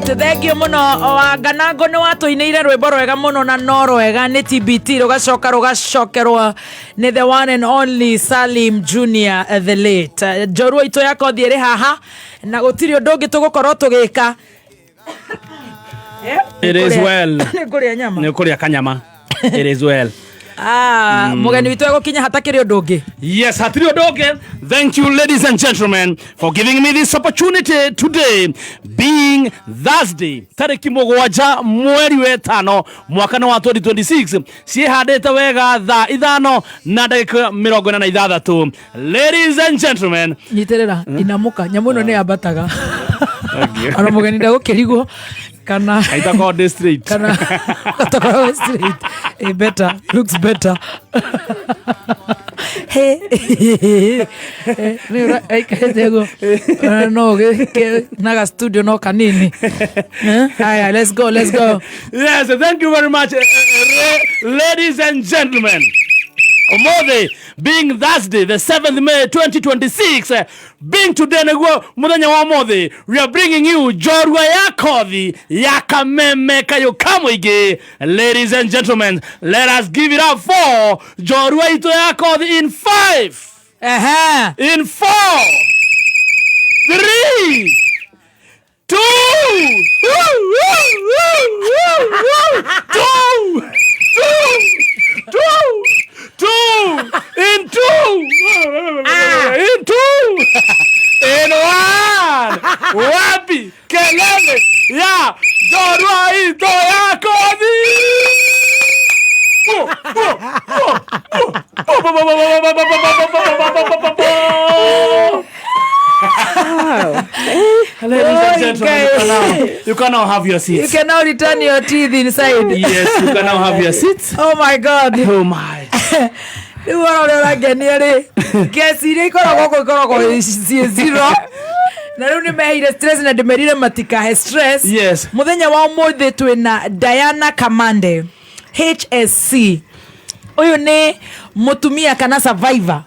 Right, thank you muno. Wanganango nĩ watũinĩire rwĩmbo rwega mũno na no rwega nĩ TBT rũgacoka rũgacokerwo nĩ the one and only Salim Junior, the late. Njorua itũ ya kothi ĩrĩ haha na gũtirĩ ũndũ ũngĩ tũgũkorwo tũgĩka. It is well. Nĩ ngũrĩa nyama. Nĩ ũkũrĩa kanyama. It is well. Ah, mũgeni witũ egũkinya hatakĩrĩ ũndũ ũngĩ. Yes, hatirĩ ũndũ ũngĩ. Thank you, ladies and gentlemen, for giving me this opportunity today, being Thursday, tarĩki 7 mweri wetano mwaka nĩ wa 2026, ciĩhandĩte wega thaa 5 na ndagĩka 46. Ladies and gentlemen, Nyitĩrĩra, inamũka, nyamũ ĩno nĩ yambataga. Ona mũgeni ndagũkĩrigwo kana aitakorwo ndĩ straight. Kana atakoragwo straight. Eh, better looks better. He nĩ ũra aikarĩte ũguo. Ona no ũgĩke na ga studio no kanini. Eh, haya, let's go, let's go. Yes, thank you very much, ladies and gentlemen. Ũmũthĩ being Thursday, the 7th May 2026, being today nĩguo mũthenya wa ũmũthĩ, we are bringing you njorua ya kothi ya Kameme kayũ ka mũingĩ. Ladies and gentlemen, let us give it up for njorua itũ ya kothi in 5, in 4, 3, 2, 2, 2, 2, in 2, in 2, in 1. Wapi kelele ya njorua itũ ya kothi? Bu, bu, bu, bu, bu, bu, bu, bu, bu, bu, bu, bu, bu, bu, bu, bu, bu. Ladies and gentlemen, you can now have your You seats. can now return your teeth inside. Yes, you can now have your seats. Oh my God. Oh my. Rĩu wona ũrĩa ũrangenia rĩ, kesi iria ikoragwo gũkũ ikoragwo ciĩ zero na rĩu nĩ meheire stress na ndĩmerire matikahe stress. Yes. Mũthenya wa ũmũthĩ twĩna Diana Kamande HSC. Ũyũ nĩ mũtumia kana survivor,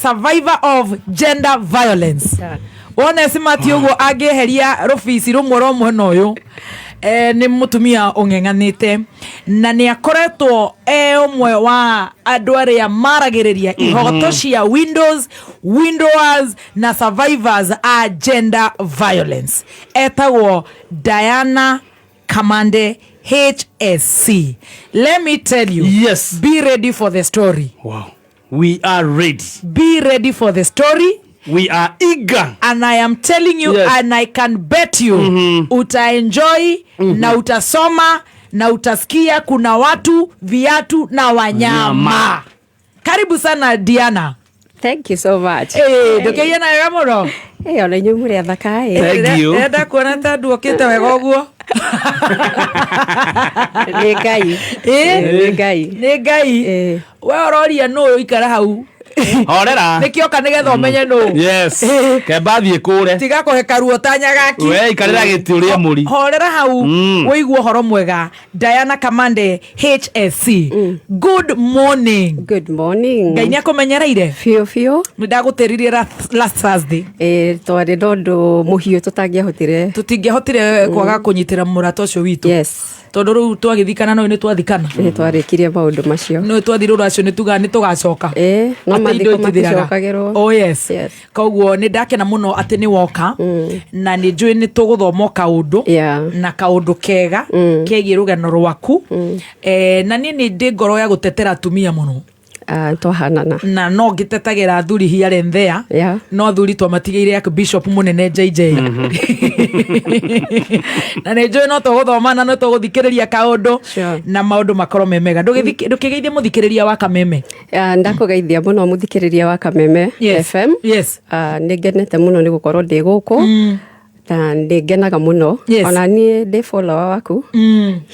survivor of gender violence. Wona simati ũguo angĩeheria rũbici rũmwe rwa mwena ũyũ. Nĩ mũtumia ũng'eng'anĩte na nĩ akoretwo e ũmwe wa andũ arĩa maragĩrĩria ihoto cia windows, windowers na survivors a gender violence. Etagwo Diana Kamande HSC. Let me tell you, be ready for the story. Wow. We are ready. Be ready for the story. We are eager. And I am telling you, and I can bet you, utaenjoy na utasoma na utasikia kuna watu, viatu na wanyama. Nyama. Karibu sana, Diana. Thank you so much. Eh, ndũkĩiye na wega mũno. Hey, ona inyuĩ mũrĩ athaka ĩ. Thank you. Ndĩrenda kuona ta nduokĩte wega ũguo. Nĩ Ngai. Eh? Nĩ Ngai. Nĩ Ngai. Eh. We ũroria nũ ũikara hau. Horera. Nĩkĩoka nĩgetha ũmenye nũ. Yes. Kemba thiĩ kũre. Tiga kũhe karuo ta nyagaki. We ikarĩra gĩtĩ ũrĩe mũri. Horera hau ũigue ũhoro mwega. Diana Kamande HSC, good morning. Good morning. Ngai nĩ akũmenyereire. Biũ biũ. Nĩ ndagũtĩririe last Thursday. Eh, twarĩ na ũndũ mũhiũ tũtangĩahotire. Tũtingĩahotire kwaga kũnyitĩra mũrata ũcio witũ. Tondũ rĩu twagĩthikana no nĩ twathikana. Nĩ twarĩkirie maũndũ macio. Nĩ twathire rũracio nĩ tugaga nĩ tũgacoka. Eh, no Atĩ indo mathiko itithiraga. maticokagĩrwo. Oh yes. Yes. Koguo nĩ ndakena mũno atĩ nĩ woka na nĩ njũĩ nĩ tũgũthoma o kaũndũ na kaũndũ kega kegiĩ rũgano rwaku. Na niĩ nĩ ndĩ ngoro ya gũtetera atumia mũno. Ah, twahanana. Na no ngĩtetagĩra athuri here and there. No athuri twamatigĩire Archbishop mũnene JJ na nĩ njũĩ no tũgũthoma na no tũgũthikĩrĩria kaũndũ na maũndũ makorwo me mega. Ndũkĩgeithie mũthikĩrĩria wa Kameme. Ah, ndakũgeithia mũno mũthikĩrĩria wa Kameme FM. Ah, nĩ ngenete mũno nĩ gũkorwo ndĩ gũkũ na nĩ ngenaga mũno. Ona niĩ ndĩ follower waku,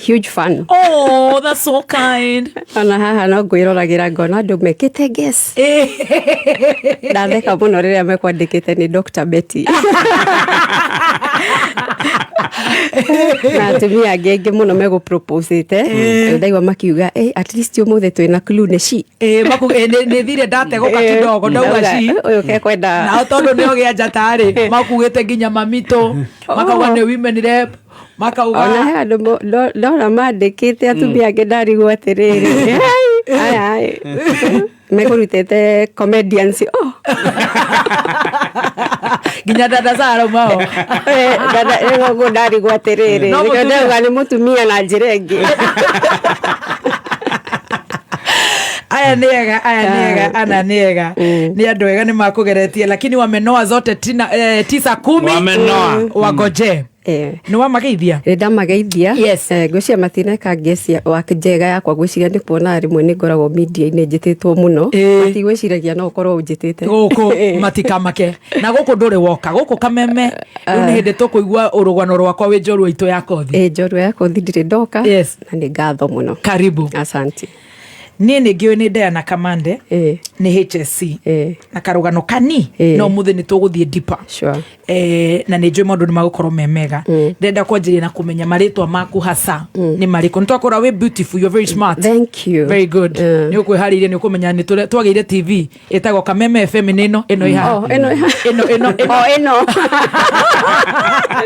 huge fan. Oh, that's so kind. Ona haha no ngwĩroragĩra ngona andũ mekĩte guess. Ndatheka mũno rĩrĩa mekwandĩkĩte nĩ Dr. Betty na atumia angĩ aingĩ mũno megũproposĩte. Ndaigua makiuga, "Eh, at least ũmũthĩ twĩna clue nĩ she." Nĩ thire ndategũka kidogo ndauga ci ũyũ kekwenda. Nao tondũ nĩ ogĩa njata rĩ, makugĩte nginya mamitũ makauga nĩ women rep. Makauga Ona he andũ ndona mandĩkĩte atumia angĩ, ndarigwo atĩrĩrĩ, aya mekũrutĩte comedians, oh. Nginya dada Sara aumao. Dada rĩu ndarigwo atĩrĩrĩ, No nĩkĩo mũtumia. ndauga nĩ mũtumia na njĩra ĩngĩ. Aya nĩ ega, aya nĩ ega, ana nĩ ega, nĩ andũ ega, nĩ makũgeretie, lakini wamenoa zote tina, 9 10. Wamenoa. Wagoje. Nĩ wamageithia? Nĩ ndamageithia. Ngwĩciria matineka ngeci wa njega yakwa. Ngwĩciria nĩ kuona rĩmwe nĩ ngoragwo media-inĩ njĩtĩtwo mũno, matigwĩciragia no ũkorwo ũnjĩtĩte. Gũkũ matikamake na gũkũ ndũrĩ woka, gũkũ Kameme rĩu nĩ hĩndĩ tũkũigua ũrũgano rwakwa wĩ njorua itũ ya kothi. Ĩ, njorua ya kothi, ndirĩ ndoka. Na nĩ ngatho mũno. Karibu. Asante. Niĩ nĩ ngĩũĩ nĩ Diana Kamande, nĩ HSC na karũgano kani, no mũthĩ nĩ tũgũthiĩ deeper. Na nĩ njũĩ maũndũ nĩ magũkorwo me mega. Ndĩrenda kwanjĩrĩria na kũmenya marĩtwa maku hasa nĩ marĩkũ. Nĩ twakora wĩ beautiful, you're very smart. Thank you. Very good. Nĩ ũkwĩharĩirie, nĩ ũkũmenya nĩ twagĩire TV ĩtagwo Kameme FM, nĩ ĩno ĩno ĩ haha. Oh, ĩno ĩ haha. Ĩno ĩno ĩno. O ĩno.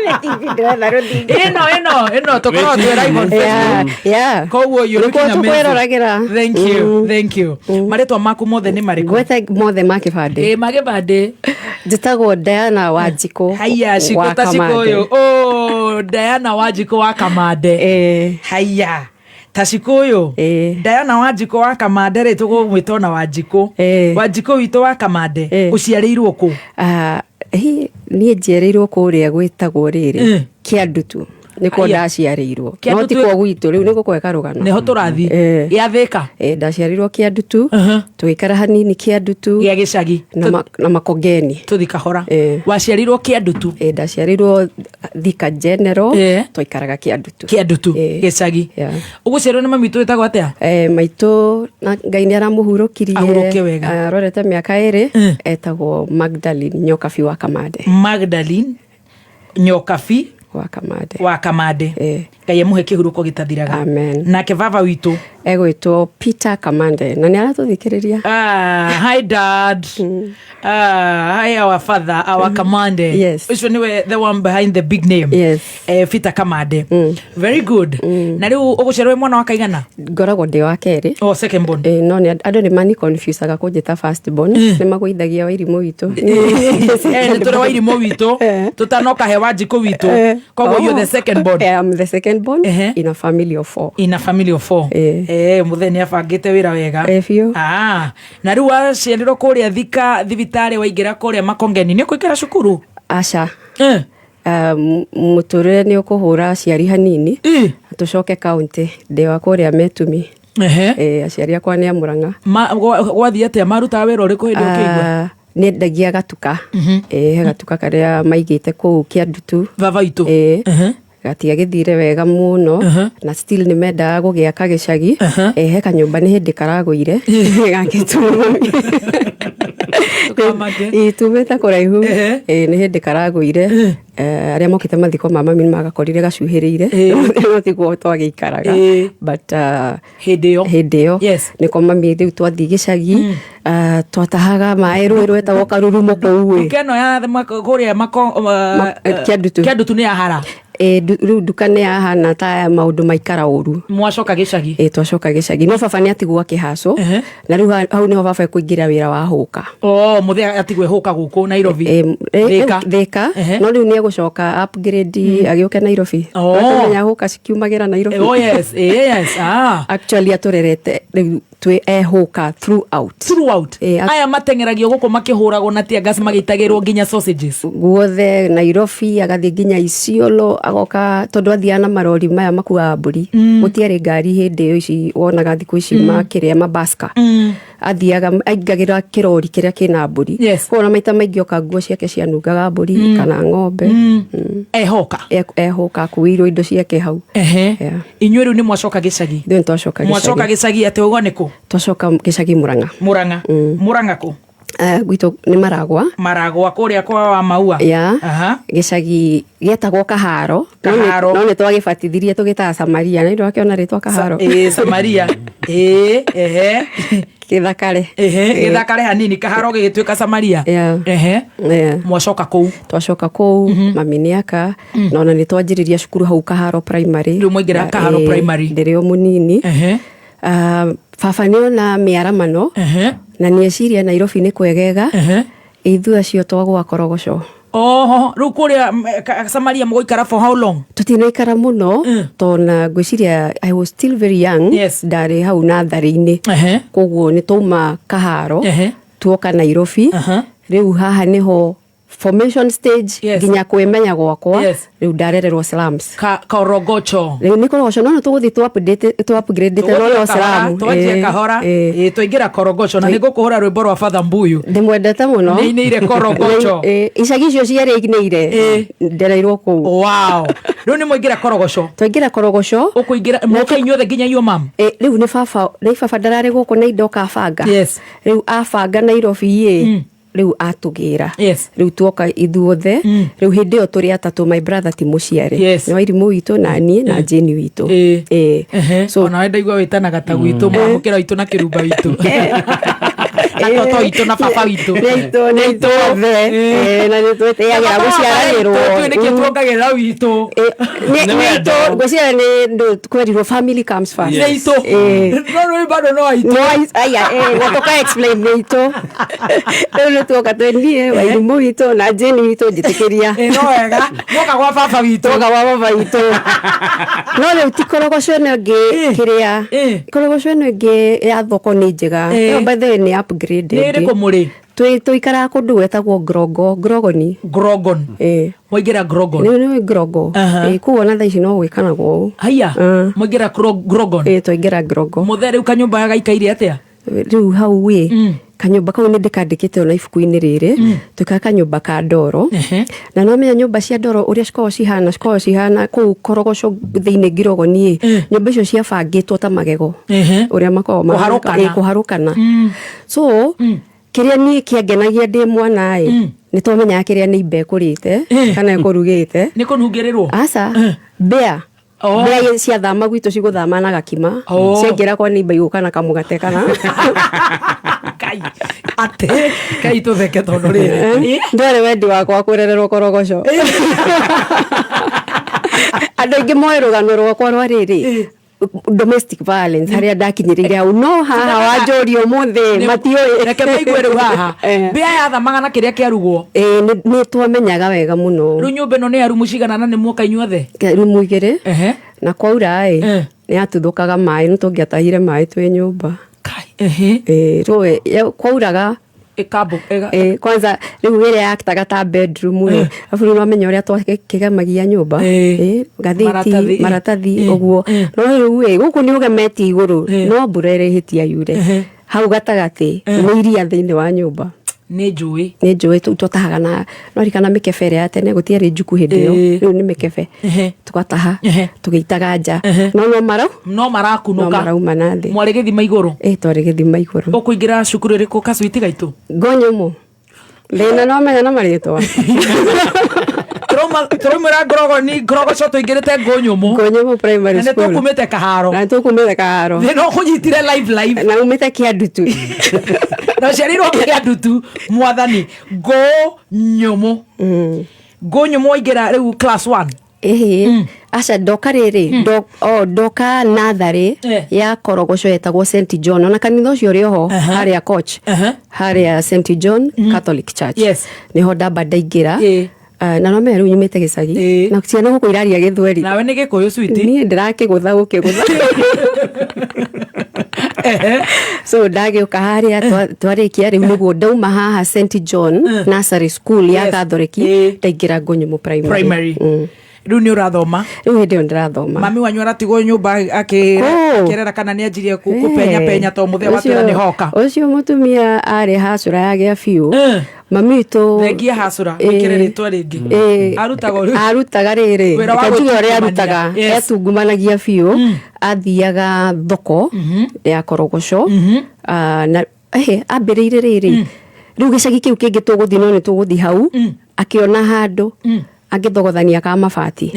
Nĩ TV ndĩretha rũthingo. Ĩno ĩno ĩno tũkoragwo twĩ live on Facebook. Koguo you're Nĩkuo looking amazing. tũkwĩroragĩra. Thank you, thank you. Marĩtwa maku mothe nĩ marĩkũ? Gwethe mothe ma kĩbandĩ? Ĩ, magĩbandĩ. Njĩtagwo Diana Wanjikũ Haya, Shiko wa ta Shiko. Kamande. Ũyũ, oh, Diana Wanjikũ wa Kamande. Haya, ta Shiko ũyũ. Diana Wanjikũ wa Kamande rĩ, tũgũmwĩta ona Wanjikũ. Wanjikũ witũ wa Kamande, ũciarĩirwo kũ? Ah, hi, niĩ njiarĩirwo kũrĩa gwĩtagwo rĩrĩ Kĩandutu, nĩkuo Aya. ndaciarĩirwo, no Kĩandutu ti kuo gwitũ, rĩu nĩ gũkũhe karũgano. Nĩho tũrathiĩ. Gĩa Thĩka? Ndaciarĩirwo Kĩandutu, tũgĩikara hanini Kĩandutu. Gĩa gĩcagi. Na Makongeni. Tũthi kahora. Waciarirwo Kĩandutu? Ndaciarĩirwo Thika General, twaikaraga Kĩandutu. Kĩandutu gĩcagi. Ũgũciarwo nĩ mami witũ wĩtagwo atĩa? Maitũ na Ngai nĩ aramũhurũkirie. Ahurũke wega. Arorete mĩaka 2, etagwo Magdalene Nyokabi wa Kamande. Magdalene Nyokabi wa Kamande. Wa Kamande. Ngai amũhe kĩhurũko gĩtathiraga. Amen. Nake baba witũ? Egwĩtwo Peter Kamande na nĩ aratũthikĩrĩria. Ah, hi dad. Ah, hi our father, our Kamande. Ũcio nĩwe the one behind the big name. Peter Kamande. Very good. Na rĩu ũgũciarwo wĩ mwana wa kaigana? Ngoragwo ndĩ wa kerĩ. Oh, second born. No nĩ andũ nĩ mani confusaga kũnjĩta first born, nĩ magũithagia Wairimũ witũ. Nĩ tũrĩ Wairimũ witũ tũtanoka he Wanjikũ witũ, koguo you're the second born. I'm the second born in a family of four. In a family of four. Mũthee nĩ abangĩte wĩra wega. Biũ. Ah, na rĩu waciarirwo kũrĩa Thika thibitarĩ, waingĩra kũrĩa Makongeni, nĩ ũkũingĩra cukuru? Aca. Mũtũrĩre nĩ ũkũhũra aciari hanini, tũcoke kaunti, ndĩ wa kũrĩa Metumi. Aciari akwa nĩ a Mũrang'a. Gwathiĩ atĩa? Marutaga wĩra ũrĩkũ hĩndĩ ũkĩigua? Ah, nĩ endagia gatuka. He gatuka karĩa maigĩte kũu Kĩandutu. Baba witũ? Gatiagĩthire wega mũno, na still nĩ mendaga gũgĩaka gĩcagi. He kanyũmba nĩ hĩndĩ karagũire gakĩtwo mami. Ndũkamake. Ĩ, tumĩte kũraihu. Nĩ hĩndĩ karagũire. Arĩa mokĩte mathiko ma mami nĩ magakorire gacuhĩrĩire, no tiguo twagĩikaraga, but hĩndĩ ĩyo. Hĩndĩ ĩyo nĩko mami rĩu twathiĩ gĩcagi, twatahaga maĩ rũĩ rwetagwo Karurumo kũu ĩ. Nduka ĩno ya kũrĩa Kĩandutu. Kĩandutu nĩ ya hara? Rĩu nduka nĩ yahana ta maũndũ maikara ũru. Mwacoka gĩcagi? Twacoka gĩcagi, no baba nĩ atigwo akĩhacwo, na rĩu hau nĩho baba ekũingĩra wĩra wa hũka. Oh, mũthee atigwo hũka gũkũ Nairobi? Thĩka. Thĩka. No rĩu nĩ egũcoka upgrade agĩũke Nairobi. Ũkamenya hũka cikiumagĩra Nairobi. Oh yes, yes. Ah. Actually atũrerete rĩu twĩ ehũka throughout. Throughout. Aya mateng'eragio gũkũ makĩhũragwo na tear gas, magĩitagĩrwo nginya sausages. Guothe Nairobi, agathiĩ nginya Isiolo, agoka, tondũ athiaga na marori maya makuaga mbũri. Gũtiarĩ ngari hĩndĩ ĩyo ici wonaga thikũ ici, makĩrĩa mabaska. Athiaga aingagĩra kĩrori kĩrĩa kĩna mbũri. Koguo na maita maingĩ oka nguo ciake cianungaga mbũri kana ng'ombe. Ehoka. Ehũka akuĩirwo indo ciake hau. Inyuĩ rĩu nĩ mwacoka gĩcagi? Ithuĩ nĩ twacoka Mwacoka gĩcagi. Gĩcagi atĩ ũguo nĩ kũ? Twacoka gĩcagi Mũrang'a. Mũrang'a. Mũrang'a kũ? Gwitũ nĩ Maragwa. Maragwa kũrĩa kwa wa Maua. Ya. Aha. Gĩcagi gĩetagwo Kaharo. Kaharo. No nĩ twagĩbatithirie tũgĩtaga Samaria, na nĩ wakĩona rĩtwa Kaharo. Ĩĩ, Samaria, ĩĩ, ehe. Gĩthakare. Ehe, gĩthakare hanini, Kaharo gĩgĩtuĩka Samaria. Yeah. Ehe. Yeah. Mwacoka kũu? Twacoka kũu, mami nĩ aka na ona nĩ twanjĩrĩria cukuru hau Kaharo Primary. Rĩu mwaingĩra Kaharo Primary. Ndĩrĩ o mũnini. Ehe. Ah, baba nĩ ona mĩaramano na nĩ eciria Nairobi nĩ kwegega. Ithuĩ acio twagwa Korogoco. Oho, rĩu kũrĩa Samaria mũgũikara for how long? Tũtinaikara mũno, tona ngwĩciria I was still very young. Ndarĩ hau natharĩ-inĩ. Koguo nĩ twauma Kaharo, tuoka Nairobi. Rĩu haha nĩho formation stage nginya kwĩmenya gwakwa. Rĩu ndarererwo slums. Korogocho. Rĩu nĩ Korogoco, no nĩ tũgũthiĩ tũ update, tũ upgrade no no slum. Twanjie kahora. Ĩĩ, twaingĩra Korogocho na nĩ ngũkũhũra rwĩmbo rwa Father Mbuyu. Ndĩmwendete mũno. Nĩ inĩire Korogocho. Ĩĩ, icagi icio cierĩ inĩire, ndereirwo kũu. Wow, rĩu nĩ mwaingĩra Korogoco? Twaingĩra Korogoco. Ũkũingĩra mũka inyuothe nginya your mom? Ĩ, rĩu nĩ baba, nĩ baba ndararĩ gũkũ na indo kabanga. Rĩu abanga Nairobi ĩ, rĩu atũgĩra. Rĩu tuoka ithuothe. Rĩu hĩndĩ ĩyo tũrĩ atatũ, my brother ti mũciare. Nĩ Wairimũ witũ na niĩ na Jane witũ. Ĩĩ. So onawe ndaigua wĩtanaga ta gwitũ, mwamũkĩra witũ na kĩrumba witũ na toto witũ na baba witũ. Nĩ aitũ, nĩ aitũ othe. Ĩĩ, na nĩ twĩtĩagĩra gũciaranĩrwo. Tũĩ nĩkĩ tuongagĩrĩra witũ? Ĩ, nĩ aitũ, ngwĩciria nĩ ndũ kwerirwo family comes first. Nĩ aitũ. No rĩu bado no aitũ. No aya, na tũka explain nĩ aitũ. Rĩu nĩ tuoka twĩ niĩ, Wairimũ witũ na Jane witũ, njĩtĩkĩria. Ĩ, no wega mwoka gwa baba witũ. Tuoka gwa baba witũ, no rĩu ti Korogoco ĩno ĩngĩ. Kĩrĩa Korogoco ĩno ĩngĩ ya thoko nĩ njega. Ĩyo by the way nĩ upgrade. Nĩ ĩrĩkũ mũrĩ? Tũikaraga kũndũ gwĩtagwo Ngrogo, Ngrogoni. Grogon. Ĩĩ. Mwaingĩra Grogon? Nĩ Ngrogo. Ĩĩ, kũu ona thaa ici no gwĩkanagwo ũũ. Haiya, mwaingĩra Grogon? Ĩĩ, twaingĩra Ngrogo. Mũthee, rĩu kanyũmba gaikaire atĩa? Rĩu hau ĩ, kanyũmba kau nĩ ndĩkandĩkĩte ona ibuku-inĩ rĩrĩ, twĩkaga kanyũmba ka ndoro. Na no menya nyũmba cia ndoro ũrĩa cikoragwo cihana, cikoragwo cihana kũu Korogoco thĩinĩ Ngirogoni ĩ, nyũmba icio ciabangĩtwo ta magego ũrĩa makoragwo Kũharũkana. Ĩ, kũharũkana. So kĩrĩa niĩ kĩangenagia ndĩ mwana ĩ, nĩ twamenyaga kĩrĩa nĩ imba ĩkũrĩte kana ĩkũrugĩte. Nĩ kũnungĩrĩrwo? Aca, mbĩa. Mbĩa ciathama gwitũ cigũthama na gakima. Ciaingĩra kwa nĩimba igũka na kamũgate kana Kai atĩ kai tũtheke tondũ rĩrĩ Ndwarĩ wendi wakwa kũrererwo Korogoco. Andũ aingĩ moĩ rũgano rwakwa rwa rĩrĩ domestic violence, harĩa ndakinyĩrĩire hau, no haha wanjũria ũmũthĩ matiũĩ. Reke maigue rĩu haha. Mbĩa yathamaga na kĩrĩa kĩarugwo? Ĩĩ, nĩ twamenyaga wega mũno. Rĩu nyũmba ĩno nĩ ya rumu cigana na nĩ muoka inyuothe? Rumu igĩrĩ. Na kwaura ĩ, nĩ yatuthũkaga maĩ, nĩ tũngĩatahire maĩ twĩ nyũmba. Kai, ehe. Ĩĩ, rũĩ kwauraga. Ĩkambo Ĩĩ, kwanza rĩu ĩrĩa yaktaga ta bedroom ĩ, arabu rĩu nĩwamenya ũrĩa twakĩgemagia nyũmba. Ĩĩ, ngathĩti. Maratathi. Maratathi ũguo. No rĩu ĩ, gũkũ nĩ ũgemetie igũrũ, no mbura ĩrĩhĩtia yure, hau gatagatĩ nĩ iria thĩinĩ wa nyũmba. Nĩ njũĩ. Nĩ njũĩ. Twatahaga na nwarikana mĩkebe ĩrĩa ya tene, gũtiarĩ njuku hĩndĩ ĩyo. Rĩu nĩ mĩkebe. Tũgataha tũgĩitaga nja, no no marau no no marakunũka. Marauma na thĩ. Mwarĩ gĩthima igũrũ? Ĩ, twarĩ gĩthima igũrũ. Ũkũingĩra cukuru ĩrĩkũ, kacwiti gaitũ? Ngonyũmũ thĩna no menya na marĩtwa. Tũraumĩra Ngorogoni, Ngorogoco, tũingĩrĩte Ngũnyũmũ. Ngonyũmũ Primary Na nĩ School. tũkumĩte Kaharo. Na nĩ tũkumĩte Kaharo. Thĩna ũkũnyitire live live. Na umĩte Kĩandutu. Na ũciarirwo Kĩandutu. Mwathani, Ngũnyũmũ, Ngũnyũmũ, waingĩra rĩu class 1? Ĩhĩ, aca, ndoka rĩrĩ ndoka natharĩ ya Korogoco yetagwo St John, ona kanitha ũcio ũrĩ oho harĩa Koch, harĩa St John Catholic Church. Nĩho ndamba ndaingĩra. Na no menya rĩu nyumĩte gĩcagi na ciana gũkũ iraria gĩthweri. Nawe nĩ Gĩkũyũ, switi. Niĩ ndĩrakĩgũtha gũkĩgũtha. So ndagĩũka harĩa twarĩkia rĩu nĩguo ndauma haha St John Nursery School ya Catholic, ndaingĩra Ngũnyũmũ Primary. Primary. Rĩu nĩ ũrathoma? Rĩu hĩndĩ ĩyo ndĩrathoma. Mami wanyu aratigwo nyũmba Kũ? akĩrera kana nĩ anjirie kũpenya penya to mũthee watwĩra nĩ hoka? Ũcio mũtumia arĩ hacũra yagĩa biũ. Mami witũ. Thengia hacũra, wĩkĩre rĩtwa rĩngĩ. Arutaga ũrĩ- Arutaga rĩrĩ, Wĩra wa reke njuge ũrĩa gwĩtungumania. arutaga. Etungumanagia biũ, athiaga thoko ya Korogoco. Ah, na ambĩrĩire rĩrĩ Rĩu gĩcagi kĩu kĩngĩ tũgũthiĩ, no nĩ tũgũthiĩ hau, akĩona handũ angĩthogothania ka mabati,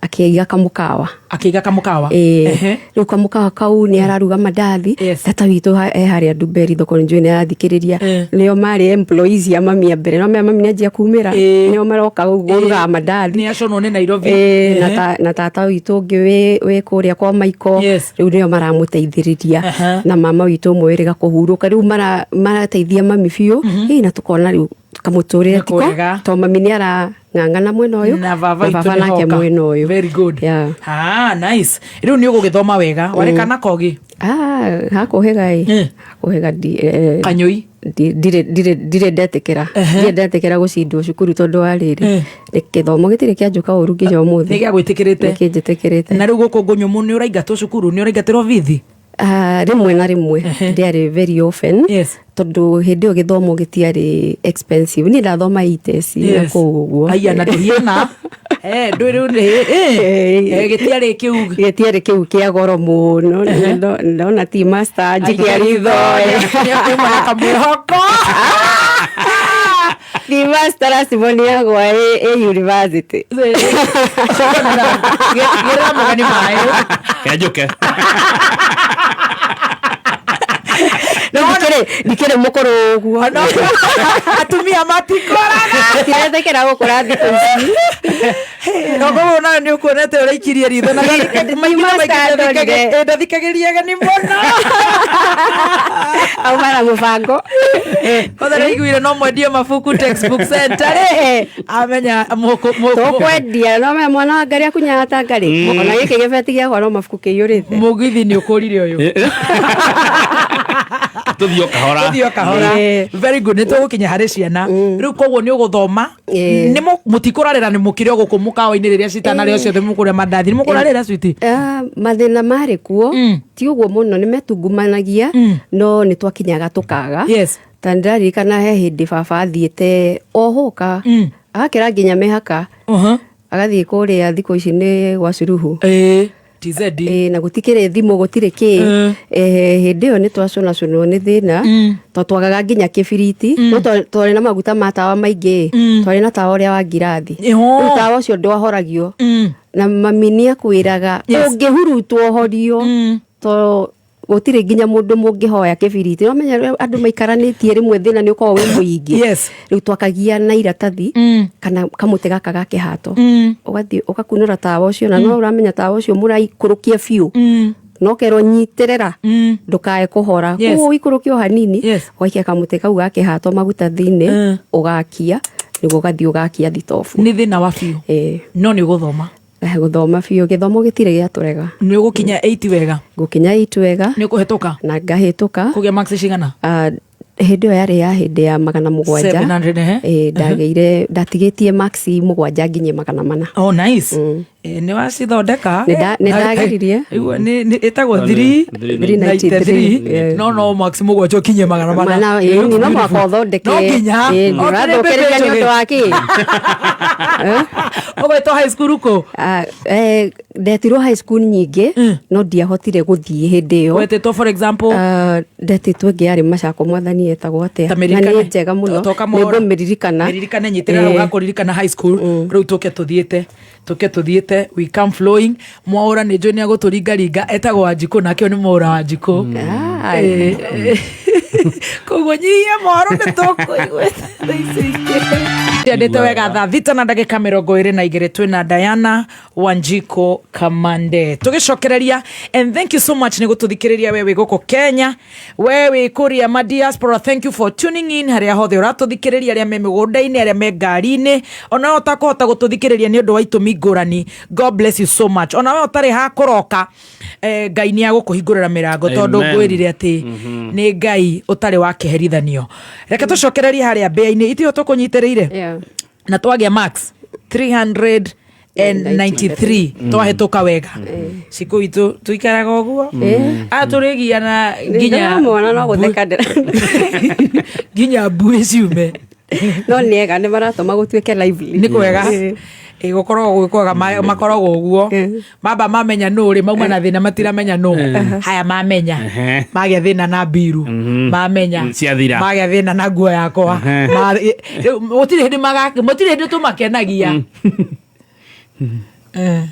akĩiga kamũkawa. Akĩiga kamũkawa. Ĩĩ. Rĩu kamũkawa kau nĩ araruga mandathi. Tata witũ e harĩa Ndumberi thoko, nĩ njũĩ nĩ arathikĩrĩria. Nĩo marĩ employees ya mami a mbere, no mea mami nĩ anjia kumĩra, nĩo maroka kũrugaga mandathi. Nĩ aconwo nĩ Nairobi. Ĩĩ, na tata witũ ũngĩ wĩ kũrĩa kwa Maiko. Rĩu nĩo maramũteithĩrĩria. Na mama witũ ũmwe wĩrĩga kũhurũka, rĩu marateithia mami biũ. Ĩĩ, na tũkona rĩu kamũtũrĩre Nĩ tiko kwega. to mami nĩ arang'ang'ana mwena ũyũ, na baba na itũ baba nĩ nake hoka. mwena ũyũ. Very good. Ah, nice. Rĩu nĩ ũgũgĩthoma wega, warĩ kana kogi? Ah, hakũhĩga ĩ. Hakũhĩga Kanyũi. Ndirĩ ndetĩkĩra, ndirĩ ndetĩkĩra gũcindwo cukuru, tondũ wa rĩrĩ, nĩ gĩthomo gĩtirĩ kĩanjũka ũru nginya ũmũthĩ. Nĩ gĩagwĩtĩkĩrĩte. Nĩ kĩnjĩtĩkĩrĩte. Na rĩu gũkũ ngũnyũmũ nĩ ũraingatwo cukuru, nĩ ũraingatĩrwo bithi? Ah, rĩmwe na rĩmwe, ndiarĩ very often, tondũ hĩndĩ ĩyo gĩthomo gĩtiarĩ expensive. Niĩ ndathoma ITES na kũu ũguo. Aya, na ndũhiana. Ndũĩ rĩu nĩ gĩtiarĩ kĩu. Gĩtiarĩ kĩu kĩa goro mũno. Ndona ti master njikia ritho. Nĩakuuma na kamwĩhoko. Ti master lazima nĩ agwa ĩ university. Gĩra mũgeni maĩ. Kenjũke. Rĩu ndikĩrĩ mũkũrũ ũguo. Atumia matikoraga. Ndiretĩkĩra gũkũra thikũ ici. Okorwo nawe nĩ ũkuonete ũraikirie ritho na maingĩ na maingĩ. Master ndorire. Ndathikagĩrĩria ageni mũno. Auma na mũbango. Kwanza ndaiguire no mwendie mabuku Textbook Center rĩ, amenya Tũkwendia, no me mwana wa ngarĩ akunyaga ta ngarĩ, ona gĩkĩ gĩbeti gĩakwa no mabuku kĩiyũrĩte. Mũgithi nĩ ũkũrire ũyũ. Tũthiĩ o kahora. Tũthiĩ o kahora. Very good, nĩ tũgũkinya harĩ ciana rĩu, koguo nĩ ũgũthoma. Nĩ mũtikũrarĩra, nĩ mũkĩrĩ o gũkũ mũkawa-inĩ rĩrĩa citanarĩo ciothe mũkũrĩa mandathi, nĩ mũkũrarĩra switi? Ah, mathĩna marĩ kuo, ti ũguo mũno, nĩ metungumanagia, no nĩ twakinyaga tũkaga. Ta ndĩraririkana he hĩndĩ baba athiĩte ohũka, agakĩra nginya mĩhaka, agathiĩ kũrĩa thikũ ici nĩ gwa Suluhu. Ĩĩ, TZ. Ĩĩ, na gũtikĩrĩ thimũ, gũtirĩ kĩ. Hĩndĩ ĩyo nĩ twacũnacũnwo nĩ thĩna, to twagaga nginya kĩbiriti, no twarĩ na maguta ma tawa maingĩ, twarĩ na tawa ũrĩa wa ngirathi. Rĩu tawa ũcio ndwahoragio, na mami nĩ akwĩraga ũngĩhurutwo ũhorio, to gũtirĩ nginya mũndũ mũngĩhoya kĩbiriti. No menya rĩu andũ maikaranĩtie, rĩmwe thĩna nĩ ũkoragwo wĩ mũingĩ. Rĩu twakagia na iratathi kana kamũtĩ gaka ga kĩhato, ũgathiĩ ũgakunũra tawa ũcio, na no ũramenya tawa ũcio mũraikũrũkia biũ, no kerwo nyitĩrĩra ndũkae kũhora. Koguo ũikũrũkie o hanini, ũgaikia kamũtĩ kau ga kĩhato maguta thĩinĩ, ũgakia nĩguo ũgathiĩ ũgakia thitobu. Nĩ thĩna wa biũ. No nĩ ũgũthoma. Gũthoma biũ, gĩthomo gĩtirĩ gĩatũrega. Nĩ ũgũkinya 8 wega? Ngũkinya 8 wega. Nĩ ũkũhetũka? Na ngahĩtũka. Kũgĩa marks cigana? Ah, hĩndĩ ĩyo yarĩ ya hĩndĩ ya 700. 700, ehe. Ĩĩ, ndagĩire, ndatigĩtie marks 7 nginyie 400. Oh, nice. Nĩ wacithondeka. Nĩ ndageririe. Igua, ĩtagwo 393. No max 7 ũkinyie 400. Mana, ĩĩ, no mũhaka ũthondeke. No nginya. Ĩĩ, ndũrathũkĩrĩria nĩ ũndũ wa kĩ? Ũgwĩtwo high school kũ? Ah, ndetirwo high school nyingĩ, no ndiahotire gũthiĩ hĩndĩ ĩyo. Wetĩtwo, for example? Ah, ndetĩtwo ĩngĩ yarĩ Macako, mwathani etagwo atĩa, Ta na nĩ mĩririkane. njega mũno. Toka Nĩ Mwaũra. ngũmĩririkana. Mĩririkane, nyitĩrĩra hau gakũririkana high school. Rĩu tũke tũthiĩte, we come flowing. Mwaũra nĩ njũĩ nĩ agũtũringaringa, etagwo Wanjikũ, nake ũyũ nĩ Mwaũra Wanjikũ. Ah. Koguo nyihia mohoro, nĩ tũkũiguĩte thaa ici ingĩ. Endete wega. Thaa 6:22 twĩna Diana Wanjiko Kamande tũgĩcokereria, and thank you so much nĩ gũtũthikĩrĩria, we wĩ gũkũ Kenya, we wĩ kũrĩa ma diaspora, thank you for tuning in harĩa hothe ũratũthikĩrĩria, arĩa me mĩgũnda-inĩ, arĩa me ngari-inĩ, ona we ũtakũhota gũtũthikĩrĩria nĩ ũndũ wa itũmi ngũrani, God bless you so much. Ona we ũtarĩ ha kũroka, Ngai nĩ agũkũhingũrĩra mĩrango, tondũ Amen. ngwĩrire atĩ nĩ Ngai ũtarĩ wa kĩherithanio. Reke tũcokererie harĩa mbĩa-inĩ itio tũkũnyitĩrĩire. Na twagĩa max 393, twahĩtũka wega. Cikũ itũ tũikaraga ũguo, atũrĩgiana nginya Ndĩramwona no gũtheka ndĩra nginya mbuĩ ciume. No nĩ ega, nĩ maratũma gũtuĩke lively. Nĩ kwega. Ĩ, gũkoragwo gwĩ kwega, makoragwo ũguo. Mamba mamenya nũ rĩ, mauma na thĩna, matiramenya nũ. Haya, mamenya. Magĩa thĩna na mbiru, mamenya. Ciathira. Magĩa thĩna na nguo yakwa. Rĩu gũtirĩ hĩndĩ gũtirĩ hĩndĩ tũmakenagia.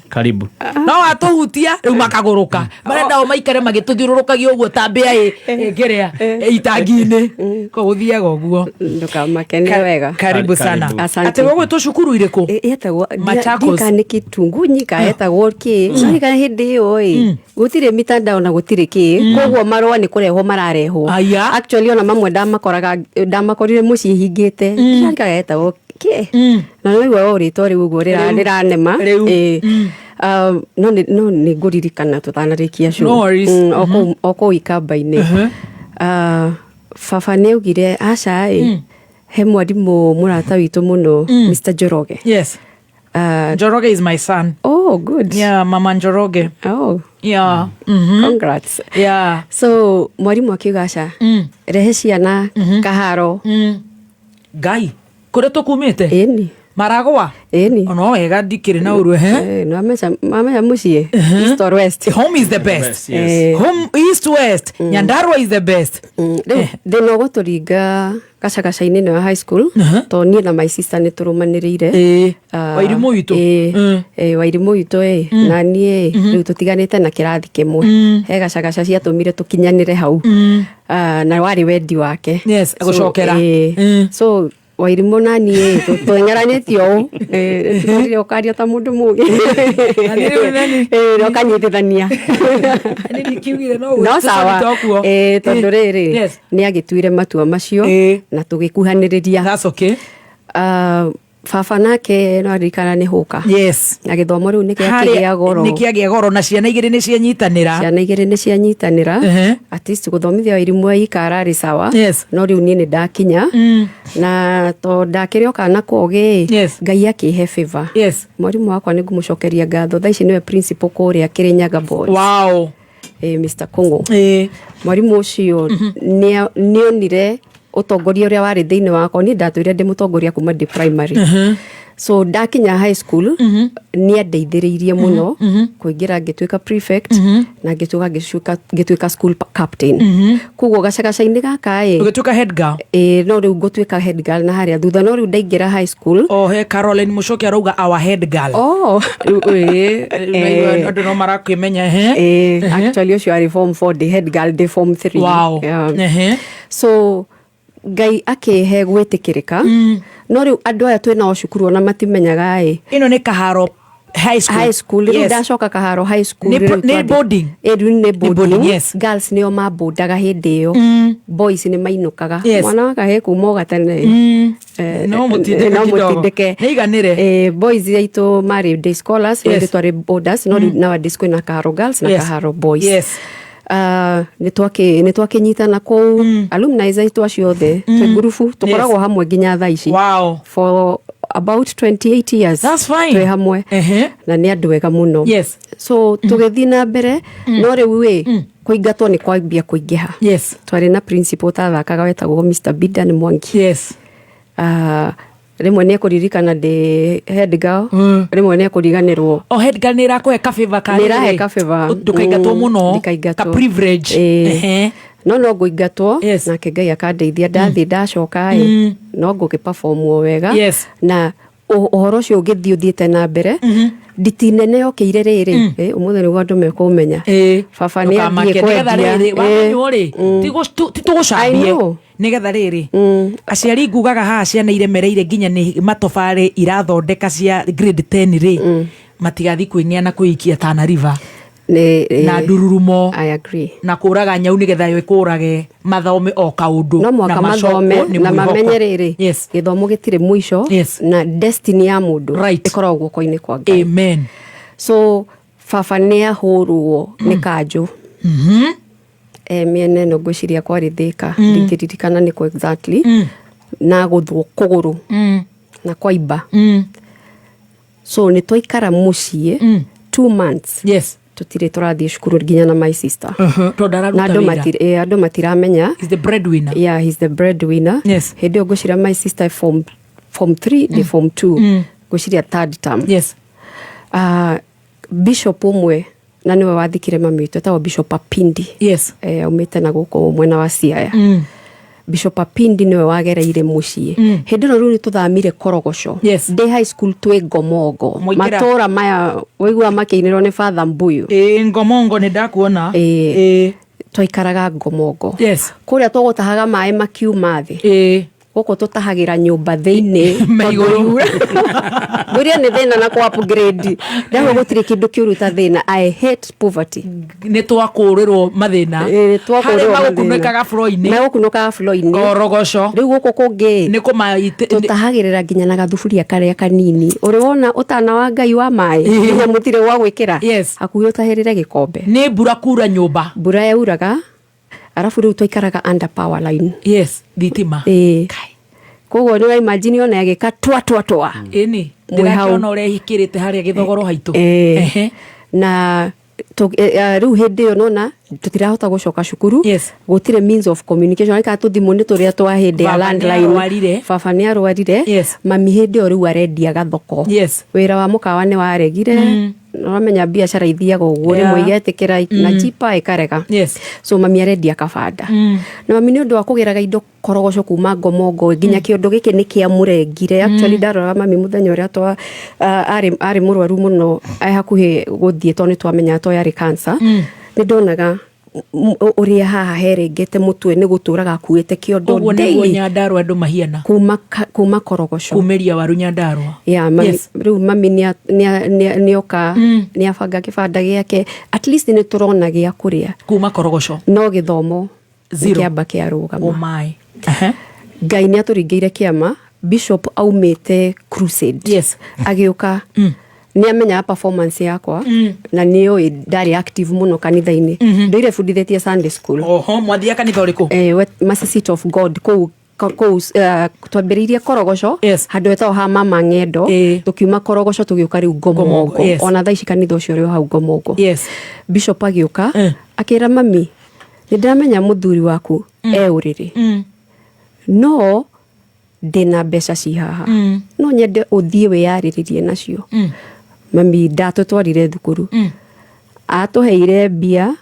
Karibu. No watũhutia rĩu makagũrũka, marenda o maikare magĩtũthiũrũrũkagia ũguo ta mbĩa ĩ kĩrĩa itangi-inĩ ko gũthiaga ũguo. Ndũkamakenie wega. Karibu sana. Karibu. Asante. Atĩ gwĩgwĩtwo cukuru irĩkũ? Ĩtagwo Machakos. ndika nĩ kitungunyi ka etagwo kĩ, no rika hĩndĩ ĩyo ĩ gũtirĩ mitandao na gũtirĩ kĩ, koguo marũa nĩ kũrehwo mararehwo. Aya. Actually, ona mamwe ndamakoraga, ndamakorire mũciĩ hingĩte, ndirarikaga etagwo kĩ, na naigua o rĩtwa rĩu ũguo rĩranema. Rĩu. Ĩ. No nĩ ngũririkana tũtanarĩkia show. No worries. O kũu ikamba-inĩ. Ah, baba nĩ augire aca ĩ he mwarimũ mũrata witũ mũno, Mr Njoroge. Njoroge is my son. Oh, good. Yeah, mama Njoroge. Oh. Yeah. Congrats. So mwarimũ akiuga aca, rehe ciana Kaharo. Ngai, kũrĩa tũkumĩte. Ĩni. Maragwa. Ĩni. Ono wega, ndikĩrĩ na ũru, ehe. Eh, no amenya mũciĩ east or west. Home is the best. Yes. Home, east, west, Nyandarua is the best. Rĩu thĩna ũgũtũringa gacagaca-inĩ ĩno ya high school, tondũ niĩ na my sister nĩ tũrũmanĩrĩire. Ah, Wairimũ witũ. Ĩĩ, ĩĩ, Wairimũ witũ ĩ na niĩ rĩu tũtiganĩte na kĩrathi kĩmwe, he gacagaca ciatũmire tũkinyanĩre hau. Ah, na warĩ wendi wake. Gũcokera. Ĩĩ. So Wairimũ na niĩ tũng'eranĩtie ũũ. Ĩĩ, ũkaria ta mũndũ mũgĩ. Na niĩ rĩu nani? Ĩĩ, na ũkanyitithania. Nĩ ndikiugire no No sawa. Tokuo. Ĩĩ, tondũ rĩrĩ nĩ agĩtuire matua macio na tũgĩkuhanĩrĩria. That's okay. Ah, baba nake no aririkana nĩ hũka na gĩthomo rĩu nĩ gĩakĩgĩa goro. Nĩ kĩagĩa goro na ciana igĩrĩ nĩ cianyitanĩra. Ciana igĩrĩ nĩ cianyitanĩra. At least gũthomithia Wairimũ aika ararĩ sawa. No rĩu niĩ nĩ ndakinya na to ndakĩrĩ o kana kogĩ. Ngai akĩhe favor. Mwarimũ wakwa nĩ ngũmũcokeria ngatho, thaa ici nĩwe principal kũrĩa Kĩrĩnyaga Boys. Mr Kũng'ũ. Mwarimũ ũcio nĩonire ũtongoria ũrĩa warĩ thĩinĩ wakwa. Niĩ ndatũire ndĩ mũtongoria kuma ndĩ primary, so ndakinya high school nĩ andeithĩrĩirie mũno kũingĩra, ngĩtuĩka prefect na ngĩtuĩka school captain. Koguo gacagaca-inĩ gaka ĩ Ũgĩtuĩka head girl. Ĩ, no rĩu ngũtuĩka head girl na harĩa thutha, no rĩu ndaingĩra high school. O he Caroline Mũcoki arauga our head girl. Oh. Rĩu, ĩ, Eh. andũ no marakĩmenya ehe. Actually ũcio arĩ form 4, ndĩ head girl ndĩ form 3. Yeah. So Ngai akĩhe gwĩtĩkĩrĩka, no rĩu andũ aya twĩ nao cukuru ona matimenyaga ĩ. Ĩno nĩ Kaharo High School. High school rĩu. Ndacoka Kaharo High School. Rĩu Nĩ boarding? Ĩ, rĩu nĩ boarding, boarding. Yes. Girls nĩo mabondaga hĩndĩ ĩyo, boys nĩ mainũkaga. Mwana wa kahĩĩ kuma o gatene. No mũtindĩke no kidogo. mũtindĩke. Nĩ iganĩre. Boys aitũ marĩ day scholars. Ithuĩ twarĩ boarders, no rĩu nowadays kwĩna Kaharo Girls na Kaharo Boys. Nĩ twakĩnyitana kũu, alumni aitũ acio othe twĩ ngurubu, tũkoragwo hamwe nginya thaa ici. For about 28 years. That's fine. Twĩ hamwe. Na nĩ andũ ega mũno. So tũgĩthiĩ na mbere, no rĩu ĩ kũingatwo nĩ kwambia kũingĩha. Twarĩ na principal ũtathakaga wetagwo Mr Bidan Mwangi. Rĩmwe nĩ ekũririkana ndĩ head girl, rĩmwe nĩ ekũriganĩrwo. O head girl nĩ ĩrakũhe kabĩva ka Nĩ ĩrahe kabĩva. Ndũkaingatwo mũno. Ndikaingatwo. Ka privilege. Ĩĩ. No ngũingatwo. Nake Ngai akandeithia, ndathiĩ ndacoka ĩ no ngũgĩ perform o wega. Na ũhoro ũcio ũgĩthiĩ ũthiĩte na mbere, nditi nene yokĩire rĩrĩ. Ũmũthĩ nĩguo andũ mekũmenya. Baba nĩ athiĩ Ndũkamake. Nĩgetha kwendia. rĩrĩ wamenywo rĩ, ti I tũgũcambie know. Nĩgetha rĩrĩ aciari ngugaga haha ciana iremereire nginya nĩ matobarĩ irathondeka cia grade 10 rĩ, matigathi kwĩng'ea na kwĩikia Tana River na ndururumo I agree. Na kũraga nyau nĩgetha yo ĩkũrage, mathome o kaũndũ No mũhaka na macokwo mathome nĩ na mwĩhoko. mamenye rĩrĩ, gĩthomo gĩtirĩ mũico. Na destiny ya mũndũ ĩkoragwo guoko-inĩ kwa Ngai. Amen. So baba nĩ ahũrwo nĩ kanjũ mĩena ĩno, ngwĩciria kwarĩ Thĩka, ndingĩririkana nĩkũ exactly, na gũthwo kũgũrũ na kwaimba. So nĩ twaikara mũciĩ 2 months. Tũtirĩ tũrathiĩ cukuru nginya na my sister. Tondũ Na araruta andũ wĩra. Andũ matiramenya. He's the breadwinner. Yeah, he's the breadwinner. Hĩndĩ ĩyo ngwĩciria my sister form 3, ndĩ form 2, ngwĩciria third term. Bishop ũmwe na nĩwe wathikire mami witũ, etagwo Bishop Apindi. Aumĩte na gũkũ mwena wa Siaya. Bishop Apindi nĩwe wagereire mũciĩ hĩndĩ ĩno. Rĩu nĩ tũthamire Korogoco. Ndĩ high school twĩ Ngomongo. Mũingĩra- Matũra maya waigua makĩinĩrwo nĩ Father Mbuyu. Ĩĩ, Ngomongo nĩ ndakuona. Twaikaraga Ngomongo. Kũrĩa tũgũtahaga maĩ makiuma thĩ, gũkũ tũtahagĩra nyũmba thĩinĩ. Me igũrũ. Ngwĩria nĩ thĩna na kũ upgrade ndagwo gũtirĩ kĩndũ kĩũru ta thĩna. I hate poverty. Nĩ twakũrĩrwo mathĩna. Ĩĩ, twakũrĩrwo Harĩa mathĩna. magũkunĩkaga floor-inĩ. Megũkunũkaga floor-inĩ. Korogoco. Rĩu gũkũ kũngĩ nĩ kũmaite. Tũtahagĩrĩra nginya na gathuburia karĩa kanini ũrĩ wona ũtana wa Ngai wa maĩ, nginya mũtirĩ gwa gwĩkĩra. Hakuhĩ ũtahĩrĩre gĩkombe. Nĩ mbura kura nyũmba. Mbura yauraga, arabu rĩu twaikaraga under power line. Yes, thitima. Ĩĩ. Kai. Koguo nĩ imagine ona ĩgĩka twa twa twa. Ĩni. Mwĩ hau. Ndĩrakĩona ũrĩa ĩhikĩrĩte harĩa gĩthogoro haitũ. Na rĩu hĩndĩ ĩyo nona tũtirahota gũcoka cukuru. Gũtirĩ means of communication kana tũthimũ nĩ tũrĩa twa hĩndĩ ya Baba landline. nĩarwarire. Baba nĩ arwarire. Mami hĩndĩ ĩyo rĩu arendia gathoko. Wĩra wa mũkawa nĩ waregire. Ũramenya biacara ithiaga ũguo, rĩmwe igetĩkĩra na chipa ĩkarega. So mami arendia kabanda. Na mami nĩ ũndũ wa kũgĩraga indo Korogoco kuma Ngomongo, nginya kĩondo gĩkĩ nĩ kĩamũrengire. Actually, ndaroraga mami mũthenya ũrĩa twa arĩ mũrwaru mũno, arĩ hakuhĩ gũthiĩ, tondũ nĩ twamenyaga to yarĩ cancer. Nĩ ndonaga ũrĩa haha herengete mũtwe nĩ gũtũraga akuĩte kĩondo Ũguo nĩguo daily. Nyandarua andũ mahiana. Kuma Korogoco. Kumĩria waru Nyandarua. Ya mami. Rĩu mami nĩoka nĩabanga kĩbanda gĩake, at least nĩ tũrona gĩa kũrĩa. Kuma Korogoco. No gĩthomo Zero. kĩamba kĩarũgama. Ũmaĩ. Ngai nĩ atũringĩire kĩama. Bishop aumĩte crusade. Agĩũka, nĩ amenyaga performance yakwa na nĩ oĩ ndarĩ active mũno kanitha-inĩ, ndoire bundithĩtie Sunday school. Oho, mwathiaga kanitha ũrĩkũ? Mercy Seat of God kũu twambĩrĩirie Korogoco, handũ hetagwo ha Mama Ng'endo. Tũkiuma Korogoco tũgĩũka rĩu Ngomongo. Ngomongo, yes. Ona thaa ici kanitha ũcio ũrĩ o hau Ngomongo. Bishop agĩũka, akĩra mami, nĩ ndĩramenya mũthuri waku e ũrĩrĩ, no ndĩna mbeca ci haha, no nyende ũthiĩ wĩyarĩrĩrie nacio. Mami ndatũtwarire thukuru, atũheire mbia,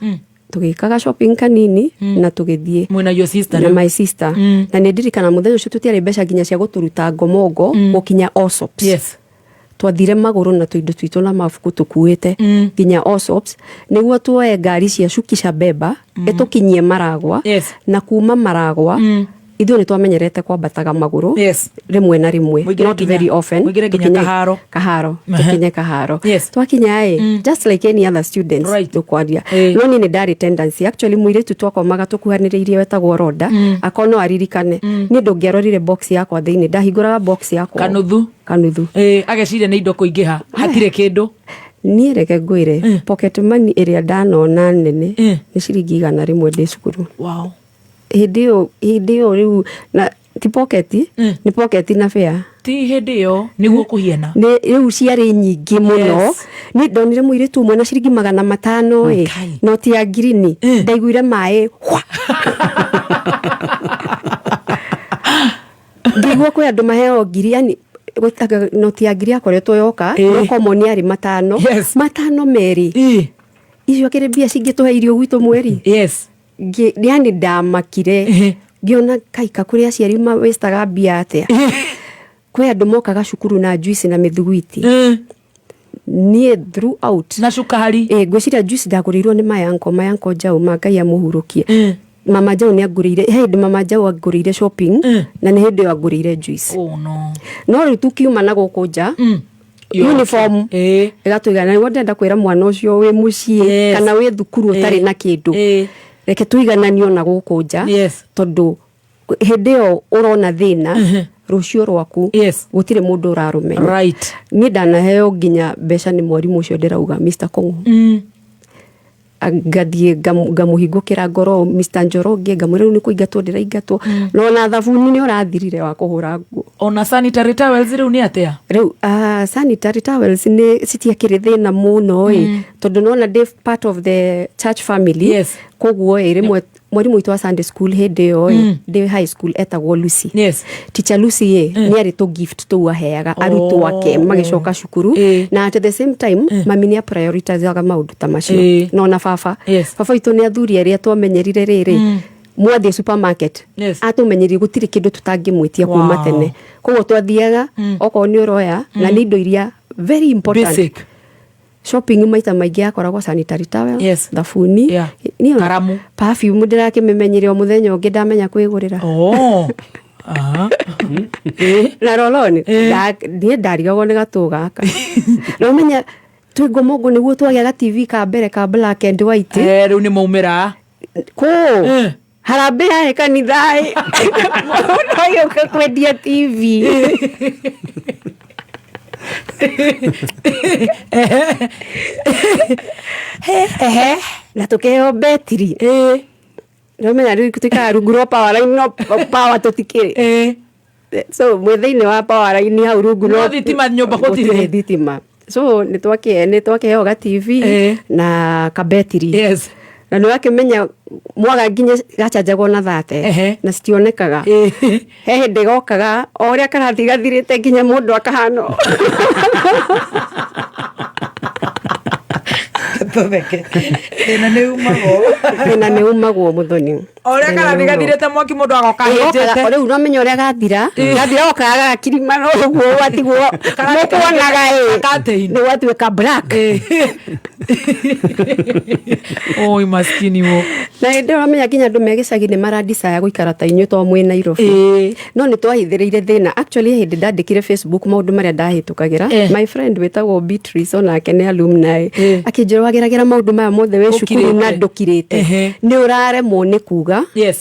tũgĩkaga shopping kanini na tũgĩthiĩ. Mwĩna your sister Na rĩu. my sister. Na nĩ ndirikana mũthenya ũcio tũtiarĩ mbeca nginya cia gũtũruta Ngomongo gũkinya Osops. Twathire magũrũ na tũindo twitũ na mabuku tũkuĩte nginya Osops nĩguo tuoe ngari cia Shukisha Beba ĩtũkinyie Maragwa. Na kuma Maragwa, ithuĩ nĩ twamenyerete kwambataga magũrũ rĩmwe na rĩmwe, Mũingĩre not very often. Mũingĩre nginya Kaharo. Kaharo. Tũkinye Kaharo. Twakinya ĩ, just like any other students, tũkwaria. No niĩ nĩ ndarĩ tendency, actually mũirĩtu twakomaga tũkuhanĩrĩirie wetagwo Roda, akorwo no aririkane, niĩ ndũngĩarorire box yakwa thĩinĩ, ndahingũraga box yakwa. Kanuthu. Kanuthu. Ĩĩ, ageciria nĩ indo kũingĩha, hatirĩ kĩndũ. Niĩ reke ngwĩre, pocket money ĩrĩa ndanona nene nĩ ciringi 100 ndĩ cukuru. Hĩndĩ ĩyo rĩu na ti pocket, nĩ pocket na fare. Ti hĩndĩ ĩyo nĩguo kũhiana. Nĩ rĩu ciarĩ nyingĩ mũno. Nĩ ndonire mũirĩtu ũmwe na ciringi 500 ĩ, Kai. noti ya ngirini. Ndaiguire maĩ hwa. Ngĩigua kwĩ andũ maheo ngiri, yani gwĩtaga noti ya ngiri yakoretwo yoka, no common yarĩ 500. 500 merĩ. Icio akĩrĩ mbia cingĩtũhe irio gwitũ mweri. Yani ndamakire. Ngĩona kaika kũrĩ aciari mawĩstaga mbia atĩa, kwĩ andũ mokaga cukuru na juice na mĩthuguiti. Niĩ throughout Na cukari. Ĩ, ngwĩciria juice ndagũrĩirwo nĩ mayanko, mayanko Njau, ma Ngai amũhurũkie. Mama Njau nĩ angũrĩire, he hĩndĩ mama Njau angũrĩire shopping, na nĩ hĩndĩ ĩyo angũrĩire juice. Oh no. No rĩu tukiuma na gũkũ nja, uniform ĩgatũigana. Nĩguo ndĩrenda kwĩra mwana ũcio wĩ mũciĩ kana wĩ thukuru ũtarĩ na kĩndũ, reke tũigananio na gũkũ nja, tondũ hĩndĩ ĩyo ũrona thĩna, rũciũ rwaku gũtirĩ mũndũ ũrarũmenya. Niĩ ndanaheo nginya mbeca nĩ mwarimũ ũcio ndĩrauga, Mr. Kong'u. Ngathiĩ ngamũhingũkĩra ngoro Mr. Njoroge, ngamwĩra rĩu nĩ kũingatwo ndĩraingatwo, na ona thabuni nĩ ũrathirire wa kũhũra nguo. Ona sanitary towels rĩu nĩ atĩa? Rĩu sanitary towels nĩ citiakĩrĩ thĩna mũno ĩ, tondũ nona ndĩ part of the church family. Koguo ĩ, rĩmwe mwarimũ witũ wa Sunday school hĩndĩ ĩyo ĩ, ndĩ high school, etagwo Lucy. Teacher Lucy ĩ, nĩ arĩ tũ gift tũu aheaga arutwo ake magĩcoka cukuru. Na at the same time mami nĩ aprioritaizaga maũndũ ta macio. Na ona baba. Baba witũ nĩ athuri arĩa twamenyerire rĩrĩ, mwathiĩ supermarket, atũmenyerie gũtirĩ kĩndũ tũtangĩmwĩtia kuma tene. Koguo twathiaga okorwo nĩ ũroya, na nĩ indo iria very important. Basic Shopping maita maingĩ yakoragwo sanitary towel, thabuni. Niĩ ona Karamu. Perfume ndĩrakĩmĩmenyire o mũthenya ũngĩ ndamenya kwĩgũrĩra. Oh. Aha. Na roloni niĩ ndarigagwo nĩ gatũ gaka, na ũmenya twĩ ngomongo nĩguo twagĩa ga TV ka mbere ka black and white. Eh, rĩu nĩ maumĩra. Kũ harambĩ yarĩ kanitha ĩ, mũndũ agĩũka kwendia TV. Na tũkĩheo betiri. Nĩũmenya rĩu tũikaraga rungu rwa power line, no power tũtikĩrĩ. So mwĩ thĩinĩ wa power line hau rungu. No thitima nyũmba gũtirĩ. Thitima. So nĩ twakĩheo ga TV na kabetiri. Na nĩ wakĩmenya mwaga nginya gacanjagwo na 30 na citionekaga. He hĩndĩ gokaga o ũrĩa karathiĩ gathirĩte nginya mũndũ akahana ũũ. Tũtheke, thĩna nĩ umagwo. Thĩna nĩ umagwo, mũthoni. O ũrĩa karathiĩ gathirĩte mwaki, mũndũ agoka ahĩnjĩte ahĩnjĩte. Rĩu nomenya ũrĩa gathira gathira, okaga gagakirima ũguo, gwatigwo mũkuonaga ĩ Curtain. nĩ gwatuĩka black. Oi, maskini wo. Na hĩndĩ ĩyo ũramenya nginya andũ me gĩcagi nĩ maradicaya gũikara ta inyuĩ to mwĩ Nairobi. No nĩ twahithĩrĩire thĩna. Actually, hĩndĩ ndandĩkire Facebook maũndũ marĩa ndahĩtũkagĩra, my friend wĩtagwo Beatrice, onake nĩ alumni, akĩnjĩra wageragĩra maũndũ maya mothe wĩ cukuru na Ũkirĩte. ndũkirĩte, nĩ ũraremwo nĩ kuga.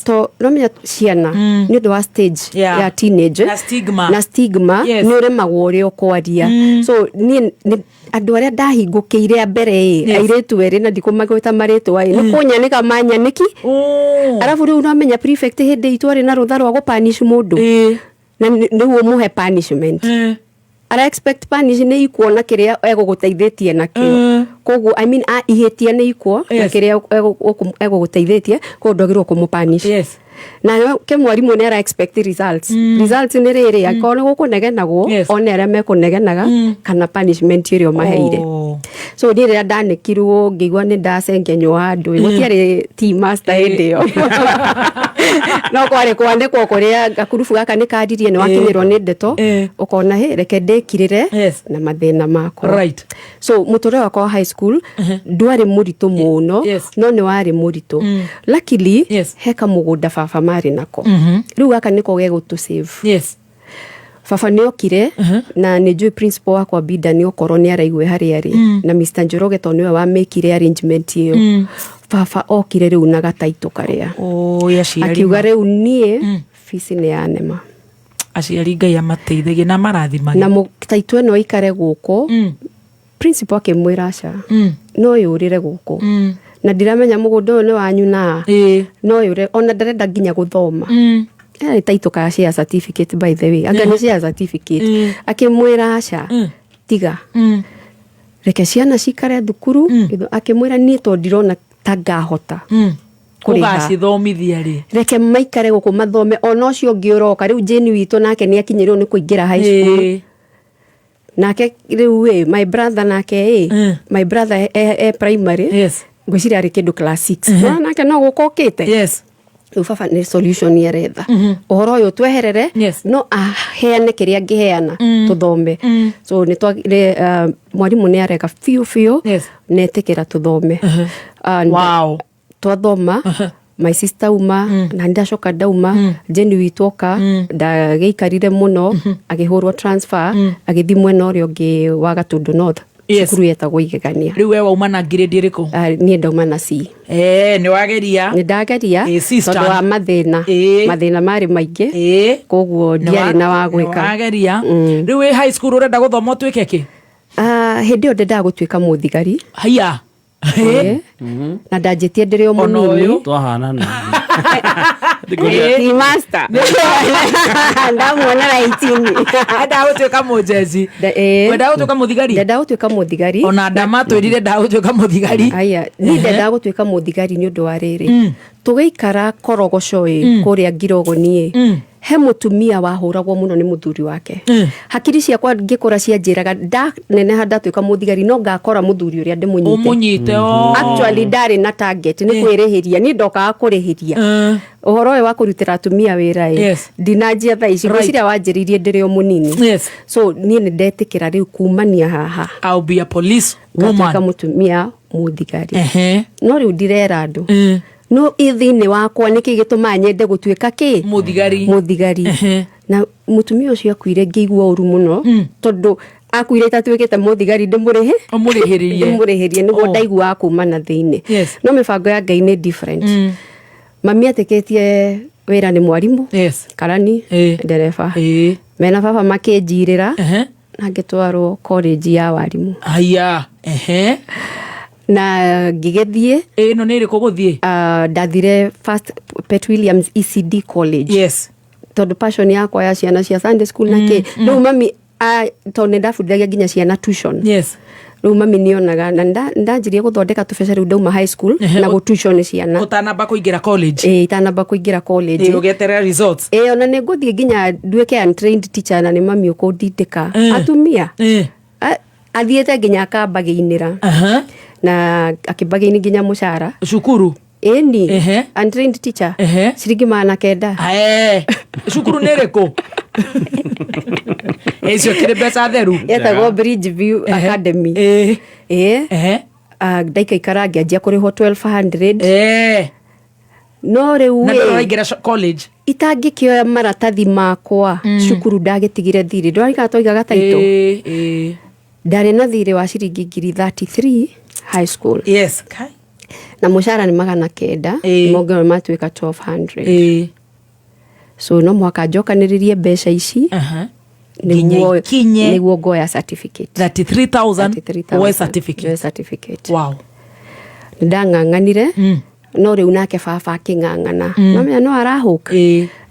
To nomenya ciana nĩ ũndũ wa stage ya teenage Na stigma. Na stigma, nĩ ũremagwo ũrĩa ũkwaria. So niĩ andũ arĩa ndahingũkĩire a mbere ĩ, airĩtu erĩ, na ndikũmagwĩta marĩtwa ĩ, nĩ kũnyanĩka manyanĩki. Arabu rĩu nomenya prefect hĩndĩ itũ arĩ na rũtha rwa gũpanish mũndũ, na nĩguo mũhe punishment, ara expect punish nĩ ikuo na kĩrĩa egũgũteithĩtie nakĩo. Koguo, I mean, ihĩtia nĩ ikuo na kĩrĩa egũgũteithĩtie, koguo ndwagĩrĩirwo kũmũ-punish. Na ke mwarimũ nĩ ara expect results. Results nĩ rĩrĩ, angĩkorwo nĩ gũkũnegenagwo, one arĩa mekũnegenaga kana punishment ĩrĩa ũmaheire. So niĩ rĩrĩa ndanĩkirwo, ngĩigua nĩ ndacengenywo handũ ĩ, gũtiarĩ tea master hĩndĩ ĩyo, no kwarĩ kwanĩkwo kũrĩa gakurubu gaka nĩ kandirie, nĩ wakinyĩrwo nĩ ndeto, ũkona hĩ, reke ndĩkirĩre na mathĩna makwa. So mũtũrĩre wakwa wa high school ndwarĩ mũritũ mũno, no nĩ warĩ mũritũ. Luckily, he kamũgũnda baba marĩ nako. Rĩu gaka nĩko gegũtũ save. Baba nĩ okire, na nĩ njũĩ principal wakwa Binda nĩ okorwo nĩ araigua harĩa arĩ, na Mr Njoroge, tondũ nĩwe wamĩkire arrangement ĩyo. Baba okire rĩu na gataitũ karĩa Oi, aciari. Akiuga rĩu niĩ bici nĩ yanema. Aciari, Ngai amateithagie na marathimage. Na taitũ ĩno ĩikare gũkũ. Principal akĩmwĩra aca, no yũrĩre gũkũ, na ndiramenya mũgũnda ũyũ nĩ wanyu na no yũre, ona ndarenda nginya gũthoma. Yarĩ taitũ ka share certificate, by the way, anga nĩ share certificate. Akĩmwĩra aca, tiga, reke ciana cikare thukuru. Akĩmwĩra niĩ to ndirona ta ngahota kũrĩha. Ũgacithomithia rĩ? Reke maikare gũkũ mathome, ona ũcio ũngĩ ũroka rĩu, Jane witũ, nake nĩ akinyĩrwo nĩ kũingĩra high school. Nake rĩu ĩ, my brother nake ĩ, my brother e primary, ngwĩciria arĩ kĩndũ class 6. No nake no gũka ũkĩte. Rĩu baba nĩ solution aretha, ũhoro ũyũ tweherere, no aheane kĩrĩa angĩheana tũthome. So nĩ mwarimũ nĩ arega biũ biũ, netĩkĩra tũthome. And twathoma, my sister uma, na ndacoka ndauma, Jenny witũ oka, ndagĩikarire mũno, agĩhũrwo transfer, agĩthiĩ mwena ũrĩa ũngĩ wa Gatundu North, cukuru yetagwo Igegania. Rĩu we wauma na grade ĩrĩkũ? Ah, niĩ ndauma na C. Eh, nĩ wageria. Nĩ ndageria, Sister. tondũ wa mathĩna. Mathĩna marĩ maingĩ, koguo ndiarĩ na wa gwĩka. Wageria. Rĩu wĩ high school ũrenda gũthoma ũtuĩke kĩ? Ah, hĩndĩ ĩyo ndendaga gũtuĩka mũthigari. Haiya. Na ndanjĩtie ndĩrĩ o Ona mũnini. ũyũ. Twahanana. Ti master ndamuona raitini. Endaga gũtuĩka mũnjeci. Wendaga gũtuĩka mũthigari. Ndendaga gũtuĩka mũthigari. Ona ndamatwĩrire ndaga gũtuĩka mũthigari. Aya, niĩ ndendaga gũtuĩka mũthigari nĩ ũndũ wa rĩrĩ, tũgĩikara korogoco ĩ kũrĩa ngirogoni ĩ, he mũtumia wahũragwo mũno nĩ mũthuri wake. Hakiri ciakwa ngĩkũra cianjĩraga ndaneneha ndatuĩka mũthigari no ngakora mũthuri ũrĩa ndĩmũnyite. Ũmũnyite o. Actually ndarĩ na target nĩ kwĩrĩhĩria, niĩ ndokaga kũrĩhĩria. Ũhoro ũyũ wa kũrutĩra atumia wĩra ĩ, ndinanjia thaa ici. Ngwĩciria wanjĩrĩirie ndĩrĩ o mũnini. So niĩ nĩ ndetĩkĩra rĩu kumania haha I'll be a police ngatuĩka woman. Mũtumia mũthigari. No rĩu ndirera andũ, no ĩ thĩinĩ wakwa nĩkĩ gĩtũmaga nyende gũtuĩka kĩ? Mũthigari. Mũthigari. Na mũtumia ũcio akuire ngĩigua ũru mũno, tondũ akuire itatuĩkĩte mũthigari ndĩmũrĩhe. Ũmũrĩhĩrie. Ndĩmũrĩhĩrie nĩguo. Oh. Ndaiguaga kuma na thĩinĩ. No mĩbango ya Ngai nĩ different. Mami etĩkĩtie wĩra nĩ mwarimũ, karani, ndereba. Mena baba makĩnjirĩra na ngĩtwarwo college ya warimũ. Haya, ehe. Na ngĩgĩthiĩ. Ĩno nĩ ĩrĩkũ gũthiĩ? Ndathire first Pet Williams ECD College. Tondũ passion yakwa ya ciana cia Sunday school na kĩ, rĩu mami tondũ nĩ ndabundithagia nginya ciana tuition. Rĩu mami nĩonaga na ndanjirie gũthondeka tũbeca rĩu ndauma high school na gũtuition ciana. Ũtanamba kũingĩra college. Ĩĩ, itanamba kũingĩra college. Ũgĩeterera results. Ĩĩ, ona nĩ ngũthiĩ nginya nduĩke untrained teacher na nĩ mami ũkũndindĩka. Atumia athiĩte nginya akambagĩinĩra na akĩmbagĩini nginya mũcara. Cukuru. Ĩni, untrained teacher, ciringi 900. Cukuru nĩ ĩrĩkũ icio kĩrĩ mbeca theru? Yetagwo Bridge View Academy. Ĩĩ. Ndaikaikara ngĩanjia kũrĩhwo 1200. No rĩu Na ĩ, ndũrĩ ũraingĩra college. Itangĩkĩoya maratathi makwa cukuru ndagĩtigire thirĩ, ndũrarikana twaigaga taitũ? Ĩĩ. Ndarĩ na thirĩ wa ciringi ngiri 33 high school. Kai. Na mũcara nĩ 900. Mongerwo matuĩka 1200. So no mũhaka njokanĩrĩrie mbeca ici Nginya ikinye nĩguo ngoya certificate. 33,000. 33,000. Woe certificate. Njoe certificate. Ndang'ang'anire, no rĩu nake baba akĩng'ang'ana, nomenya no arahũka.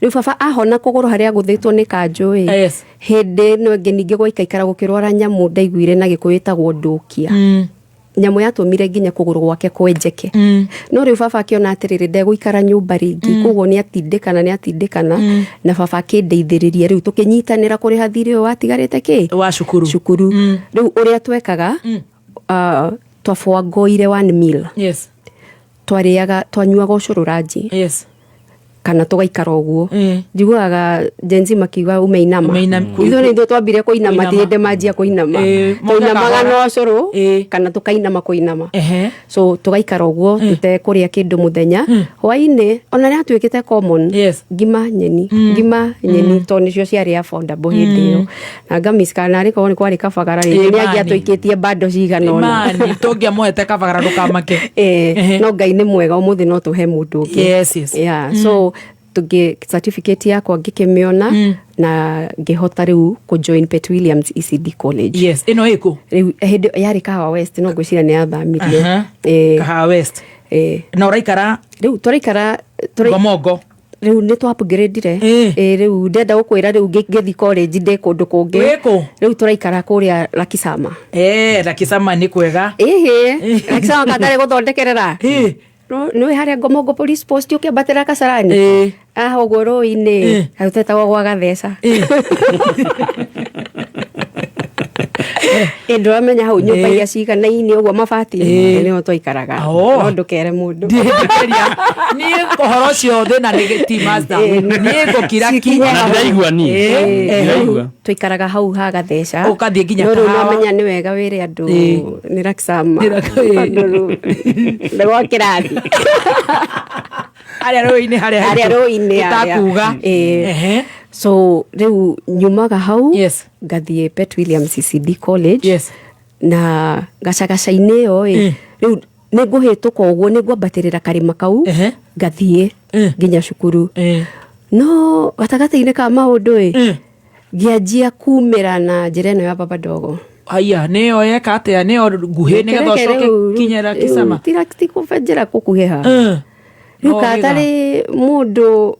Rĩu baba ahona kũgũrũ harĩa agũthĩtwo nĩ kanjũ ĩ, hĩndĩ ĩno ĩngĩ ningĩ gwaikaikara gũkĩrwara nyamũ ndaiguire na gĩkũyũ ĩtagwo ndũkia. Nyamũ yatũmire nginya kũgũrũ gwake kwenjeke. No rĩu baba akĩona atĩrĩrĩ, ndegũikara nyũmba rĩngĩ, koguo nĩ atindĩkana, nĩ atindĩkana na baba akĩndeithĩrĩria, rĩu tũkĩnyitanĩra kũrĩha thirĩ ũyũ watigarĩte kĩ wa cukuru. Cukuru. Rĩu ũrĩa twekaga, twabwangoire one meal. Twarĩaga, twanyuaga ũcũrũ ranji kana tũgaikara ũguo. Njiguaga Gen Z makiuga umeinama. Ithuĩ nĩ ithuĩ twambire kũinama. Kũinama. Ti hĩndĩ manjia kũinama. Maugaga Twainamaga na ũcũrũ kana tũkainama kũinama. So tũgaikara ũguo tũtekũrĩa kĩndũ mũthenya, hwainĩ ona nĩ yatuĩkĩte common. Ngima nyeni, ngima nyeni, tondũ nĩcio ciarĩ affordable hĩndĩ ĩyo, na ngamis kana arĩ korwo nĩ kwarĩ kabagara rĩngĩ nĩ Mani. angĩatũikĩtie bando cigana ũna. Mani tũngĩamũhete kabagara, ndũkamake. No Ngai nĩ mwega, ũmũthĩ no tũhe mũndũ ũngĩ. Yeah, so tũngĩ certificate yakwa ngĩkĩmĩona na ngĩhota rĩu kũ join Pet Williams ECD College. Yes, ĩno ĩkũ? Rĩu hĩndĩ yarĩ Kahawa West, no ngwĩciria nĩ yathamirio. Kahawa West. Na ũraikara? Rĩu tũraikara Ngomongo. Rĩu nĩ twa upgrade-ire. Rĩu ndenda gũkwĩra, rĩu ngĩthiĩ college ndĩ kũndũ kũngĩ. Wĩkũ? Rĩu tũraikara kũrĩa Lakisama. Lakisama nĩ kwega. Ĩhĩ, Lakisama katarĩ gũthondekerera. Nĩũĩ harĩa Ngomongo police post ũkĩambatĩra Kasarani? Haha ũguo rũĩ-inĩ, hau tetagwo gwa Gatheca. Ĩ ndũramenya hau nyũmba iria ciganaine ũguo mabati nĩho twaikaraga. No ndũkere mũndũ. Ndingĩgeria niĩ ũhoro ũcio, thĩna nĩ ti master, niĩ ngũkira ki. Cikinye Na hau. ndiraigua niĩ. Ndiraigua. Tũikaraga hau ha Gatheca. Ũkathiĩ nginya No rĩu Kahawa. nomenya nĩ wega wĩre andũ nĩ Lakisama. Nĩ Tondũ rĩu nĩ gwa kĩrathi. Harĩa rũĩ-inĩ harĩa. Harĩa rũĩ-inĩ harĩa. Tũtakuga. So rĩu nyumaga hau ngathiĩ Pet Williams ECD College. Na gacagaca-inĩ ĩyo ĩ, rĩu nĩ ngũhĩtũka ũguo, nĩ ngwambatĩrĩra karĩma kau ngathiĩ nginya cukuru. No gatagatĩ-inĩ ka maũndũ ĩ, ngĩanjia kumĩra na njĩra ĩno ya baba ndogo. Haya, nĩyo yeka atĩa, nĩyo nguhĩ nĩgetha Reke ũcoke rĩu- kinyĩra rĩu kĩcama? Tikũbenjera gũkuhĩha. Rĩu No katarĩ mũndũ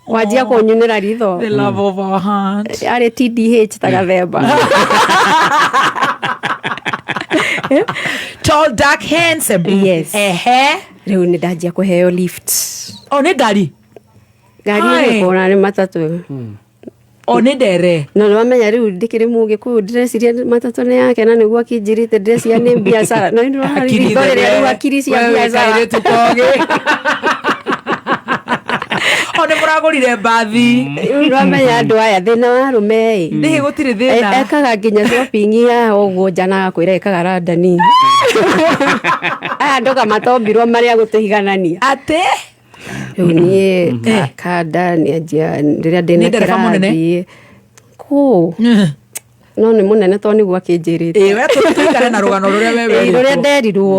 wanjia kũnyunĩra ritho. The love of our heart. Arĩ TDH ta gathemba. Tall, dark, handsome. Yes. Ehe. Rĩu nĩ ndanjia kũheo lift. O nĩ ngari? Ngari Hai. nĩ kũra nĩ matatũ. O nĩ ndere? No nĩ wamenya rĩu ndĩkĩrĩ mũgĩkũyũ, ndĩreciria matatũ nĩ yake na nĩguo akĩnjĩrĩte, ndĩreciria nĩ biacara, no nĩ ritho rĩrĩa rĩu hakiri cia We wĩ biacara. kairĩtu kogĩ. O nĩ mũragũrire mbathi? Rĩu nĩ wamenya andũ aya thĩna wa arũme ĩ. Nĩhĩ gũtirĩ thĩna. Ekaga nginya shopping ya ũguo nja na agakwĩra ekaga randani. Aya andũ kamatombirwo marĩa gũtũhiganania. Atĩ? Rĩu niĩ kanda nĩanjia rĩrĩa ndĩna Nĩ ndereba mũnene? kĩrathi kũ no nĩ mũnene tondũ nĩguo akĩnjĩrĩte. Ĩ, we tũikare na rũgano rũrĩa we Ĩ, rũrĩa nderirwo.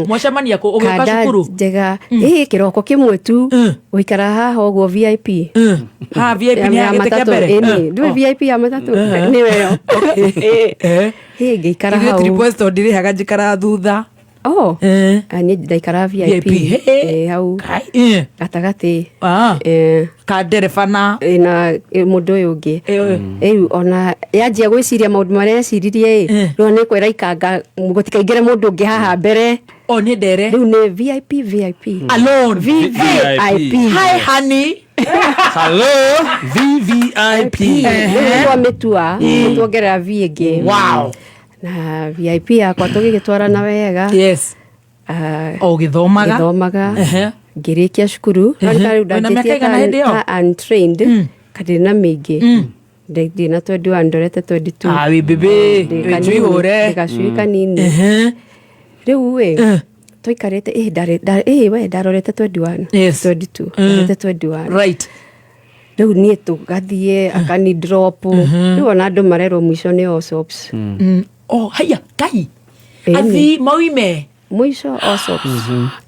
Mwacemania kũ ũgĩũka Kanda cukuru? njega ĩ kĩroko kĩmwe tu gũikara haha ũguo VIP. Ha VIP nĩ Ya ya gĩtĩ kĩa matatũ, mbere? ĩni ndũĩ VIP ya matatũ nĩwe yo. Ĩ ngĩikara Ithuĩ hau. triposto ndirĩhaga, njikara thutha. Oh. Ah, niĩ ndaikara VIP. VIP. Ĩ, hau Kai. gatagatĩ. Ah. Ĩ, Kandereba na ĩ, na ĩ, mũndũ ũyũ ũngĩ. Rĩu ona yanjia gwĩciria maũndũ marĩa eciririe ĩ, rĩu nĩ kwĩra ikanga gũtikaingĩre mũndũ ũngĩ haha mbere. O nĩ ndere. Rĩu nĩ VIP VIP. Alone. VIP. Hi honey. Hello, VVIP. Rĩu twamĩtua tuongerera V ĩngĩ. Na VIP yakwa tũgĩgĩtwarana wega. Ah, O ũgĩthomaga. Gĩthomaga. Ngĩrĩkia cukuru. No nĩ rĩu Wĩna mĩaka ndanjĩtie ĩigana hĩndĩ ĩyo? ta untrained kandĩ na mĩingĩ. Ndĩ na 21, ndorete 22. Ah, wĩ bĩbĩ. Ndĩ Wĩ kanini, njihũre. ndĩ gacui kanini. Rĩu ĩ tũikarĩte ĩ ĩ we ndarorete 21. 22, ndarorete 21. Rĩu niĩ tũgathiĩ akani drop, rĩu ona andũ marerwo mũico nĩ all soaps. Oh, haya, kai. Ĩni. Athi mauime. Mũico all soaps.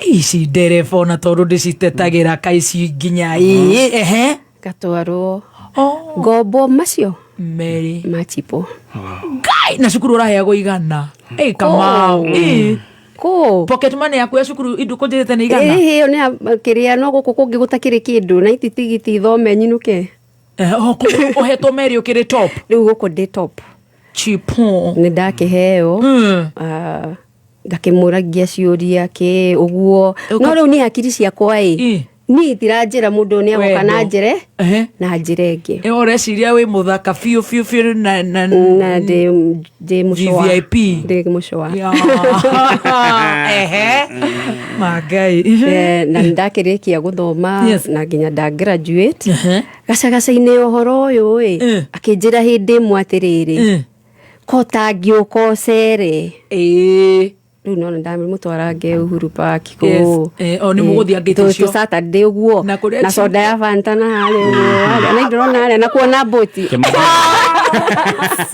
Ici ndereba ona tondũ ndĩcitetagĩra kaici nginya ĩ ehe. Gatwarwo Oh. ngombo macio Mary. machipo. Ngai, na cukuru ũraheagwo igana? Ĩ Kamau. Ĩ. Kũ Pocket money yaku ya cukuru indu kũnjĩrĩte nĩ igana? Ĩhĩ, ĩyo nĩ ya kĩrĩa, no gũkũ kũngĩ gũtakĩrĩ kĩndũ na iti tigiti thome nyinũke. Eh, oh, ũhetwo Mary ũkĩrĩ top? Rĩu gũkũ ndĩ top. Chipo. Nĩ ndakĩheo. Ah, ngakĩmũragia ciũria kĩ ũguo, no rĩu niĩ hakiri ciakwa ĩ niĩ itiranjĩra mũndũ ũyũ nĩ agoka na Wendo. njĩre na njĩra ĩngĩ. Ĩ, ũreciria wĩ mũthaka biũ biũ biũ na Na ndĩ mũcũa. VIP. Ndĩ mũcũa. Ya. Ehe, mangai. Eh, na nĩ ndakĩrĩkia gũthoma na nginya nda graduate. Gacagaca-inĩ ũhoro ũyũ ĩ akĩnjĩra hĩndĩ ĩmwe atĩrĩrĩ, ko tangĩũka ũcere. Rĩu nona ndamũtwara nge Uhuru Park kũu. Eh, o nĩ mũgũthiĩ ngĩti icio. Tũ Saturday ũguo. Na kũrĩa Na soda ya Fanta na harĩa ũguo harĩa na ndĩrona harĩa na kuona boti.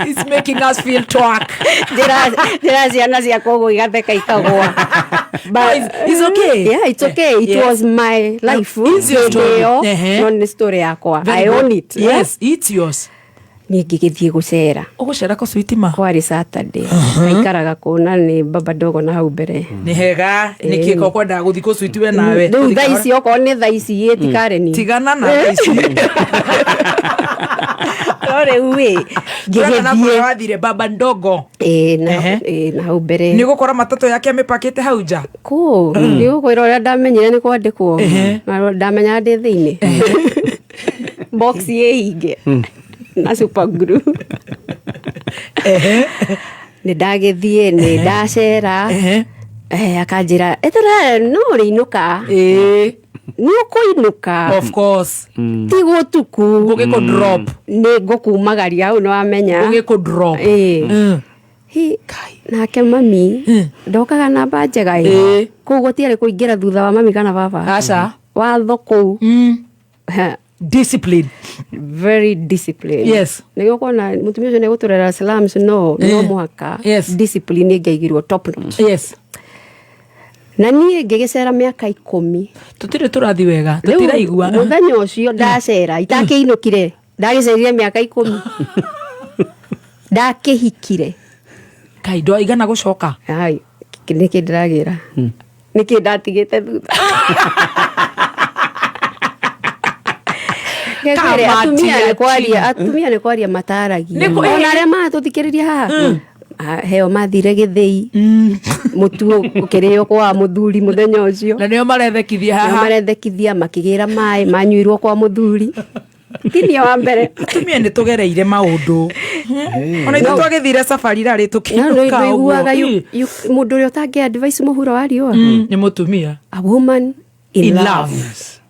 It's making us feel twerk. Njĩra ciana ciakwa ũguo igatheka ikagwa. No, it's okay. Yeah, it's okay. It was my life. It's your story. Hĩndĩ ĩyo, no nĩ story yakwa. Very I good. own it. Yes, it's yours. Niĩ ngĩgĩthiĩ gũcera. Ũgũcera kũ sweetie ma? Kwarĩ Saturday. Ngaikaraga kũu na nĩ baba ndogo na hau mbere. Nĩ hega, nĩkĩ ko kwendaga gũthiĩ kũ sweet we nawe? Rĩu thaa ici okorwo nĩ thaa ici ĩ ti Karen. Tigana na thaa ici. No rĩu ĩ Turana na ngĩgĩthiĩ. kũrĩa wathire baba ndogo. Ĩ na ĩ na hau mbere. Nĩ ũgũkora matatũ yake amĩpakĩte hau nja. Kũ nĩ ũkwĩra ũrĩa ndamenyire nĩ kwandĩkwo. Na ndamenyaga ndĩ thĩinĩ. Box ĩ hinge. Na super glue. Nĩ ndagĩthiĩ nĩ ndacera. Eh, akanjĩra eterera no ũrĩinũka. Nĩ ũkũinũka. Of course. Ti gũtuku. Ngũgĩkũ drop. Nĩ ngũkumagaria hau nĩ wamenya. Ngũgĩkũ drop. Ĩ. Hi, nake mami ndokaga namba njega ĩ. Kũu gũtiarĩ kũingĩra thutha wa mami kana baba. Aca. Watho kũu. Ha. Discipline. Very disciplined. Nĩguo kuona mũtumia ũcio nĩegũtũrera slums, no mũhaka discipline ĩngĩaigirwo top notch. Na niĩ ngĩgĩcera mĩaka 10. Tũtirĩ tũrathiĩ wega. Rĩu, Tũtiraigua. mũthenya ũcio ndacera itakĩinũkire, ndagĩcerire mĩaka 10, ndakĩhikire. Kai ndwaigana gũcoka? Ai, nĩkĩ ndĩragĩra, nĩkĩ ndatigĩte thutha? Ngwĩre, atumia nĩ kwaria, atumia nĩ kwaria mataragia. Ona arĩa maratũthikĩrĩria haha, ah, heo mathire gĩthĩi, mũtu ũkĩrĩo kwa mũthuri mũthenya ũcio. Na nĩo marethekithia nĩo haha. Marethekithia makĩgĩra maĩ manyuirwo kwa mũthuri, tinia wa mbere. Atumia nĩ tũgereire maũndũ, ona ithuĩ twagĩthire safari rarĩ No tũkĩinũka ndũiguaga ũguo. mũndũ ũrĩa ũtangĩ advice mũhuro wa riũa? Nĩ mũtumia. A woman in, in love. Love.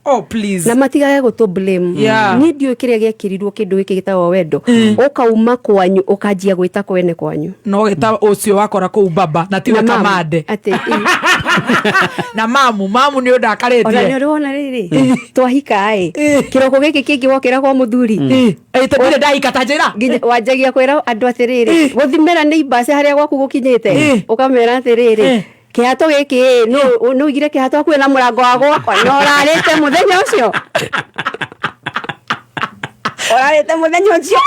Oh please. Na matigage gũtũ blame. Niĩ ndiũĩ kĩrĩa gĩekĩrirwo kĩndũ gĩkĩ gĩtagwo wendo, ũkauma kwanyu ũkanjia gwĩta kwene kwanyu. No gĩta ũcio wakora kũu baba na tiwe Na mamu, kamande. Atĩ Na mamu, mamu nĩ ona nĩ ũndakarĩtie. ũrĩ wona rĩrĩ twahika ĩ, kĩroko gĩkĩ kĩngĩ wokĩra kwa mũthuri, Ndirĩ ndahika, ta njĩra. Nginya wanjagia kwĩra andũ atĩrĩrĩ, gũthimĩra nĩ ibaci harĩa gwaku gũkinyĩte, ũkamera atĩrĩrĩ, kĩhato gĩkĩ ĩ, nũ ũigire kĩhato hakuhĩ na mũrango wa gwakwa, na ũrarĩte mũthenya ũcio, ũrarĩte mũthenya ũcio.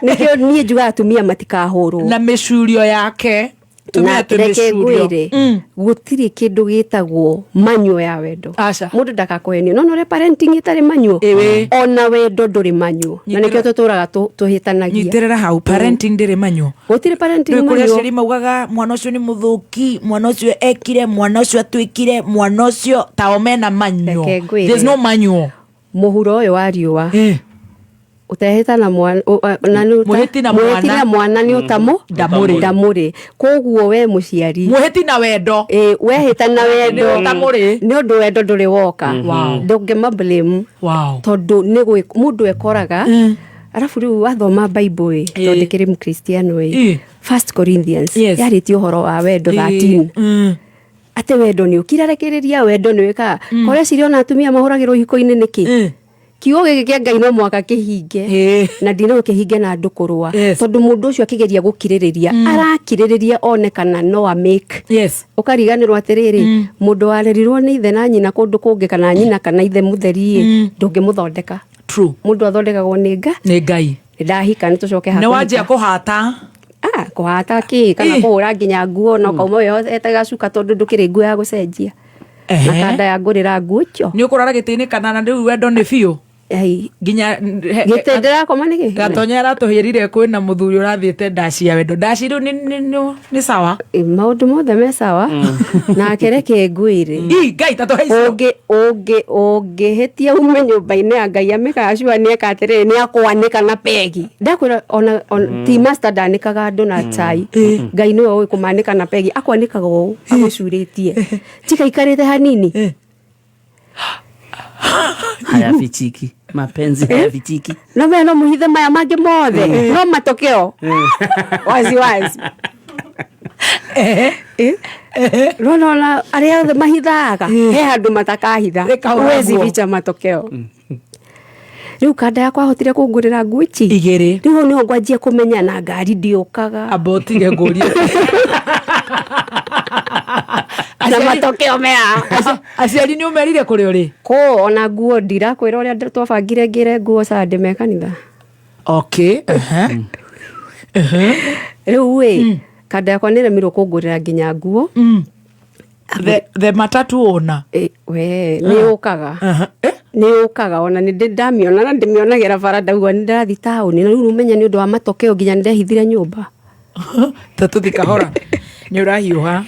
Nĩkĩo niĩ njugaga atumia matikahũrwo. Na mĩcurio yake. Tumia Na twĩ reke mĩcurio. ngwĩre, gũtirĩ kĩndũ gĩtagwo manyuo ya wendo. Aca. Mũndũ ndakakũhenie, no ũrĩa parenting ĩtarĩ manyuo, Ĩĩ. ona wendo ndũrĩ manyuo, na nĩkĩo tũtũraga tũhĩtanagia. Nyitĩrĩra hau, parenting ndĩrĩ manyuo. Gũtirĩ parenting Rĩu kũrĩ manyuo. aciari maugaga mwana ũcio nĩ mũthũki, mwana ũcio ekire, mwana ũcio atuĩkire, mwana ũcio tao mena manyuo. Reke ngwĩre. There's no manyuo. Mũhuro ũyũ wa riũa, ũtehĩta na mwana na nĩ Mũhĩti na mũhĩti mwana. Na mwana nĩ ũtamũ Ndamũrĩ. Ndamũrĩ. Koguo we mũciari, Mũhĩti na wendo. Ĩ, wehĩta na wendo. Nĩ ũtamũrĩ. Nĩ ũndũ wendo ndũrĩ woka. Ndũngĩma blame, tondũ nĩ mũndũ ekoraga. Arabu rĩu wathoma Bible ĩ, tondũ ndĩkĩrĩ mũkristiano ĩ, First Corinthians yarĩtie ũhoro wa wendo 13, atĩ wendo nĩ ũkirarekĩrĩria, wendo nĩ wĩkaga koreciria. Ona atumia mahũragĩrwo ihiko-inĩ nĩkĩ? Kiugo gĩkĩ kĩa Ngai no mwaka kĩhinge. Na ndino kĩhinge na andũ kũrũa, tondũ mũndũ ũcio akĩgeria gũkirĩrĩria, arakirĩrĩria one kana no a make ũkariganĩrwo atĩrĩrĩ, mũndũ warerirwo nĩ ithe na nyina kũndũ kũngĩ, kana nyina kana ithe mũtheri ĩ, ndũngĩmũthondeka. Mũndũ athondekagwo nĩ nga Nĩ Ngai. Nĩ ndahika, nĩ tũcoke Nĩ wanjia kũhata. Ah, kũhata kĩ kana kũhũra nginya nguo na ũkauma wĩhotete gacuka, tondũ ndũkĩrĩ nguo ya gũcenjia na kanda ya ngũrĩra nguo icio. Nĩ ũkũrara gĩtĩ-inĩ kana na rĩu wendo nĩ biũ. Ai, nginya gĩtĩ ndĩrakoma nĩkĩ? Gatonya aratũhĩrire kwĩna mũthuri ũrathiĩte ndaci ya wendo, ndaci rĩu nĩ sawa. Ĩ, maũndũ mothe me sawa, nake reke ngwĩre. Ii, Ngai tatũhe icio. Ũngĩhĩtia ume nyũmba-inĩ ya Ngai, amĩkacua nĩ eka atĩrĩrĩ, nĩ akwanĩka na pegi. Ndakwĩra ona ti master ndanĩkaga andũ na tai, Ngai nĩwe ũĩ kũmanĩka na pegi. Akwanĩkaga ũũ agũcurĩtie tiga ikarĩte hanini. Hayafichiki, mapenzi hayafichiki. No me no muhithe maya mangĩ mothe, no matokeo wazi wazi. Rona ona arĩa othe mahithaga he handũ matakahitha. Rĩkahũra Huwezi nguo. ficha matokeo. Rĩu kanda yakwa ahotire kũngũrĩra nguo ici Igĩrĩ. Rĩu hau nĩho ngwanjia kũmenya na ngari ndiũkaga. Amba ũtige ngũrie. Na matokeo mea. Aciari nĩ ũmerire kũrĩa ũrĩ? Kũ ona nguo ndirakwĩra ũrĩa twabangire ngĩre nguo Sunday me kanitha. Okay, ehe. Rĩu ĩ, kanda yakwa nĩ remirwo kũngũrĩra nginya nguo. The matatu owner. Ĩ, we nĩ ũkaga. Eh? Nĩ ũkaga, ona nĩ ndĩ ndamĩona na ndĩmĩonagĩra bara, ndauga nĩ ndĩrathiĩ taũni, na rĩu ũmenya nĩ ũndũ wa matokeo nginya nĩ ndehithire nyũmba. Ta tũthi kahora, nĩ ũrahiũha.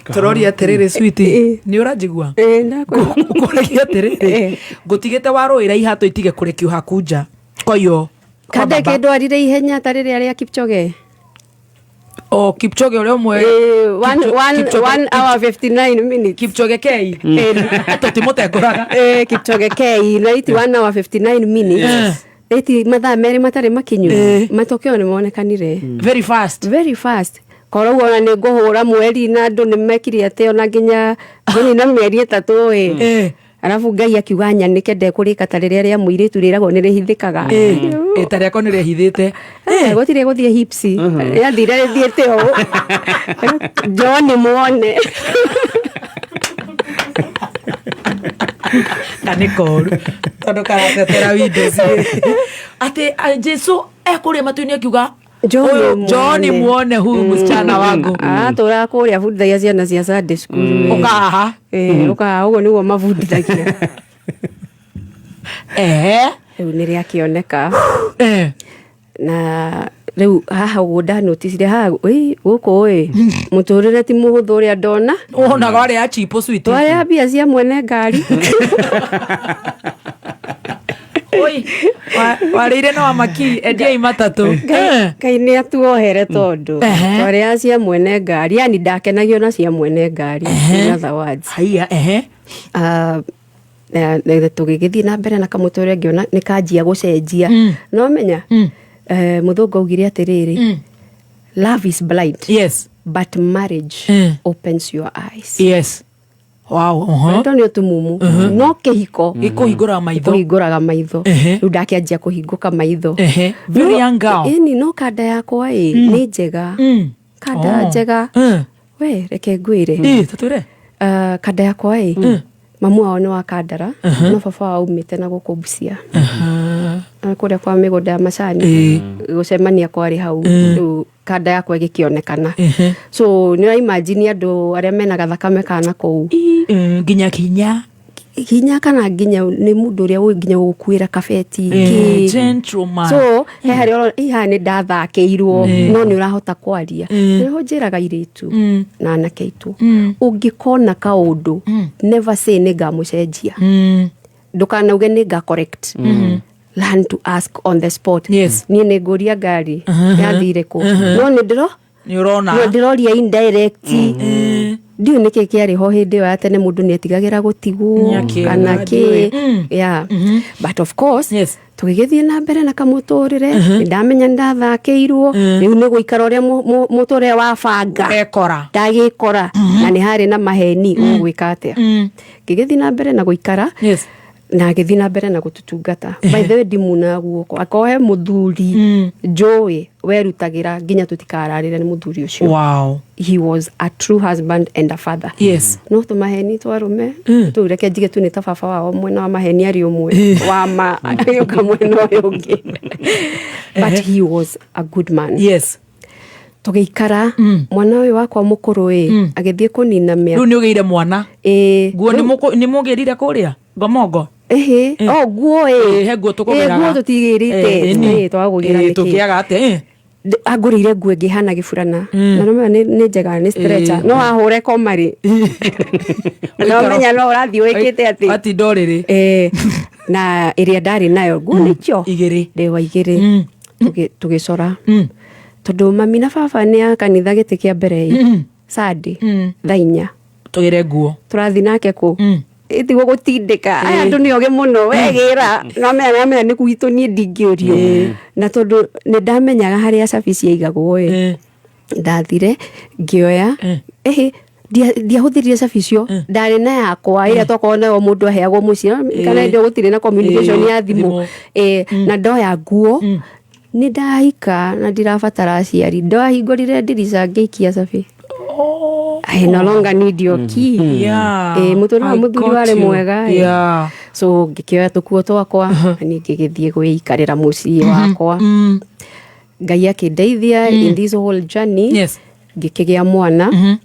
Tũroria atĩrĩrĩ, sweetie, nĩ ũranjigua? Ĩ, ndakwĩra. Ngũragia atĩrĩrĩ, ngũtigĩte warũĩra ihatũ itige kũrekio haku nja koyo kwa Kanda baba. kĩndwarire ihenya ta rĩrĩa rĩa Kipchoge. O Kipchoge ũrĩa ũmwe. Ĩ, 1 hour 59 minutes. Kipchoge Kei tũtimũtengũraga. Ĩ, Kipchoge Kei na iti 1 hour 59 minutes, iti mathaa 2 matarĩ makinyu, matokeo nĩ monekanire. Very fast. Very fast. Korwo ona nĩ ngũhũra mweri na andũ nĩ mekire atĩ ona nginya ngũnina mĩeri 3 ĩ, arabu Ngai akiuga nyanĩke ndekũrĩka ta rĩrĩa rĩa mũirĩtu rĩragwo nĩ rĩhithĩkaga. Ĩ, ta rĩakwa nĩ rĩahithĩte. Gũtirĩ gũthiĩ hips, rĩathire rĩthiĩte ũũ, John muone. Ka nĩ koru tondũ karatetera Windows atĩ Jesu ekũrĩa matu-inĩ akiuga. Njooni Huyu njooni muone huyu msichana wangu. Aratũraga kũrĩa abundithagia ciana cia Sunday school. Ũkahaha. Ũkahaha ũguo nĩguo mabundithagia. Rĩu nĩ rĩakĩoneka. Na rĩu haha ũguo ndanoticire haha ĩ, gũkũ ĩ mũtũrĩre ti mũhũthũ ũrĩa ndona. Wonaga warĩa chipo sweet. Twarĩa mbia cia mwene ngari. Oi, warĩire na wamaki endiai matatũ. Ngai nĩ atuohere tondũ twarĩa cia mwene ngari, yani ndakenagio na cia mwene ngari, in other words. Haiya, ehe. Na tũgĩgĩthiĩ na mbere na kamũtũrĩre ngĩona nĩ kanjia gũcenjia. No menya, mũthũngũ augire atĩrĩrĩ, love is blind. Yes. But marriage opens your eyes. Yes. Wow. Wendo nĩ ũtumumu no kĩhiko gĩkũhingũraga maitho. Kũhingũraga maitho. Rĩu ndakĩanjia kũhingũka maitho. Very young girl. Ĩni no kanda yakwa ĩ nĩ njega. Kanda njega. We reke ngwĩre. Tũtwĩre. Kanda yakwa ĩ mamu wao nĩ wa Kandara no baba wao aumĩte na gũkũ Busia. Kũrĩa kwa mĩgũnda ya macani gũcemania kwarĩ hau rĩu kanda yakwa ĩgĩkĩonekana. So nĩ ũra imagine andũ arĩa mena gathakame kana kũu. Nginya kinya. Hinya kana nginya nĩ mũndũ ũrĩa ũĩ nginya gũkuĩra kabeti. Gentleman. So he harĩa ũrona, ĩ haha nĩ ndathakĩirwo no nĩ ũrahota kwaria. Nĩho njĩraga airĩtu na anake aitũ ũngĩkona kaũndũ never say nĩ ngamũcenjia. Ndũkanauge nĩ nga correct. Learn to ask on the spot. Niĩ nĩ ngũria ngari yathire kũ no nĩ ndĩro Nĩ ũrona. No ndĩroria indirect. Ndiũĩ nĩkĩ kĩarĩ ho hĩndĩ ĩyo ya tene mũndũ nĩ etigagĩra gũtigwo kana kĩ. Yeah. But of course tũgĩgĩthiĩ na mbere na kamũtũrĩre nĩ ndamenya nĩ ndathakĩirwo rĩu nĩ gũikara ũrĩa mũtũrĩre wabanga. Ekora. Ndagĩkora na nĩ harĩ na maheni ũgwĩka atĩa. Ngĩgĩthiĩ na mbere na gũikara. Na agĩthiĩ na mbere na gũtũtungata. By the way ndimunaga guoko akorwo he mũthuri njũĩ werutagĩra nginya tũtikararĩre nĩ mũthuri ũcio. Wow. He was a true husband and a father. No tũmaheni twarũme tũu reke njige tu nĩ ta baba wao mwena wa maheni arĩ ũmwe wa ma agĩũka mwena ũyũ ũngĩ. But he was a good man. Tũgĩikara mwana ũyũ wakwa mũkũrũ ĩ agĩthiĩ kũnina mĩaka. Rĩu nĩ ũgĩire mwana. Nguo nĩ mũgĩrire kũrĩa Ngomongo. Ehe. Oh, nguo ĩ. He nguo tũkũgĩraga. Nguo tũtigĩrĩte. Twagũgĩra nĩkĩ? Tũkĩaga atĩa? Angũrĩire nguo ĩngĩ ĩhana gĩburana. Na no nĩ njega nĩ stretcher. No ahũre koma rĩ. No menya no ũrathiĩ wĩkĩte atĩ. Watinda ũrĩrĩ. Na ĩrĩa ndarĩ nayo nguo nĩkĩo. Igĩrĩ. Ndĩwa igĩrĩ. Tũgĩcora. Tondũ mami na baba nĩ a kanitha gĩtĩ kĩa mbere ĩ. Sunday. Thaa inya. Tũgĩre nguo. Tũrathiĩ nake kũ? Ĩtigwo gũtindĩka. Aya andũ nĩ ogĩ mũno wegĩra. No menya nĩ gwitũ niĩ ndingĩũrio. Na tondũ nĩ ndamenyaga harĩa cabi ciaigagwo ĩ. Ndathire ngĩoya. Ĩhĩ ndiahũthĩrire cabi icio. Ndarĩ na yakwa ĩrĩa twakoragwo nayo mũndũ aheagwo mũciĩ. Kana hĩndĩ ĩyo gũtirĩ na communication ya thimũ. Na ndoya nguo. Nĩ ndahika na ndirabatara aciari. Ndahingũrire ndirica ngĩikia cabi. I no longer need your key. Mũtũrĩre wa mũthuri warĩ mwega. So ngĩkĩoya tũkuo twakwa na niĩ ngĩgĩthiĩ gwĩikarĩra mũciĩ wakwa. Ngai akĩndeithia in this whole journey. Ngĩkĩgĩa mwana.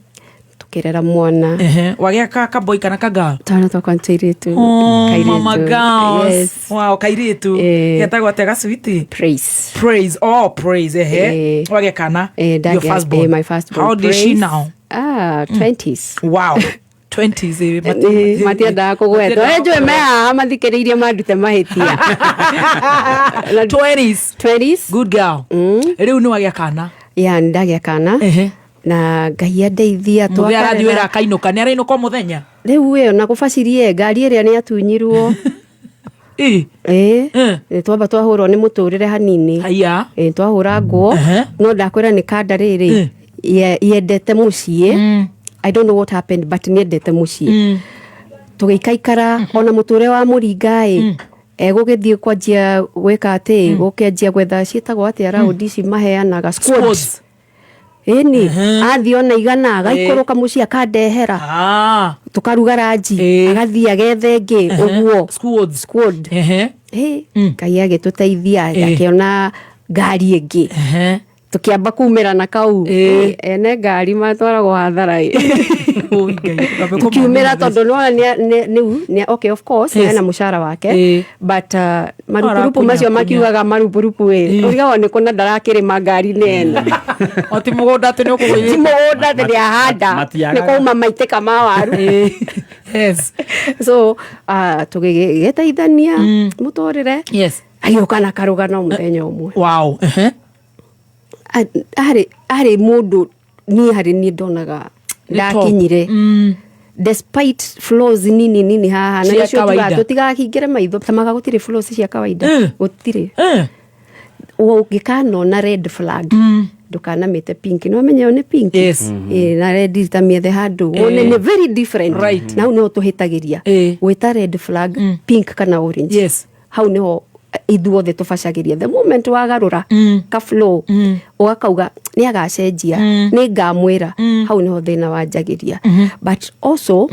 Tukirera mwana. Wagĩa ka boy kana ka girl? Twana twakwa nĩ tũirĩtu. Oh, mama girls. Yes. Wow, kairĩtu. Getagwo atĩa gacwiti? Praise. Praise. Oh, praise. Wagĩa kana? Your first born. My first born. How old is she now? 20s. Wow. 20s. Matiendaga kũgwetwo. Njũĩ me haha mathikĩrĩirie mandute mahĩtia. 20s. 20s. Good girl. Rĩu nĩ wagĩa kana? Yeah, nĩ ndagĩa kana. Na Ngai andeithia Mũthee arathiĩ wĩra akainũka. Nĩ arainũka o mũthenya? Rĩu ĩyo na gũbacirie ngari ĩrĩa nĩ atunyirwo. Nĩ twamba twahũrwo nĩ mũtũrĩre hanini. Twahũra nguo. No ndakwĩra nĩ kanda rĩrĩ. Yendete mũciĩ. I don't know what happened but nĩendete mũciĩ. Tũgĩikaikara ona mũtũrĩre wa mũringa ĩ. Egũgĩthiĩ kwanjia gwĩka atĩ, gũkĩanjia gwetha ciĩtagwo atĩa raundi ici maheanaga squads. Ĩni, athiĩ ona igana, agaikũrũka mũciĩ akandehera. Tũkaruga ranji, agathiĩ agethe ĩngĩ, ũguo. Squads. Squad. Ngai agĩtũteithia, akĩona ngari ĩngĩ. Tukiamba kumĩra na kau. Ĩĩ. Ene ngari matwaragwo hathara ĩ. Ui, Ngai, twambe Tukiumĩra kũmamenya. tondũ nĩwona nĩu okay, of course ena mũcara wake, Ĩĩ. but marupurupu Arakunya, macio kunya. Makiugaga marupurupu ĩ, ũrigagwo nĩ kũna ndarakĩrĩma ngari-inĩ ena O ti mũgũnda atĩ nĩ ti ũkũgũithia. Mũgũnda atĩ nĩahanda. Matiagaga. Nĩ kwauma maitĩka ma waru. Ĩĩ. Yes. So tũgĩgĩteithania mũtũrĩre. Agĩũka na karũgano mũthenya ũmwe. Wow. Ehe. Arĩ mũndũ niĩ harĩ niĩ ndonaga Nĩ top. Ndakinyire despite flaws nini nini haha na Cia nĩcio tugaga kawaida. tũtigakingĩre maitho tamaga gũtirĩ flaws cia kawaida. Gũtirĩ. Ũngĩkanona red flag, ndũkanamĩte pink. Nĩ wamenya ĩyo nĩ pink. Yes. Ĩ, na red ta mĩethe handũ wone nĩ very different. Na hau nĩho tũhĩtagĩria gwĩta red flag pink kana orange. Hau nĩho ithuothe tũbacagĩria. The moment wagarũra ka flow ũgakauga nĩ agacenjia, nĩ ngamwĩra, hau nĩho thĩna wanjagĩria. But also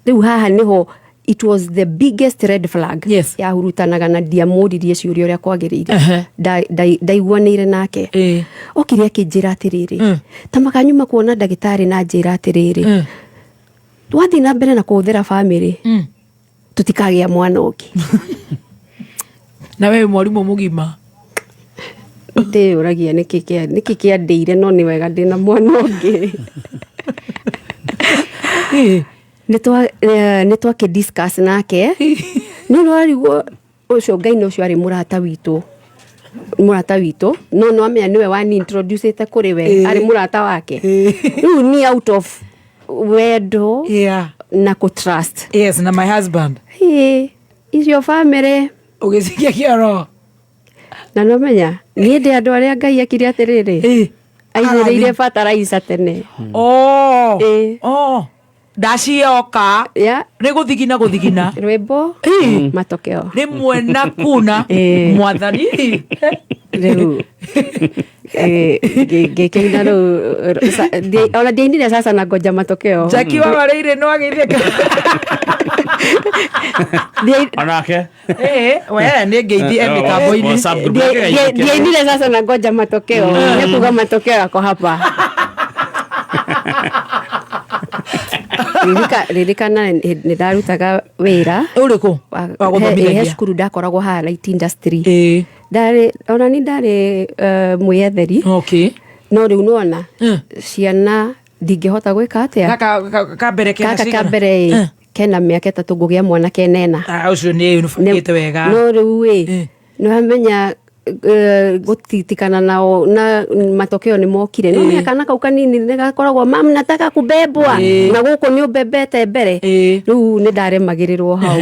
rĩu haha nĩho it was the biggest red flag. Yahurutanaga na ndiamũririe ciũria ũrĩa kwagĩrĩire. Ndaiguanĩire nake. Okire akĩnjĩra atĩrĩrĩ, ta makanyuma kuona ndagĩtarĩ na njĩra atĩrĩrĩ, twathiĩ na mbere na kũhũthĩra bamĩrĩ tũtikagĩa mwana ũngĩ. Na we mwarimũ mũgima. Ndĩyũragia nĩkĩ kĩandĩire, no nĩ wega ndĩna mwana ũngĩ. Nĩ twakĩ discuss nake nĩ ũrarigwo ũcio Ngai nĩ ũcio arĩ mũrata witũ no nĩ wamenya nĩwe wani introducĩte kũrĩ we, arĩ mũrata wake. Rĩu ni out of wendo na kũ trust. Yes, na my husband. Ĩ, icio bamĩrĩ. Ũgĩcikia kĩoro. Na nĩwamenya niĩ ndĩ andũ arĩa Ngai akire atĩrĩrĩ, aigĩrĩire bataraica tene. Oh. Ĩ. Oh. Ndacioka. Nĩ gũthigina gũthigina. Rwĩmbo matokeo. Rĩmwe na kuna. Mwathani. Rĩu ngĩkĩina rĩu ona ndiainire sasa na ngoja matokeo. Jaki wa warĩire no agĩtheka. Onake. We nĩ ngeithi e mĩtambo-inĩ. WhatsApp group yake gaithikia. Ndiainire sasa na ngoja matokeo, nĩ kuga matokeo yako hapa. Ririkana nĩ ndarutaga wĩra Ũrĩkũ wa he gũthomithagia? Cukuru ndakoragwo haha light industry. Ndarĩ ona ni ndarĩ mwĩyetheri. No rĩu nĩwona ciana ndingĩhota gwĩka atĩa. Gaka ka mbere kena Gaka ka cigana? mbere ĩ, kena mĩaka 3, ngũgĩa mwana kenena. Ah, ũcio nĩ ũbangĩte wega. No rĩu ĩ, nĩwamenya gũtitikana nao na matokeo nĩ mokire no menya kana kau kanini nĩ gakoragwo, "Mam, nataka kubebwa," na gũkũ nĩ ũmbebete mbere. Rĩu nĩ ndaremagĩrĩrwo hau.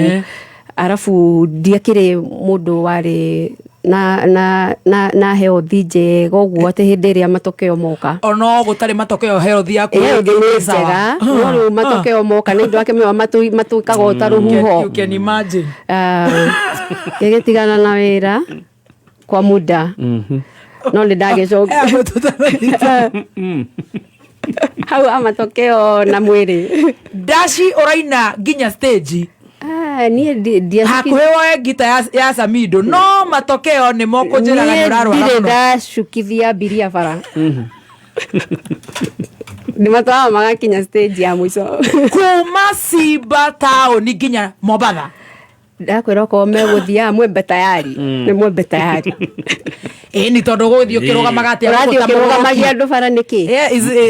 Arabu ndiakĩrĩ mũndũ warĩ na health njega ũguo atĩ hĩndĩ ĩrĩa matokeo moka. Ono gũtarĩ matokeo, health yaku Health nĩ ĩ sawa. Njega, no rĩu matokeo moka na indo ake mewa matwĩkaga o ta rũhuho. You can imagine. Ngĩgĩtigana na wĩra kwa muda no nĩ ndagĩcoka hau a matokeo na mwĩrĩ. Ndaci ũraina nginya stage. Ah, niĩ Hakuhĩ woe ngita ya Samido, no matokeo nĩ mokũnjĩraga nĩ niĩ ũrarwara ndirĩ mũno. Ndacukithia mbiria bara nĩ matwara magakinya stage ya mũico. Kuma Simba taũni nginya Mombatha. Ndakwĩra okorwo megũthiaga mwembe tayari nĩ mwembe tayari. Ĩ, nĩ tondũ gũgĩthiĩ ũkĩrũgamaga atĩa? Ũrathiĩ ũkĩrũgamagia andũ bara nĩkĩ?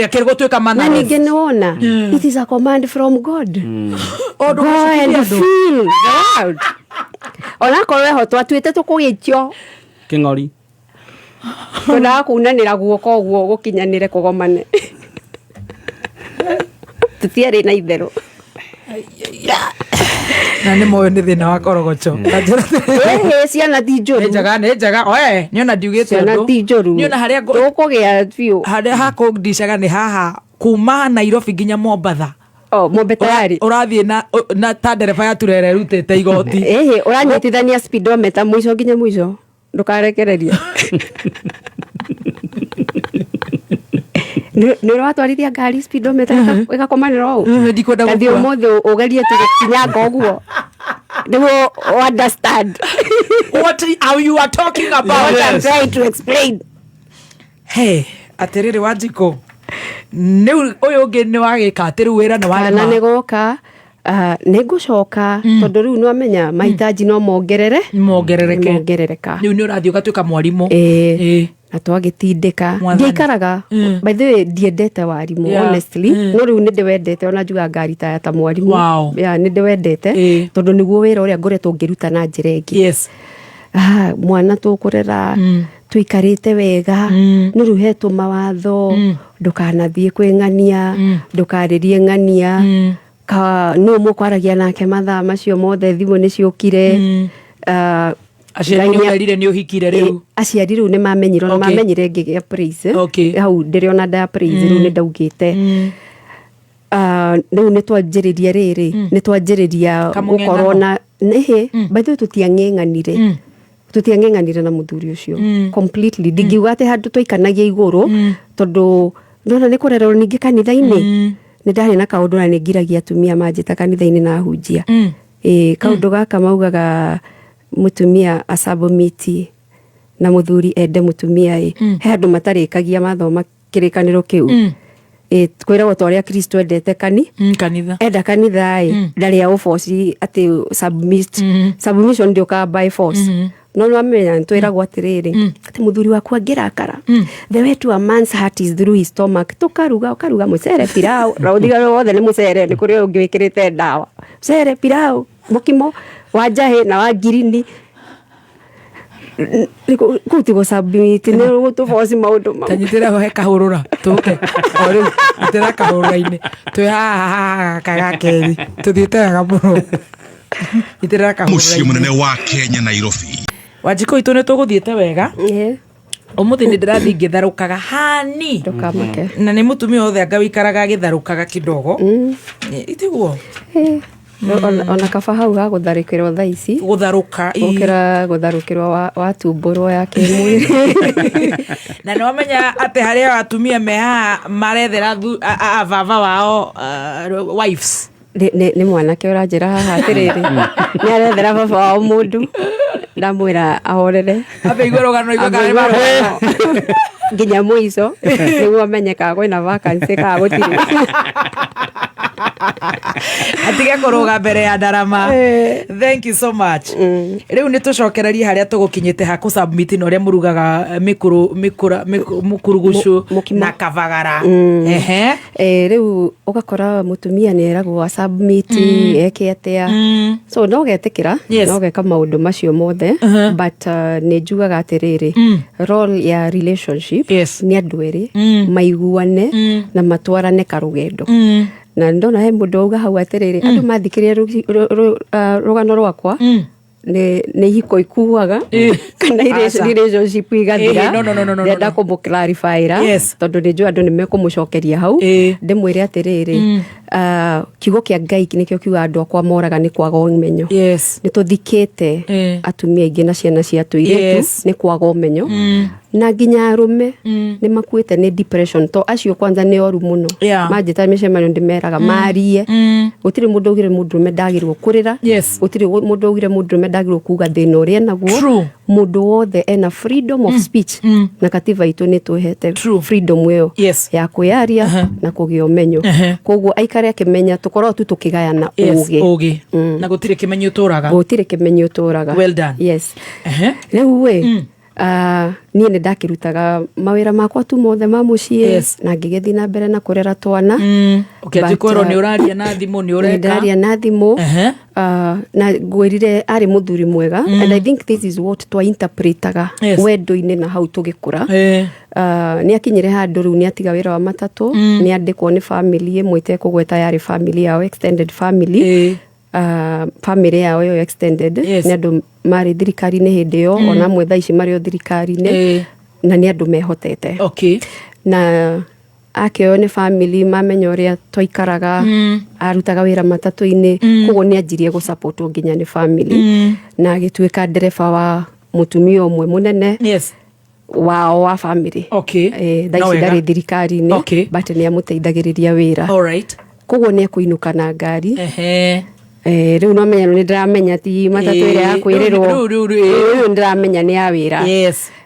Akĩrĩ gũtuĩka Na mana. ningĩ nĩ wona it is a command from God. Ũndũ Go and ũgũcukithia andũ. feel the world onakorwo eho twatuĩte tũkũgĩtio. Kĩng'ori. Twendaga kunanĩra guoko ũguo gũkinyanĩre kũgomane, tũtiarĩ na itherũ. Na nĩ moĩ nĩ thĩna wa korogocho. Ĩhĩ, ciana ti njũru. Nĩ njega, nĩ njega oe nĩ ona ndiugĩte Ciana ũndũ. ti njũru. Nĩ ona harĩa tũkũgĩa biũ. Harĩa hakũndicaga nĩ haha kuma Nairobi nginya Mombatha. O mombe tayari. Ũrathiĩ na ta ndereba ya turere ĩrutĩte igoti. Ĩhĩ, ũranyitithania speedometer mũico nginya mũico, ndũkarekereria. Nĩ ũratwarithia ngari speedometer ĩgakomanĩra ũũ. Ndikwenda Tathiĩ gũkua. ũmũthĩ ũgerie tu gũkinyanga ũguo nĩguo understand What are you are talking about? What I'm trying to explain. He atĩrĩrĩ, Wanjikũ, rĩu ũyũ ũngĩ nĩ wagĩka atĩ rĩu wĩra nĩ Kana warema. nĩ goka, nĩ ngũcoka, tondũ rĩu nĩwamenya mahitaji no mongerere. Mongerereke. Mongerereka. Rĩu nĩ ũrathiĩ ũgatuĩka mwarimũ. Ĩĩ. Na twagĩtindĩka. Mwathani. Ndiaikaraga. By the way, ndiendete warimũ, honestly, no rĩu nĩ ndĩwendete, ona njuga ngaritaya ta mwarimũ. Yeah, nĩ ndĩwendete, tondũ nĩguo wĩra ũrĩa ngoretwo ngĩruta na njĩra ĩngĩ. Ah, mwana tũkũrera tũikarĩte wega, no rĩu hetwo mawatho, ndũkanathiĩ kwĩ ng'ania, ndũkarĩrie ng'ania, ka nũ mũkwaragia nake mathaa macio mothe, thimũ nĩ ciũkire. Ah, Aciari Ngai nĩ ũmerire nĩ ũhikire rĩu? Aciari rĩu nĩ mamenyire, ona mamenyire ngĩgĩa praise. Hau ndĩrĩ ona nda praise, rĩu nĩ ndaugĩte. Ah, rĩu nĩ twanjĩrĩria rĩrĩ, nĩ twanjĩrĩria Kamũng'eng'ano. gũkorwo na nĩhĩ. By the way, tũtiang'eng'anire na mũthuri ũcio completely. Ndingiuga atĩ handũ twaikanagia igũrũ, tondũ ndona nĩ kũrererwo ningĩ kanitha-inĩ. Nĩ ndarĩ na kaũndũ, na nĩ ngiragia atumia manjĩta kanitha-inĩ na hunjia. Ĩĩ, kaũndũ gaka maugaga mũtumia asabomiti na mũthuri ende mũtumia ĩ, he handũ matarĩkagia mathoma kĩrĩkanĩro kĩu. Ĩ, kwĩragwo ta ũrĩa Kristo endete kani Kanitha. Enda kanitha ĩ, ndarĩ a ũboci atĩ submit, submission ndĩũkaga by force. No nĩwamenya nĩtwĩragwo atĩrĩrĩ, atĩ mũthuri waku angĩrakara, the way to a man's heart is through his stomach. Tũkaruga, ũkaruga mũcere, pilau, na ũthigare wothe nĩ mũcere, nĩ kũrĩ ũngĩ wĩkĩrĩte ndawa, mũcere, pilau, mũkimo wa njahĩ na wa ngirini. Kũu ti gũsubmit, nĩ gũtũboci maũndũ mau. Tanyitĩra ho he kahũrũra tũke o rĩu, nyitĩra kahũrũra-inĩ, twĩ haha haha gaka ga kerĩ, tũthiĩte wega mũno, nyitĩrĩra Mũciĩ kahũrũra-inĩ. mũnene wa Kenya, Nairobi. Wanjikũ itũ, nĩ tũgũthiĩte wega. Ũmũthĩ nĩ ndĩrathiĩ ngĩtharũkaga hani. Ndũkamake. Na nĩ mũtumia othe anga wĩikaraga agĩtharũkaga kidogo. Itiguo. Ona kaba hau ha gũtharĩkĩrwo thaa ici gũtharũka ii. Gũkĩra gũtharũkĩrwo watumbũrwo ya kĩmwĩrĩ. Na nĩ wamenya atĩ harĩ o atumia me haha marethera a baba wao wives. Nĩ mwanake ũranjĩra haha atĩrĩrĩ, nĩ arethera baba wao mũndũ, ndamwĩra ahorere. Ambe igue rũgano, igue kana nĩ Ambe baba igue wao. rũgano nginya mũico nĩguo amenye kana kwĩna vacancy kana gũtirĩ. Atige kũrũga mbere ya ndarama. Thank you so much. Rĩu nĩ tũcokererie harĩa tũgũkinyĩte ha kũsubmit na ũrĩa mũrugaga mĩkũrũ mĩkũra mũkurugucu. Mũkimo. Na kabagara. Ehe. Rĩu ũgakora mũtumia nĩ eragwo submit, eke atĩa, so no getĩkĩra, no geka maũndũ macio mothe, but nĩ njugaga atĩrĩrĩ, role ya relationship nĩ andũ erĩ maiguane na matwarane karũgendo. Na ndona he mũndũ auga hau atĩrĩrĩ, andũ mathikĩrĩria rũgano rwakwa, nĩ ihiko ikuaga kana Aca. relationship igathira. No, Ndĩrenda no. kũmũclarifyĩra, tondũ nĩ njũĩ andũ nĩ mekũmũcokeria hau. Ndĩmwĩre atĩrĩrĩ, kiugo kĩa Ngai nĩkĩo kiuga andũ akwa moraga nĩ kwaga ũmenyo. Nĩ tũthikĩte atumia aingĩ na ciana cia tũirĩtu nĩ kwaga ũmenyo, na nginya arũme nĩ makuĩte nĩ depression, to acio kwanza nĩ oru mũno. Manjĩta mĩcemanio ndĩmeraga marie. Gũtirĩ mũndũ augire mũndũrũme ndagĩrĩirwo kũrĩra. Gũtirĩ mũndũ augire mũndũrũme ndagĩrĩirwo kuga thĩna ũrĩa enaguo. Mũndũ wothe ena freedom of speech, na katiba itũ nĩ twĩhete freedom ĩyo ya kwĩyaria na kũgĩa ũmenyo. Koguo aikare akĩmenya tũkoragwo tu tũkĩgayana ũgĩ. Ũgĩ, na gũtirĩ kĩmenyi ũtũraga. Gũtirĩ kĩmenyi ũtũraga. Well done. Yes. Rĩu ĩ, niĩ nĩ ndakĩrutaga mawĩra makwa tu mothe ma mũciĩ na ngĩgĩthiĩ na mbere na kũrera twana. Ũkĩanjia But, kwĩrwo nĩ ũraria na thimũ, nĩ nĩ ũreka. ndĩraria na thimũ. Na ngwĩrire arĩ mũthuri mwega, and I think this is what twainterpretaga wendo-inĩ na hau tũgĩkũra. Nĩ akinyire handũ rĩu nĩ atiga wĩra wa matatũ, nĩ andĩkwo nĩ family ĩmwe itekũgweta, yarĩ family yao, extended family. Family yao ĩyo extended nĩ andũ marĩ thirikari-inĩ hĩndĩ ĩyo, ona amwe thaa ici marĩ o thirikari-inĩ, na nĩ andũ mehotete. Na akĩoywo nĩ family, mamenya ũrĩa twaikaraga, arutaga wĩra matatũ-inĩ, koguo nĩ anjirie gũsupportwo nginya nĩ family, na agĩtuĩka ndereba wa mũtumia ũmwe mũnene wao wa family. Thaa No ici wega. ndarĩ thirikari-inĩ, but nĩ amũteithagĩrĩria wĩra. Koguo nĩ ekũinũka na ngari. Rĩu no menya, nĩ ndĩramenya ti matatũ ĩrĩa ya kwĩrĩrwo. Rĩu, Rĩu nĩ ndĩramenya nĩ ya wĩra.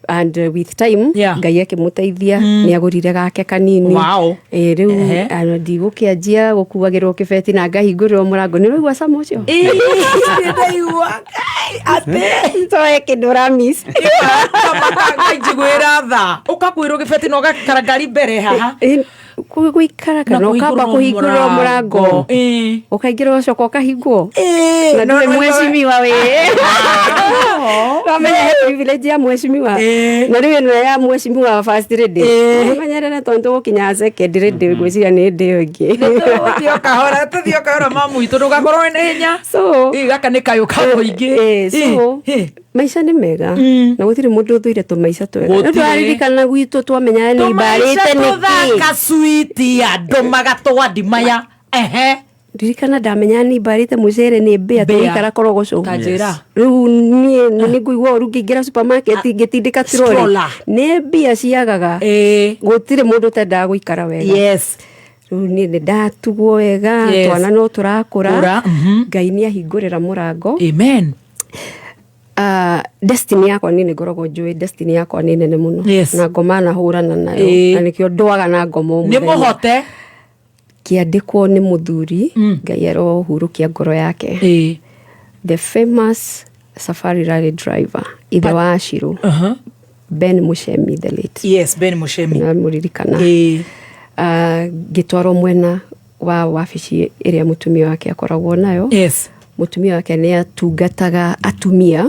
And with time, Ngai akĩmũteithia, nĩ agũrire gake kanini. Ĩ, rĩu ndigũkĩanjia gũkuagĩrwo kĩbeti na ngahingũrĩrwo mũrango. Nĩ ũraigua cama ũcio? Ndaigua atĩ Toe kĩndũ ũramiss. Njiguĩra tha, ũkakuĩrwo gĩbeti na ũgakara ngari mbere haha. Ĩ, gũikara kana Na ũkamba kũhingũrĩrwo mũrango, ũkaingĩra, ũgacoka ũkahingwo na No, ndũrĩ no, mwecimiwa wĩ wamenya he privilege ya mwecimiwa na rĩu ĩno ya mwecimiwa first lady, menyerere tondũ tũgũkinya second lady, ngwĩciria nĩ hĩndĩ ĩyo ĩngĩ. Tũthiĩ o kahora, tũthiĩ o kahora, mamu witũ, ndũgakorwo wĩna ihenya. So Ĩ, gaka nĩ kayũ ka mũingĩ. So maica nĩ mega na gũtirĩ mũndũ ũthũire tũmaica twega. Gũtirĩ. Nĩ twaririkana gwitũ twamenya nĩ imbarĩte Tũmaica nĩkĩ. tũthaka switi, andũ magatwandi maya, ehe. Ndirikana ndamenya nĩ imbarĩte mũcere nĩ mbĩa. Mbĩa. Tũgĩikara Korogoco. Ta njĩra. Rĩu niĩ nĩ ngũigua ũru ngĩingĩra supermarket ngĩtindĩka trolley. Stroller. Nĩ mbia ciagaga. Gũtirĩ mũndũ ũtendaga gũikara wega. Rĩu niĩ nĩ ndatugwo wega. Twana no tũrakũra. Kũra. Ngai nĩ ahingũrĩra mũrango. Amen. Destiny yakwa, niĩ nĩ ngoragwo njũĩ destiny yakwa nĩ nene mũno. Na ngoma nahũrana nayo. Na nĩkĩo ndwaga na ngoma o Nĩ mũthenya. mũhote. Kĩandĩkwo nĩ mũthuri, Ngai arohurũkia ngoro yake, the famous Safari Rally driver, ithe wa Ashirũ, Ben Mushemi, the late. Yes, Ben Mushemi. Namũririkana. Ngĩtwarwo mwena wa wabici ĩrĩa mũtumia wake akoragwo nayo. Mũtumia wake nĩ atungataga atumia,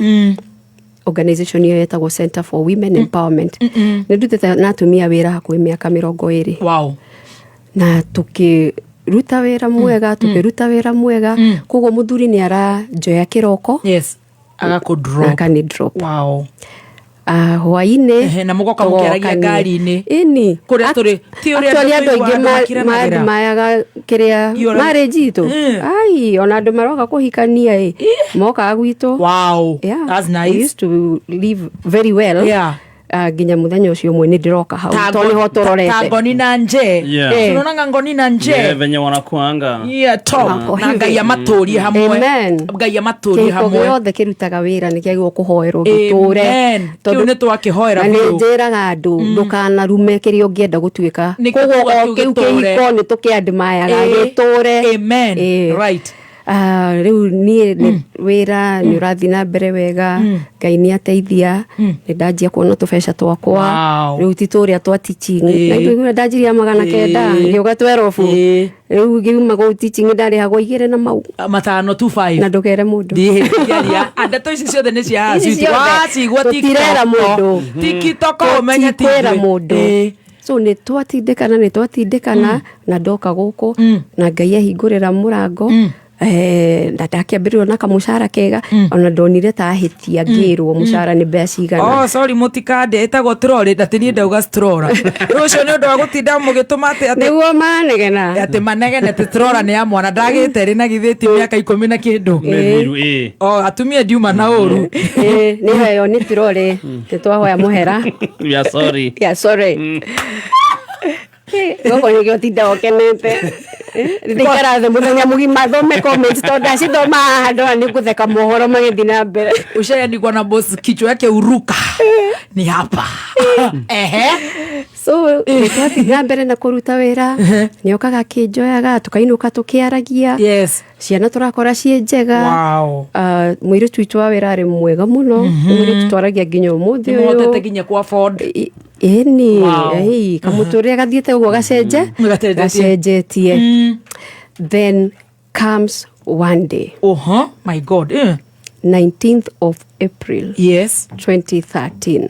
organization ĩyo yetagwo Center for Women Empowerment. Nĩ ndutĩte na atumia wĩra hakuhĩ mĩaka 20. Na tũkĩruta wĩra mwega, tũkĩruta wĩra mwega. Koguo mũthuri nĩ aranjoya kĩroko Agakũ na drop. akani drop. Hwainĩ Ehe, na mũgoka mũkĩaragia tũgokania. ngari-inĩ. Ĩni. Kũrĩa tũrĩ, ti ũrĩa Actually, andũ andũ aingĩ tũiguaga andũ makiranagĩra. makiranagĩra kĩrĩa marriage itũ. Ai, ona andũ maroka kũhikania ĩ mokaga gwitũ. Yeah, That's we nice. used to live very well. Nginya mũthenya ũcio ũmwe nĩ ndĩroka hau Ta tondũ nĩho ta tũrorete. ngoni na nje. Tunaonanga ngoni na nje. Yeah, venye wanakuanga. Yeah, top. Hapo Na hivi. Ngai amatũrie hamwe. Amen. Ngai amatũrie Kĩhiko hamwe. gĩothe kĩrutaga wĩra nĩ kĩagĩrĩirwo kũhoerwo gĩtũre. Amen. Kĩu nĩ twakĩhoera Na nĩ biũ. njĩraga andũ ndũkanarume kĩrĩa ũngĩenda gũtuĩka. Nĩ Koguo kĩu o kĩu gĩtũre. kĩhiko nĩ tũkĩandimayaga gĩtũre. Amen. Right. Ah, rĩu niĩ nĩ wĩra nĩ ũrathiĩ na mbere wega, Ngai nĩ ateithia, nĩ ndanjia kuona tũbeca twakwa. Rĩu ti tũrĩa twa teaching. Na ngĩigua ndanjirie 900, ngĩũka 12. Rĩu ngiuma kũu teaching ndarĩhagwo igĩrĩ na mau Matano, 25. Na ndũkere mũndũ. Ndihĩtiaria ndeto ici ciothe nĩ cia Ici sweet. ciothe. Wacigua Tũtirera mũndũ. TikTok ũmenye ti Tũtikwĩra ithuĩ. mũndũ. So nĩ twatindĩkana, nĩ twatindĩkana na ndoka gũkũ na Ngai ahingũrĩra mũrango. Na ndakĩambĩrĩrio na kamũcara kega, ona ndonire ta ahĩtia ngĩrwo mũcara nĩ mbeca cigana. Oh, sorry, mũtikande ĩtagwo trolley na ti niĩ ndauga stroller. Rĩu ũcio nĩ ũndũ wa gũtinda mũgĩtũma atĩ Nĩguo manegena. Atĩ manegene atĩ stroller nĩ ya mwana ndagĩte rĩ na githĩ ti mĩaka 10 na kĩndũ. Mĩthiru, ĩĩ. Oh, atumia ndiuma na ũru. Ĩĩ, nĩ heo nĩ trolley, nĩ twahoya mũhera. We are sorry. Yeah, sorry. Gũkũ nĩkĩo ũtinda ũkenete. Ndĩikara thĩ mũthenya mũgima thome comments tondũ ndacithoma haha ndona nĩ ngũtheka mohoro magĩthiĩ na mbere. Ushaandikwa na boss, kichwa yake uruka ni hapa, ehe. So nĩ twathiĩ na mbere na kũruta wĩra, nĩokaga akĩnjoyaga, tũkainũka tũkĩaragia. Ciana tũrakora ciĩ njega. Mũirĩtu witũ wa wĩra arĩ mwega mũno. Nĩ mũirĩtu twaragia nginya ũmũthĩ ũyũ. Nĩmũhotete nginya ku afford. Ĩni. Kamũtũrĩre gathiĩte ũguo gacenje. Gacenjetie. Gacenjetie. Then comes one day. Oho, my God. 19th of April 2013,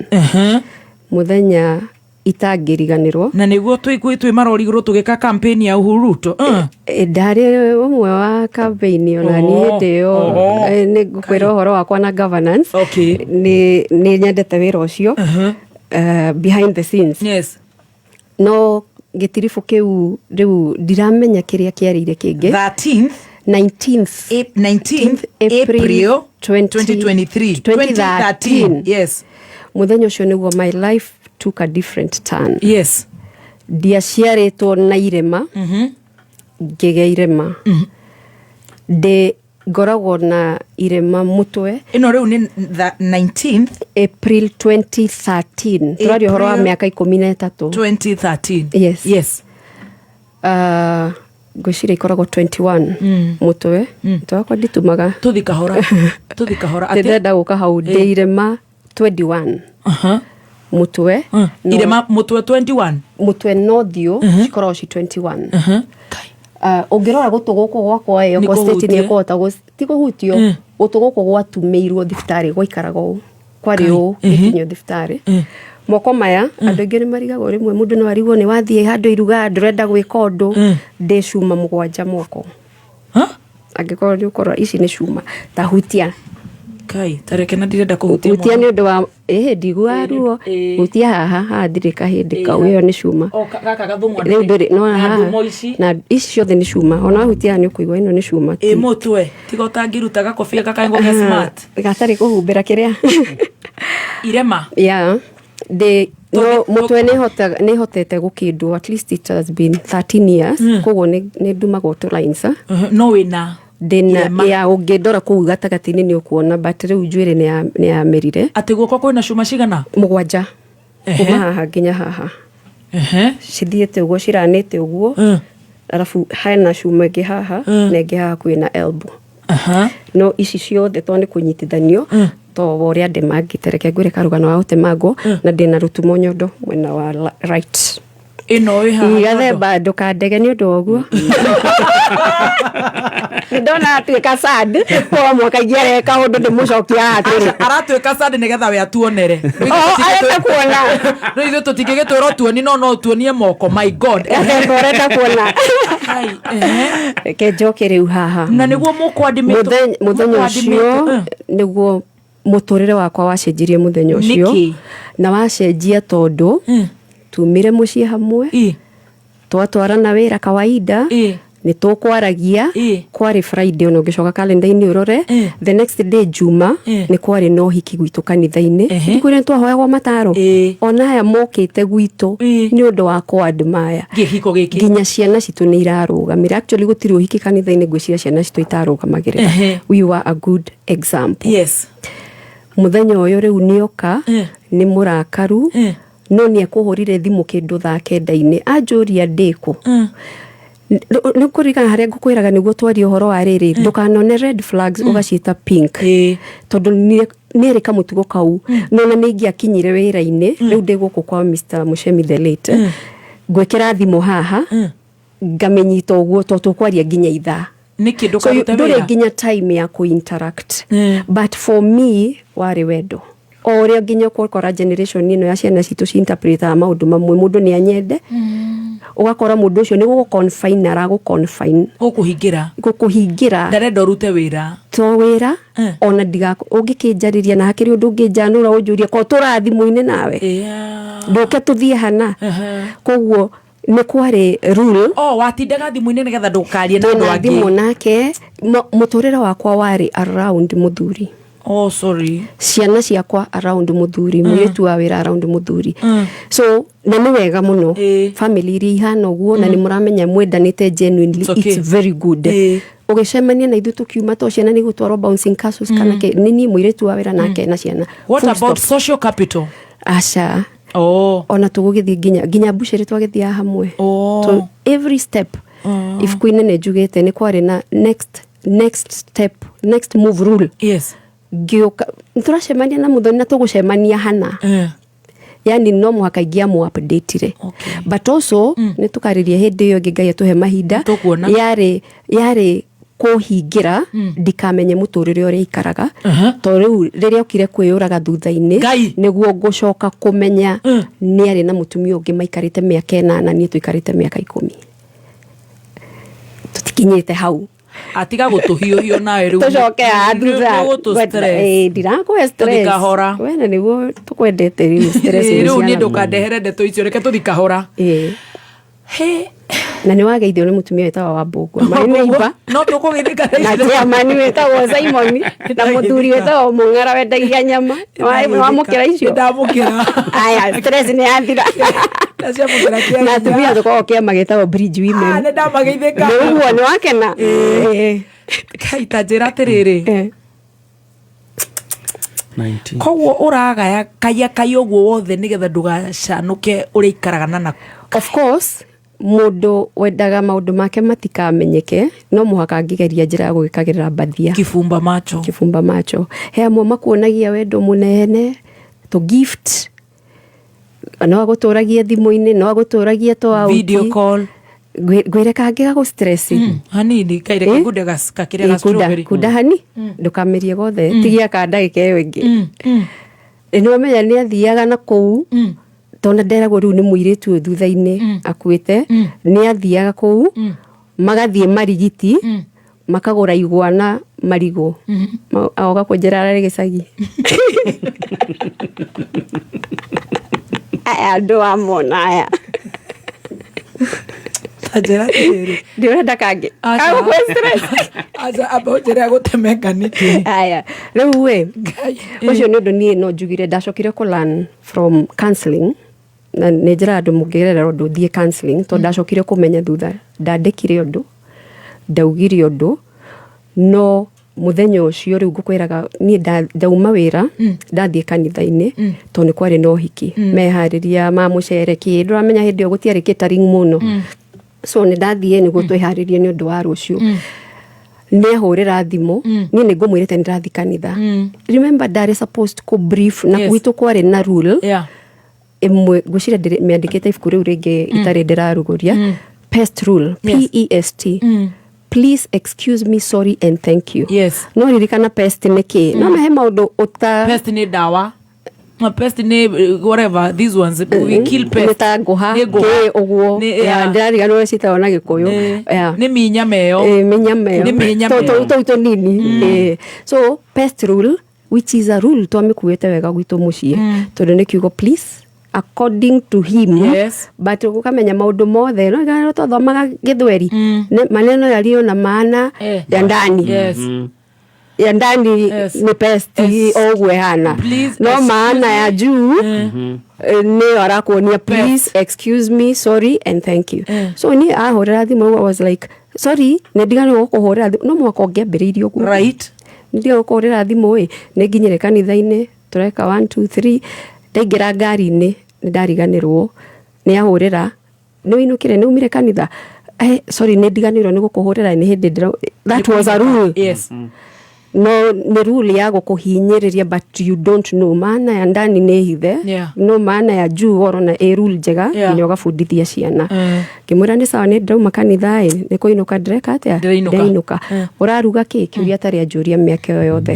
mũthenya itangĩriganĩrwo. Na nĩguo twĩ marori igũrũ tũgĩka campaign ya Uhuru Ruto. Ndarĩ ũmwe wa campaign ona niĩ hĩndĩ ĩyo. Nĩ ngũkwĩra ũhoro wakwa na governance. Nĩ nyendete wĩra ũcio behind the scenes. No gĩtiribũ kĩu rĩu ndiramenya kĩrĩa kĩarĩire kĩngĩ. 13th 19th 19th April April 2023. 2013. Yes. Mũthenya ũcio nĩguo my life took a different turn. Ndiaciarĩtwo na irema, ngĩgĩa irema ndĩ Ngoragwo na irema mutwe. Ĩno rĩu nĩ the 19th April 2013, tũraria ũhoro wa April mĩaka 13. 2013. Yes. Yes. Ngwĩciria ikoragwo 21 mũtwe. Mũtwe wakwa nditumaga. Tũthi kahora, tũthi kahora. Atĩ Ndĩrenda gũka hau ndĩ irema 21 mũtwe. Irema mũtwe 21. Mũtwe no thiũ cikoragwo ci 21. Ũngĩrora gũtũ gũkũ gwakwa ĩ Nĩ okorwo state kũhutie. nĩ ĩkũhota ti kũhutio. Gũtũ gũkũ gwatumĩirwo thibitarĩ, gwaikaraga ũũ, kwarĩ ũũ gĩkinyio thibitarĩ. Moko maya, andũ aingĩ nĩ marigagwo, rĩmwe mũndũ no arigwo nĩ wathiĩ handũ iruga, ndũrenda gwĩka ũndũ. Ndĩ cuma 7 moko. Huh? Angĩkorwo nĩ ũkorwo ici nĩ cuma, ta hutia. Kai, tareke na ndirenda kũhutia. Hutia. Mũno. Nĩ ũndũ wa ĩhĩ ndigua ruo. Hutia haha, haha ndirĩ kahĩndĩ kau, ĩyo nĩ cuma. O, gaka gathũng'wa. Rĩu ndũrĩ no na haha ngumo ici. Na ici ciothe nĩ cuma, ona wahutia haha nĩ ũkũigua ĩno nĩ cuma. Ĩ mũtwe tiga ũtangĩruta gakobia gakaengwo ke smart. Gatarĩ kũhumbĩra kĩrĩa. Irema. Yeah, ndĩ no mũtwe nĩ hotete gũkĩndwo. At least it has been 13 years, koguo nĩ ndumagwo tũ lines, ah. No wĩna Ndĩna irema. Ya, ũngĩndora kũu gatagatĩ-inĩ nĩ ũkuona, but rĩu njuĩrĩ nĩ yamerire. Atĩ guoko kwĩna cuma cigana? 7, kuma haha nginya haha. Cithiĩte ũguo, ciranĩte ũguo. Arabu hena cuma ĩngĩ haha na ĩngĩ haha hakuhĩ na elbow. No ici ciothe to nĩ kũnyitithanio to wa ũrĩa ndemangĩte. Reke ngwĩre karũgano wa gũtemangwo, na ndĩna rũtumo nyondo mwena wa right. Ĩno ĩ haha nyondo. Gathemba, ndũkandege nĩ ũndũ wa ũguo. Nĩ ndona atuĩka sad kwa mwaka ingĩareka ũndũ ndĩmũcokia atĩrĩ. Aratuĩka sad nĩgetha we atuonere. Oh, arenda kuona. Rĩu ithuĩ tũtingĩgĩtwĩra ũtuoni, no tuonie moko, my God. Gathemba, ũrenda kuona. Ai, ehe. Reke njoke rĩu haha. Na nĩguo mũkwadimĩtwo. Mũthenya ũcio nĩguo mũtũrĩre wakwa wacenjirie, mũthenya ũcio. Nĩkĩ? Na wacenjia tondũ tumire mũciĩ hamwe, twatwarana wĩra kawaida, nĩ tũkwaragia. Kwarĩ Friday, ona ũngĩcoka kalenda-inĩ ũrore. The next day, Juma, nĩ kwarĩ na ũhiki gwitũ kanitha-inĩ. Ndikwĩra nĩ twahoyagwo mataro. Ona aya mokĩte gwitũ nĩ ũndũ wa kũadmire Gĩhiko gĩkĩ. Nginya ciana citũ nĩ irarũgamĩra. Actually, gũtirĩ ũhiki kanitha-inĩ ngwĩciria ciana citũ itarũgamagĩrĩra. We were a good example. Mũthenya ũyũ rĩu nĩoka nĩ mũrakaru, no nĩ ekũhũrire thimũ kĩndũ thaa 9-inĩ, anjũria ndĩkũ. Nĩ kũririkana harĩa ngũkwĩraga nĩguo twarie ũhoro wa rĩrĩ, ndũkanone red flags ũgaciĩta pink, tondũ nĩerĩ kamũtugo kau. Nona nĩ ingĩakinyire wĩra-inĩ, rĩu ndĩ gũkũ kwa Mr. Mushemi the late, ngwĩkĩra thimũ haha, ngamĩnyita ũguo to tũkwaria nginya ithaa. Nĩkĩ? So Ndũkarute ndũrĩ wĩra. nginya time ya kũ-interact. But for me warĩ wendo o ũrĩa nginya ũkora generation ĩno ya ciana citũ cinterpretaga maũndũ mamwe. Mũndũ nĩ anyende, ũgakora mũndũ ũcio nĩ gũgũ confine, aragũ confine. Gũkũhingĩra. Gũkũhingĩra. Ndarenda ũrute wĩra. To wĩra, ona ndiga ũngĩkĩnjarĩria na hakĩrĩ ũndũ ũngĩnjanũra ũnjũrie ko tũra thimũ-inĩ nawe, ndũke tũthiĩ hana. Koguo nĩ kwarĩ rule. O watindaga thimũ-inĩ nĩgetha ndũkarie na andũ Twĩna thimũ angĩ. Nake mũtũrĩre wakwa warĩ around mũthuri. Oh, sorry. Ciana ciakwa around mũthuri, mũirĩtu wa wĩra around mũthuri. So na nĩ wega mũno family iria ihana ũguo, na nĩ mũramenya mwendanĩte genuinely. It's okay. It's very good. Ũgĩcemania na ithuĩ tũkiuma to ciana nĩ gũtwarwo bouncing castles kana kĩ, nĩ niĩ, mũirĩtu wa wĩra nake na ciana. What Full about stop. social capital? Aca. Oh. Ona tũgũgĩthiĩ nginya mbucĩrĩ twagĩthiaga hamwe. Oh. So every step, ibuku-inĩ nĩ njugĩte nĩ kwarĩ na next step, next move rule. Ngĩũka nĩtũracemania na mũthoni na tũgũcemania hana, yani no mũhaka ingĩamũ updateire. But also nĩ tũkarĩria hĩndĩ ĩyo ĩngĩ, Ngai atũhe mahinda. Tũkuona. Yarĩ kũhingĩra ndikamenye mũtũrĩre ũrĩa ikaraga, to rĩu rĩrĩa okire kwĩyũraga thutha-inĩ, Ngai. nĩguo ngũcoka kũmenya nĩ arĩ na mũtumia ũngĩ maikarĩte mĩaka 8, niĩ tũikarĩte mĩaka 10, tũtikinyĩte hau. Atiga gũtũhiũhio nawe rĩu. Tũcoke haha thutha. Nĩ ũgũtũ stress. Ndirakũhe Tũthi stress. kahora. We na nĩguo tũkwendete rĩu stress Ĩĩ, rĩu niĩ ciana. ndũkandehere ndeto icio, reke tũthi kahora. He. Na nĩ wageithio nĩ mũtumia wĩtagwo Wambũngua, marĩ neighbor. No tũkũgeithĩka. Na chairman wĩtagwo Simon na mũthuri wĩtagwo Mũng'ara wendagia nyama. Wamũkĩra icio? Ndamũkĩra. Aya, stress nĩ yathira. Ndaciamũkĩra kĩa Na hinya. atumia tũkoragwo kĩama gĩtagwo Bridge Ah, Women. nĩ ndamageithĩka. Nĩ ũguo nĩ wakena. Ĩĩ. Kai ta njĩra atĩrĩrĩ. 19. Koguo ũragaya kaya kaya ũguo wothe nĩgetha ndũgacanũke ũrĩa ikaraga na Of course, mũndũ wendaga maũndũ make matikamenyeke no mũhaka angĩgeria njĩra ya gũgĩkagĩrĩra mbathia. Kifumba macho. Kifumba macho. He amwe makuonagia wendo mũnene to gift, no agũtũragie thimũ-inĩ, no agũtũragie to out. Video call. Ngwĩre kangĩ gagũ stress. Hanini kaire kakunde gakĩrĩa ga Ĩ, kunda strawberry. Kunda hani ndũkamerie gothe, tigia ka ndagĩka ĩyo ĩngĩ. Nĩ wamenya nĩ athiaga na kũu, tondũ nderagwo rĩu nĩ mũirĩtu ũyũ thutha-inĩ akuĩte, nĩ athiaga kũu magathiĩ marigiti, makagũra igwa na marigũ. Agoka kũnjĩra ararĩ gĩcagi. Aya andũ amona aya. Ta njĩra atĩrĩrĩ. Ndĩrenda kangĩ. Aca. Kagũkũhe stress. Aca, amba ũnjĩre agũtemenga nĩkĩ. Aya, rĩu ĩ, ũcio nĩ ũndũ niĩ no njugire ndacokire kũ learn from counseling, na nĩ njĩra andũ mũngĩgerera ũndũ thiĩ counseling, tondũ ndacokire kũmenya thutha ndandĩkire ũndũ, ndaugire ũndũ, no mũthenya ũcio rĩu ngũkwĩraga niĩ ndauma wĩra, ndathiĩ kanitha-inĩ, tondũ nĩ kwarĩ na ũhiki, meharĩria ma mũcere kĩ, ndũramenya hĩndĩ ĩyo gũtiarĩ catering mũno, so nĩ ndathiĩ nĩguo twĩharĩrie nĩ ũndũ wa rũciũ. Nĩ ahũrĩra thimũ, niĩ nĩ ngũmwĩrĩte nĩ ndĩrathiĩ kanitha. Remember, ndarĩ supposed kũ brief na gwitũ kwarĩ na rule ĩmwe, ngwĩciria mĩandĩkĩte ibuku rĩu rĩngĩ itarĩ ndĩrarugũria, PEST rule. PEST: please, excuse me, sorry and thank you. No ririkana PEST nĩ kĩ? No mehe maũndũ ũta Pest nĩ ndawa. Na pest nĩ whatever these ones we kill pest. Nĩ ta ngũha. Nĩ ngũha. Kĩ ũguo. Ndĩrariganĩrwo ũrĩa ciĩtagwo na Gĩkũyũ. Nĩ minyama ĩyo. Ĩ, mĩnyama ĩyo. Nĩ mĩnyama ĩyo. Tũu tũnini. So PEST rule, which is a rule twamĩkuĩte wega gwitũ mũciĩ, tondũ nĩ kiugo please according to him, but ũkamenya maũndũ mothe no igana twathomaga gĩthweri. Maneno yaliyo na maana ya ndani, ya ndani nĩ pest o ũguo ĩhana. Please, no excuse maana ya juu nĩyo arakuonia please, excuse me, sorry and thank you. So niĩ ahũrĩra thimũ, I was like, "Sorry, nĩ ndiganĩrwo gũkũhũrĩra thimũ." No mũhaka ũngĩambĩrĩirie ũguo. Nĩ ndiganĩrwo gũkũhũrĩra thimũ ĩ, nĩ nginyire kanitha-inĩ, tũreka 1 2 3, ndaingĩra ngari-inĩ nĩ ndariganĩrwo. Nĩ ahũrĩra, "Nĩ ũinũkire? Nĩ umire kanitha?" "Sorry, nĩ ndiganĩirwo nĩ gũkũhũrĩra, nĩ hĩndĩ ndĩra." That was a rule. No nĩ rule ya gũkũhinyĩrĩria, but you don't know maana ya ndani nĩ hithe, no maana ya juu worona ĩ rule njega nginya ũgabundithia ciana. Ngĩmwĩra nĩ sawa, nĩ ndauma kanitha ĩ, nĩ kũinũka ndĩreka atĩa? Ndĩrainũka. Ndĩrainũka. "Ũraruga kĩ?" Kĩũria atarĩ anjũria mĩaka ĩyo yothe.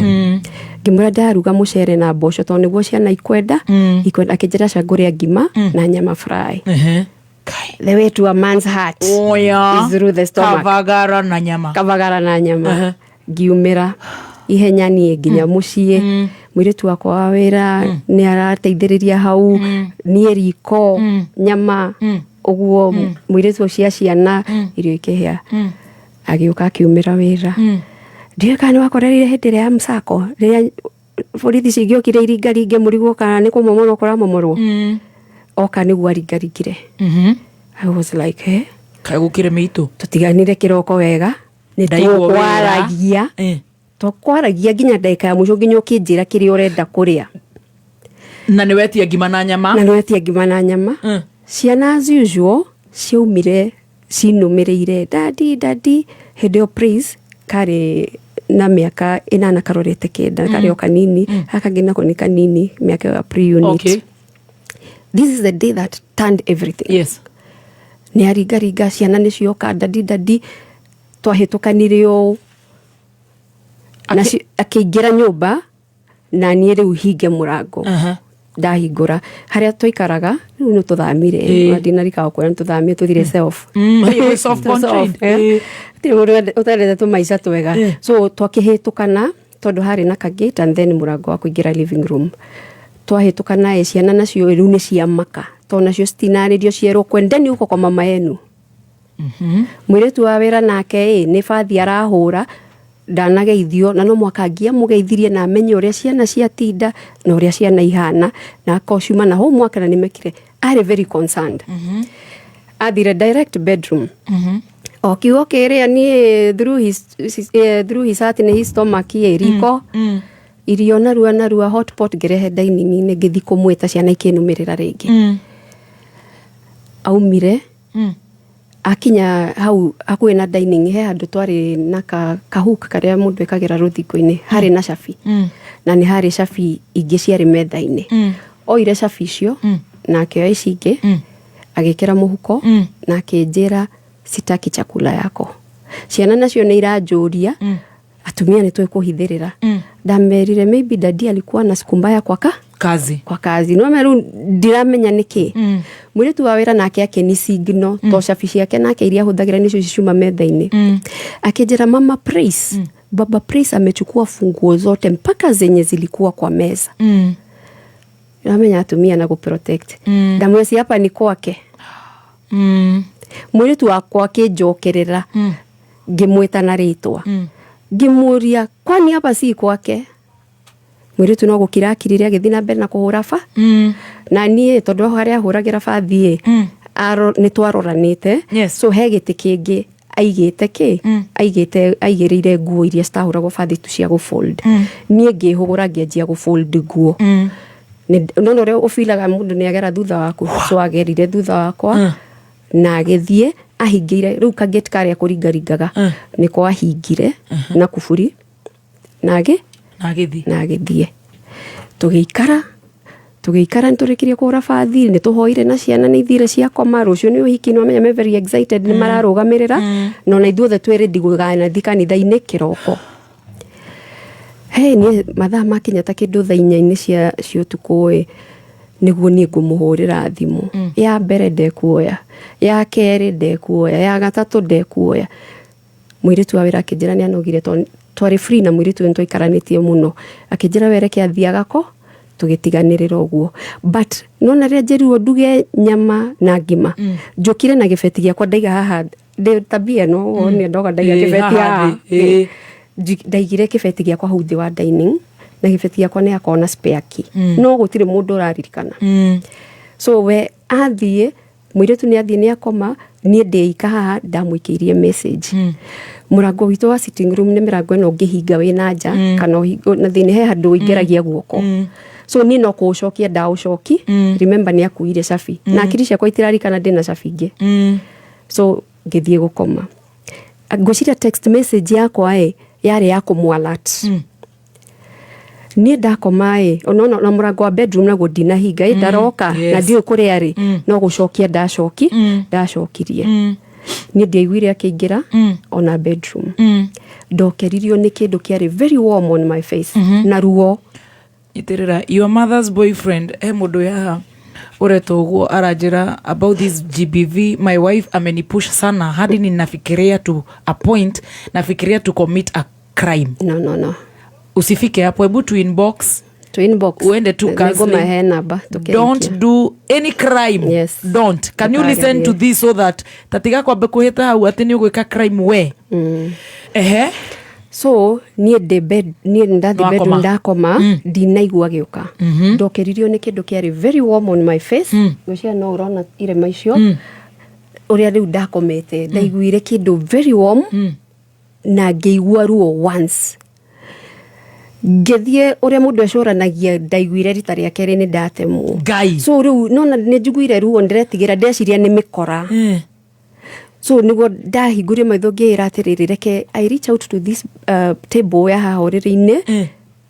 Ngĩmwĩra ndaruga mũcere na mboco, tondũ nĩguo ciana ikwenda ikwenda. Akĩnjĩra ca ngũrĩa ngima na nyama fry. The way to a man's heart Oya. is through the stomach. Kavagara na nyama. Kavagara na nyama. Ngiumĩra ihenya niĩ nginya mũciĩ, mũirĩtu wakwa wa wĩra nĩ arateithĩrĩria hau, niĩ riko, nyama ũguo, mũirĩtu cia ciana, irio ikĩhĩa. Agĩũka akiumĩra wĩra. Ndiũĩ kana nĩ wakorereire hĩndĩ ĩrĩa ya msako, rĩrĩa borithi cingĩokire iringaringe mũrigwo kana nĩ kũmomorwo kũramomorwo. Oka nĩguo aringaringire. I was like, "Eh." Kaĩ gũkĩrĩ mĩitũ. Tũtiganire kĩroko wega, nĩ Ndaigua wĩra. tũkwaragia. Tũkwaragia nginya ndagĩka ya mũico, nginya ũkĩnjĩra kĩrĩa ũrenda kũrĩa. Na nĩ wetia ngima na nyama. Na nĩ wetia ngima na nyama. Ciana as usual ciaumire cinũmĩrĩire, "Daddy, daddy." Hĩndĩ ĩyo Praise karĩ na mĩaka 8 karorete 9, karĩ o kanini. Gaka kangĩ nako nĩ kanini, mĩaka ĩyo ya pre-unit. This is the day that turned everything. Nĩ aringaringa, ciana nĩ cioka, "Daddy, daddy." Twahĩtũkanire ũũ na akĩingĩra nyũmba na niĩ rĩu hinge mũrango. Ndahingũra harĩa twaikaraga, rĩu nĩ tũthamire. Ona ndinarikaga kwĩra nĩ tũthamire, tũthire self. Hey, self contained. Hatirĩ mũndũ ũtendete tũmaica twega. So twakĩhĩtũkana, tondũ harĩ na kagate and then mũrango wa kũingĩra living room. Twahĩtũkana ĩ, ciana nacio rĩu nĩ ciamaka, tondũ nacio citinarĩrio cierwo kwendeni huko kwa mama yenu. Mũirĩtu wa wĩra nake ĩ nĩ bathi arahũra, ndanageithio, na no mwaka angĩamũgeithirie na amenye ũrĩa ciana ciatinda na ũrĩa ciana ihana, na akorwo ciuma na homework na nĩmekire. Arĩ very concerned. Athire direct bedroom. O kiugo kĩrĩa niĩ through his heart nĩ his stomach ĩ riko irio narua narua, hot pot ngĩrehe dining-inĩ, ngĩthiĩ kũmwĩta, ciana ikĩnũmĩrĩra rĩngĩ. Aumire akinya hau hakuhĩ na dining, he handũ twarĩ na kahook karĩa mũndũ ĩkagĩra rũthingo-inĩ, harĩ na cabi na nĩ harĩ cabi ingĩ ciarĩ metha-inĩ. Oire cabi icio na akĩoya ici ingĩ, agĩkĩra mũhuko na akĩnjĩra, "Sitaki chakula yako." Ciana nacio nĩ iranjũria, atumia nĩ tũĩ kũhithĩrĩra. Ndamerire maybe daddy alikuwa na siku mbaya kwa ka kazi. Kwa kazi. No rĩu ndiramenya nĩkĩ mũirĩtu wa wĩra nake akĩni signal to cabi ciake nake iria ahũthagĩra nĩcio ici ciuma metha-inĩ. Akĩnjĩra, "Mama Praise, baba Praise amechukua funguo zote mpaka zenye zilikuwa kwa meza." Ramenya atumia na gũprotect. Ndamweci hapa ni kwake. Mũirĩtu wakwa akĩnjokerera, ngĩmwĩta na rĩtwa, ngĩmũria, "Kwani hapa si kwake?" Mũirĩtu no gũkira akirire, agĩthiĩ na mbere na kũhũra ba na niĩ tondũ harĩa ahũragĩra bathi ĩ nĩ twaroranĩte. So he gĩtĩ kĩngĩ aigĩte kĩ aigĩte aigĩrĩire nguo iria citahũragwo bathi tu cia gũfold. Niĩ ngĩhũgũra, ngĩanjia gũfold nguo. Nona ũrĩa ũbilaga mũndũ nĩ agera thutha waku, so agerire thutha wakwa na agĩthiĩ ahingĩire rĩu kagate karĩa kũringaringaga nĩko ahingire na kuburi na agĩ Na agĩthiĩ. Na agĩthiĩ. Tũgĩikara, tũgĩikara, nĩtũrĩkirie kũhũra bathi, nĩ tũhoire na ciana nĩ ithire ciakoma. Rũciũ nĩ ũhiki, nĩ wamenya me very excited, nĩ mararũgamĩrĩra na ona ithuothe twĩ ready gũganathiĩ kanitha-inĩ kĩroko. Hey, niĩ mathaa makinya ta kĩndũ thaa inya-inĩ cia ũtukũ ĩ, nĩguo niĩ ngũmũhũrĩra thimũ. Ya mbere ndekuoya, ya kerĩ ndekuoya, ya gatatũ ndekuoya. Mũirĩtu wa wĩra akĩnjĩra nĩ anogire tondũ twarĩ free na mũirĩtu ũyũ nĩtwaikaranĩtie mũno. Akĩnjĩra we reke athiĩ agako, tũgĩtiganĩrĩra ũguo. But nona rĩrĩa njĩrirwo nduge nyama na ngima, njũkire na gĩbeti gĩakwa ndaiga haha ndĩ tabia ĩno wone ndoga ndaiga kĩbeti haha haha. thĩ, ĩĩ. Ndaigire kĩbeti gĩakwa hau thĩ wa dining na gĩbeti gĩakwa nĩ akorwo na spare key, no gũtirĩ mũndũ ũraririkana. So we athiĩ, mũirĩtu nĩ athiĩ, nĩ akoma, niĩ ndĩika haha ndamũikĩirie message. Mũrango witũ wa sitting room nĩ mĩrango ĩno ũngĩhinga wĩ na nja kana na thĩinĩ he handũ ũingĩragia guoko, so niĩ no kũũcokia ndaũcoki. Remember nĩ akuire cabi na akiri ciakwa itirarikana ndĩna cabi ingĩ. So ngĩthiĩ gũkoma, ngwĩciria text message yakwa ĩ yarĩ ya kũmũ-alert. Niĩ ndakoma ĩ, ona na mũrango wa bedroom naguo ndinahinga ĩ, ndaroka na ndiũĩ kũrĩa rĩ, no gũcokia ndacoki ndacokirie. Niĩ ndiaiguire akĩingĩra ona bedroom. Ndokeririo nĩ kĩndũ kĩarĩ very warm on my face na ruo. Nyitĩrĩra your mother's boyfriend. He mũndũ haha ũretwo ũguo aranjĩra about this GBV: "My wife amenipush sana hadi ninafikiria to a point nafikiria to commit a crime." No, no, no. Usifike hapo, hebu tu inbox. To inbox. Uende tu counseling. Nĩngũmahe namba tũkĩrĩkia. Don't do any crime. Don't. Can you listen to this so that tatiga kwambe kuhĩta hau atĩ nĩ ũgwĩka crime we? Ehe. So niĩ ndĩ bed, niĩ ndathiĩ Wakoma. bedroom ndakoma, ndinaigua gĩũka. Ndokeririo nĩ kĩndũ kĩarĩ very warm on my face. Ngwĩciria no ũrona irema icio ũrĩa rĩu ndakomete. Ndaiguire kĩndũ very warm na ngĩigua ruo once. Ngĩthiĩ ũrĩa mũndũ ecũranagia, ndaiguire rita rĩa kerĩ nĩ ndatemwo. Ngai. So rĩu nona nĩ njiguire ruo, ndĩretigĩra, ndeciria nĩ mĩkora. So nĩguo ndahingũrie maitho, ngĩĩra atĩrĩrĩ, reke I reach out to this table ya haha ũrĩrĩ-inĩ,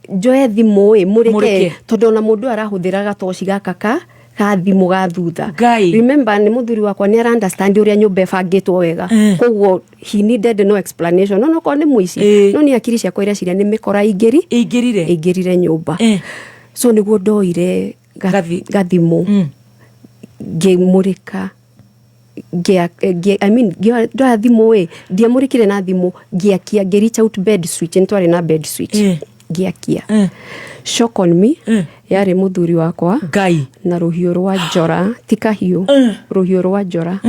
njoe thimũ ĩ mũrĩke. Mũrĩke. Tondũ ona mũndũ arahũthĩra gatoci gaka ka thimũ ga thutha. Ngai. Remember nĩ mũthuri wakwa, nĩ ara understand ũrĩa nyũmba ĩbangĩtwo wega, koguo he needed no explanation. No nokorwo nĩ mũici, no nĩ akiri ciakwa ireciria nĩ mĩkora ingĩri ĩingĩrire. Ĩingĩrire nyũmba. So nĩguo ndoire gathimũ, ngĩmũrĩka, I mean, ndoya thimũ ĩ, ndiamũrĩkire na thimũ, ngĩakia, ngĩ reach out bed switch, nĩ twarĩ na bed switch. Ngĩakia. Shock on me, yarĩ mũthuri wakwa. Ngai. Na rũhiũ rwa njora, ti kahiũ, rũhiũ rwa njora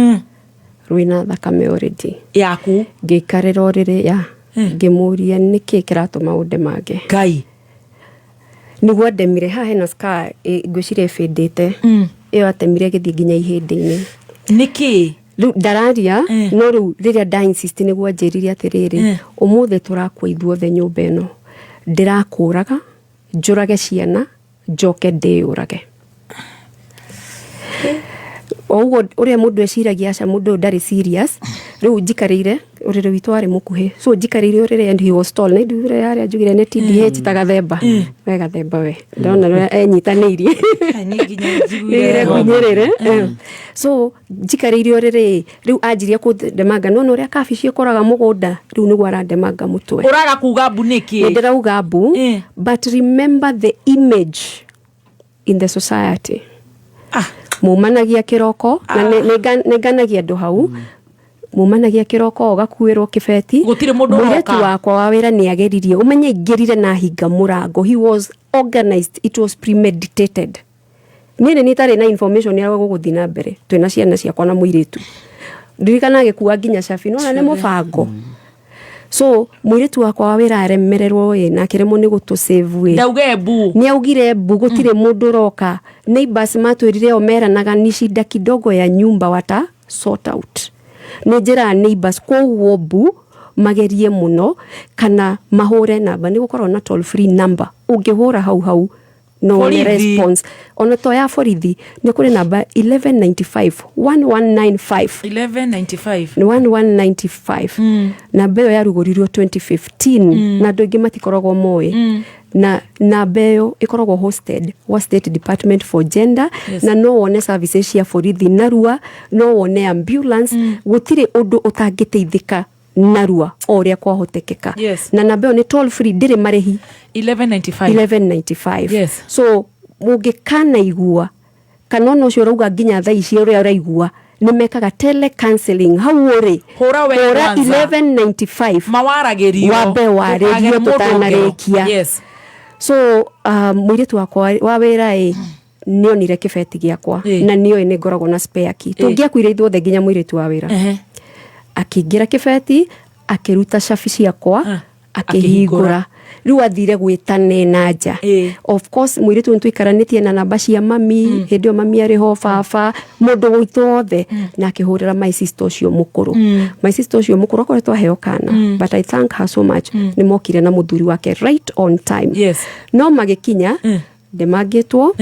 rwĩna thakame already. Yaku. Ngĩikarĩra ũrĩrĩ ya, ngĩmũria, "Nĩkĩ kĩratũma ũndemange?" Ngai. Nĩguo andemire haha hena scar, ngwĩciria ĩbĩndĩte, ĩyo atemire ĩgĩthiĩ nginya ihĩndĩ-inĩ. Nĩkĩ? Rĩu ndararia. No rĩu rĩrĩa nda insist nĩguo anjĩrire atĩrĩrĩ, ũmũthĩ tũrakua ithuothe nyũmba ĩno, ndĩrakũraga, njũrage ciana, njoke ndĩyũrage. O ũguo ũrĩa mũndũ eciragia, aca, mũndũ ũyũ ndarĩ serious. Rĩu njikarĩire ũrĩrĩ witũ warĩ mũkuhĩ, so njikarĩire ũrĩrĩ and he was tall, na nduire harĩa njugire nĩ TDH ta gathemba we, gathemba we, ndona ũrĩa enyitanĩirie. Ai, niĩ nginya njiguire. Nĩire ngunyĩrĩre. So njikarĩire ũrĩrĩ, rĩu anjirie kũndemanga, nona ũrĩa kabici ĩkoraga mũgũnda, rĩu nĩguo arandemanga mũtwe. Ũraga kuga mbu nĩkĩ? Nĩ ndĩrauga mbu. But remember the image in the society. Mumanagia kĩroko na nĩ nganagia andũ hau, mumanagia kĩroko ũgakuĩrwo kĩbeti. Gũtirĩ mũndũ Mũirĩtu ũroka. wakwa wa wĩra nĩ ageririe, ũmenye aingĩrire na hinga mũrango. He was organized, it was premeditated. Niĩ nĩ itarĩ na information ya gũgũthiĩ na mbere, twĩna ciana ciakwa na mũirĩtu, ndirikana agĩkua nginya cabi, nona nĩ mũbango. So mũirĩtu wakwa wa wĩra aremererwo ĩ, na akĩremwo nĩ gũtũ save ĩ. Ndauge mbu. Nĩ augire mbu, gũtirĩ mũndũ ũroka. Neighbors matwĩrire o meranaga ni shida kidogo ya nyumba, wata sort out. Nĩ njĩraga neighbors koguo mbu magerie mũno kana mahũre namba, nĩ gũkorwo na toll free number ũngĩhũra hau hau no wone Borithi. response. Ona to ya borithi, nĩ kũrĩ namba 1195, 1195. 1195. 1195, namba ĩyo yarugũririo 2015 na andũ aingĩ matikoragwo moĩ, na namba ĩyo ĩkoragwo hosted wa State Department for Gender. Na no wone services cia borithi narua, no wone ambulance, gũtirĩ ũndũ ũtangĩteithĩka narua o ũrĩa kwahotekeka. Na namba ĩyo nĩ toll free, ndĩrĩ marĩhi. 1195. 1195. So mũngĩkanaigua kana ona ũcio ũrauga nginya thaa ici ũrĩa ũraigua nĩ mekaga telecounseling hau ũrĩ. Hũra we Hũra kwanza. 1195. Mawaragĩrio. Wambe warĩrio Ndũkagere mũndũ ngero. tũtanarĩkia. So mũirĩtu wakwa wa wĩra ĩ nĩonire kĩbeti gĩakwa na nĩoĩ nĩ ngoragwo na spare key, tũngĩakuire ithuothe nginya mũirĩtu wa wĩra. Akĩingĩra kĩbeti, akĩruta cabi ciakwa, akĩhingũra. Rĩu athire gwĩtane na nja. Of course mũirĩtu nĩ tũikaranĩtie na namba cia mami, hĩndĩ ĩyo mami arĩ ho, baba, mũndũ witũ wothe, na akĩhũrĩra my sister ũcio mũkũrũ. My sister ũcio mũkũrũ akoretwo aheo kana, but I thank her so much, nĩ mokire na mũthuri wake right on time. No magĩkinya ndemangĩtwo,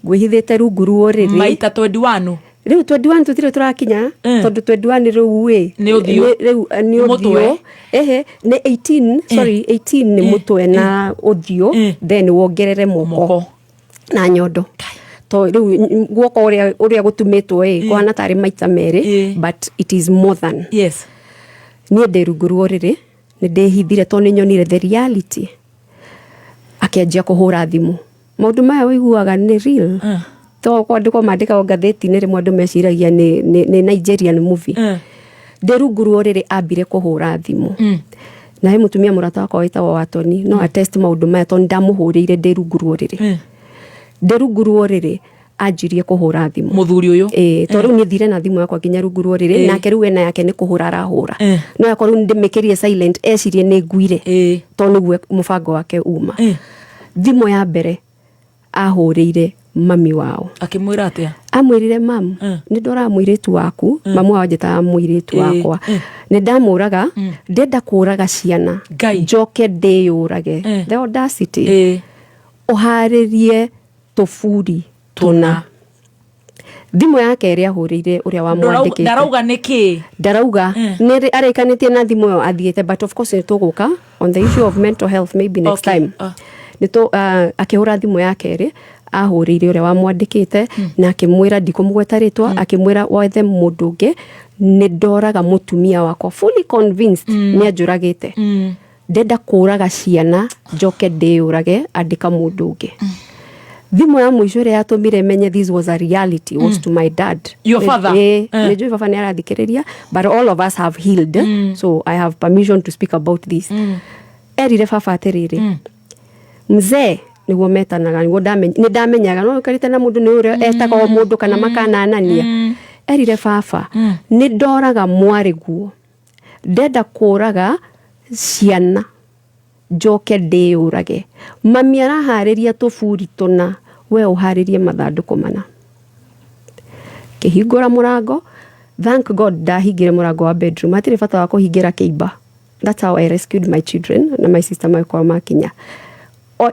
ngwĩhithĩte rungu rwa ũrĩrĩ. Maita 21. Rĩu 21 tũtirĩ tũrakinya, tondũ 21 rĩu ĩ Nĩ ũthiũ. Rĩu nĩ Nĩ mũtwe. ũthiũ, ehe, nĩ 18, sorry, 18 nĩ mũtwe na ũthiũ, then wongerere moko Moko. na nyondo, to rĩu guoko ũrĩa gũtumĩtwo ĩ kũhana tarĩ maita merĩ, but it is more than. Niĩ ndĩ rungu rwa ũrĩrĩ, nĩ ndĩhithire tondũ nĩ nyonire the reality. Akĩanjia kũhũra thimũ, maũndũ maya ũiguaga nĩ real, to kwandĩkwo mandĩkagwo ngathĩti-inĩ, rĩmwe andũ meciragia nĩ Nigerian movie. Ndĩ rungu rwa ũrĩrĩ, ambire kũhũra thimũ na he mũtumia mũrata wakwa wĩtagwo Watoni, no attest maũndũ maya tondũ ndamũhũrĩire ndĩ rungu rwa ũrĩrĩ. Ndĩ rungu rwa ũrĩrĩ anjirie kũhũra thimũ. Mũthuri ũyũ. Ĩĩ, to rĩu niĩ thire na thimũ yakwa nginya rungu rwa ũrĩrĩ, nake rĩu ena yake nĩ kũhũra arahũra, no yakwa rĩu ndĩmĩkĩrie silent, ecirie nĩ nguire, to nĩguo mũbango wake uma. Thimũ ya mbere ahũrĩire mami wao. Akĩmwĩra atĩa? Amwĩrire, "Mam, nĩ ndoraga mũirĩtu waku." Mamu wao njĩtaga mũirĩtu wakwa. "Nĩ ndamũraga, ndenda kũraga ciana, Ngai. njoke ndĩyũrage." The audacity! "Ũharĩrie tũburi tũna." Thimũ ya kerĩ ahũrĩire ũrĩa wamwandĩkĩte. Ndarauga nĩkĩ. Ndarauga nĩ arĩkanĩtie na thimũ ĩyo athiĩte, but of course nĩ tũgũka on the issue of mental health maybe next time. Nĩ tũ akĩhũra thimũ ya kerĩ ahũrĩire ũrĩa wamwandĩkĩte na akĩmwĩra, ndikũmũgweta rĩtwa, akĩmwĩra wethe mũndũ ũngĩ, nĩ ndoraga mũtumia wakwa, fully convinced nĩ anjũragĩte, ndenda kũraga ciana njoke ndĩyũrage, andĩka mũndũ ũngĩ. Thimũ ya mũico ĩrĩa yatũmire menye this was a reality was to my dad. Your father? Ĩ, nĩ njũĩ baba nĩ arathikĩrĩria, but all of us have healed, so I have permission to speak about this. Erire baba atĩrĩrĩ, mzee, nĩguo metanaga, nĩguo nĩ ndamenyaga no ũkarĩte na mũndũ nĩ ũrĩa etaga o mũndũ kana makananania. Erire baba, "Nĩ ndoraga mwarĩguo, ndenda kũraga ciana njoke ndĩyũrage. Mami araharĩria tũburi tũna, we ũharĩrie mathandũkũ mana." Kĩhingũra mũrango. Thank God ndahingire mũrango wa bedroom, hatirĩ bata wa kũhingĩra kĩimba. That's how I rescued my children na my sister magĩkorwo makinya.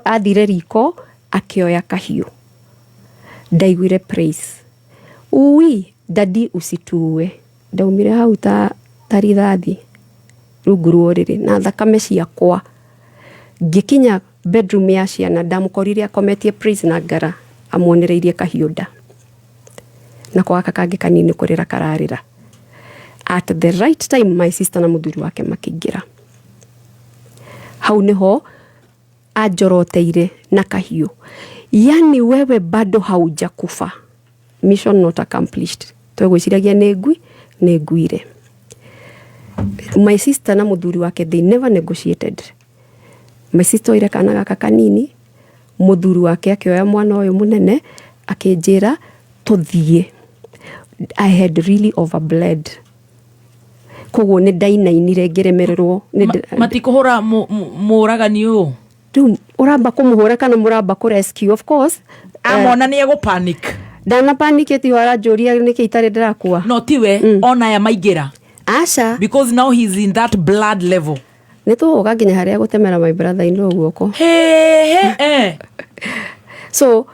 Athire riko akĩoya kahiũ. Ndaiguire praise, "Ui, daddy, usituue." Ndaumire hau ta rithathi rungu rwa ũrĩrĩ na thakame ciakwa. Ngĩkinya bedroom ya ciana, ndamũkorire akometie Praise na ngara, amuonereirie kahiũ nda, nako gaka kangĩ kanini kũrĩra kararĩra. At the right time my sister na mũthuri wake makĩingĩra. Hau nĩho anjoroteire na kahiũ, yani wewe bado haujakufa, mission not accomplished. Twegwĩciragia nĩ ngui, nĩ nguire. My sister na mũthuri wake, they never negotiated. My sister oire kana gaka kanini, mũthuri wake akĩoya mwana ũyũ mũnene, akĩnjĩra tũthiĩ. I had really overbled, koguo nĩ ndainainire ngĩremererwo. Matikũhũra mũragani ũyũ? Rĩu ũramba kũmũhũra kana mũramba kũ rescue? Of course. Amona nĩ egũ panic. Ndana panic ĩtiho, aranjũria nĩkĩ itarĩ ndĩrakua. No tiwe ona aya maingĩra? Aca. Because now he's in that blood level. Nĩ tũgũka nginya harĩa gũtemera my brother in law guoko. He he. So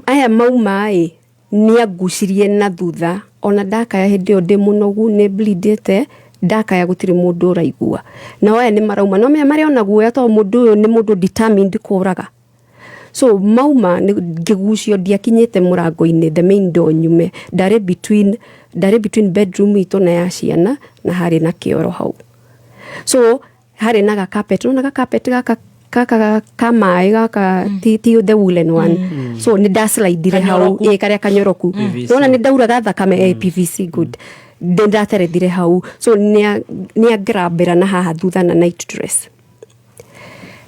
aya mauma ĩ, nĩ angucirie na thutha. Ona ndakaya hĩndĩ ĩyo ndĩ mũnogu, nĩ bleedĩte, ndakaya gũtirĩ mũndũ ũraigua. Nao aya nĩ marauma, no menya marĩ ona guoya tondũ mũndũ ũyũ nĩ mũndũ determined kũraga. So mauma ngĩgucio, ndiakinyĩte mũrango-inĩ, the main door nyume, ndarĩ between bedroom itũ na ya ciana, na harĩ na kĩoro hau. So harĩ na ga carpet, nona ga carpet gaka ka maĩ gaka, ti the woolen one. So nĩ ndaslidire hau. Kanyoroku. Ĩ, karĩa kanyoroku. PVC. Nona nĩ ndauraga thakame. PVC, good. Nĩ ndaterethire hau. So nĩ angrabĩra na haha thutha na night dress,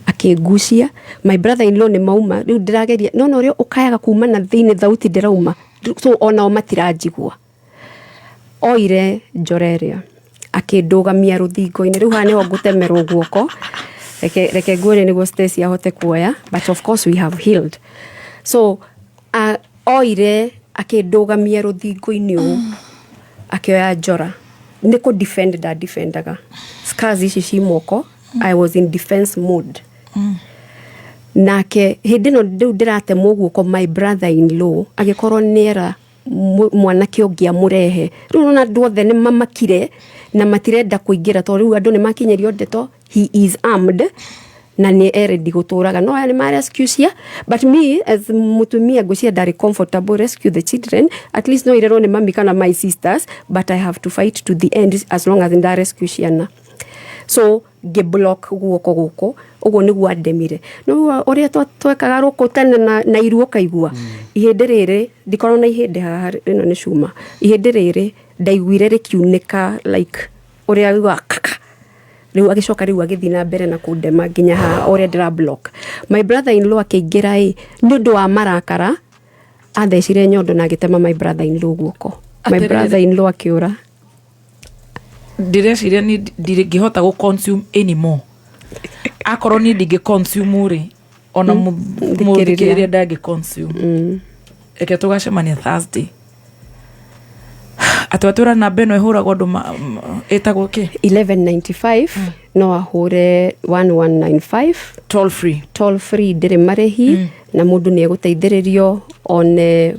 akĩngucia. My brother in law nĩ mauma rĩu, ndĩrageria nona ũrĩa ũkayaga kuma na thĩinĩ, thauti ndĩrauma. So onao matiranjigua. Oire njora ĩrĩa, akĩndũgamia rũthingo-inĩ. Rĩu haha nĩho ngũtemerwo guoko. Reke nguone nĩguo Stacy ahote kuoya, but of course we have healed. So oire akĩndũgamia rũthingo-inĩ ũũ, akĩoya njora. Nĩ kũ defend ndadefendaga. Scars ici ci moko, I was in defense mode. Nake hĩndĩ ĩno rĩu ndĩratemwo guoko, my brother in law agĩkorwo nĩera mwanake ũngĩ amũrehe. Rĩu nona andũ othe nĩ mamakire na matirenda kũingĩra, tondũ rĩu andũ nĩ makinyĩrio ndeto he is armed na nĩ erendi gũtũraga. No aya nĩ ma rescue cia, but me as mũtumia ngwĩciria ndarĩ comfortable. Rescue the children, at least no irerwo nĩ mami kana my sisters, but I have to fight to the end as long as nda rescue ciana. So ngĩ block guoko gũkũ, ũguo nĩguo andemire. No ũrĩa twekaga rũkũ tene na iruo ũkaigua ihĩndĩ rĩrĩ, ndikorwo na ihĩndĩ haha, ĩno nĩ cuma. Ihĩndĩ rĩrĩ ndaiguire rĩkiunĩka like ũrĩa ugaga kaka. Rĩu agĩcoka, rĩu agĩthiĩ na mbere na kũndema nginya haha ũrĩa ndĩra block. My brother in law akĩingĩra ĩ, nĩ ũndũ wa marakara athecire nyondo na agĩtema my brother in law guoko. My Atĩrĩrĩ. brother in law akĩũra. Ndĩreciria ni ndingĩhota gũ consume anymore. Akorwo niĩ ndingĩ consume rĩ, ona mũthikĩrĩria ndangĩ consume. Reke tũgacemania Thursday. Atĩ watwĩra namba ĩno ĩhũragwo andũ ĩtagwo kĩ? 1195, no ahũre 1195. Toll free. Toll free, ndĩrĩ marĩhi, na mũndũ nĩ egũteithĩrĩrio one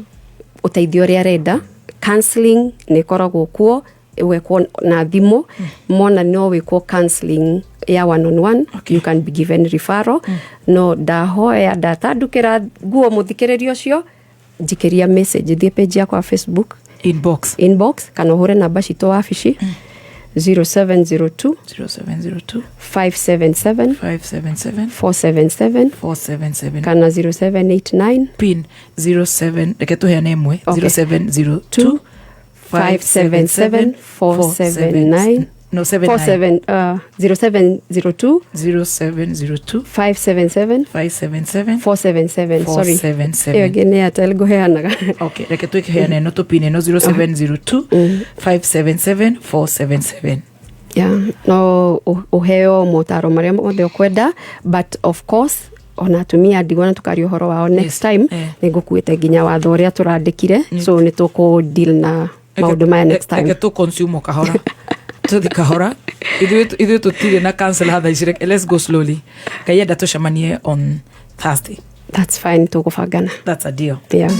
ũteithio ũrĩa arenda. Counseling nĩ ĩkoragwo kuo, wekwo na thimũ mona, no wĩkwo counseling ya one on one. You can be given referral. No ndahoya ndatandũkĩra nguo mũthikĩrĩrio ũcio, njikĩria message, thiĩ page yakwa ya Facebook. Inbox. Inbox kana ũhũre namba citũ wabici, 0702 0702 577 577 477. 477. Kana 0789. Pin 07, reke tũheane ĩmwe. Okay. 0702 577 479. No, 79. 47, 0702. 0702 577 577 477, sorry. 477. Ĩyo ĩngĩ nĩ Airtel ngũheanaga. Okay, reke twĩheane ĩno, tũpin ĩno, 0702 577 477. Yeah, no ũheo motaro marĩa mothe ũkwenda, but of course ona atumia a ndigwa na tũkaria ũhoro wao next time. Nĩ ngũkuĩte nginya watho ũrĩa tũrandĩkire, so nĩ tũkũ deal na Maũndũ maya next time. Reke tũ consume o kahora, tũthi kahora. Ithuĩ tũtirĩ na cancel thaa ici. Let's go slowly. Ngai enda tũcemanie on Thursday. That's fine, tũgũbangana. That's a deal. Yeah.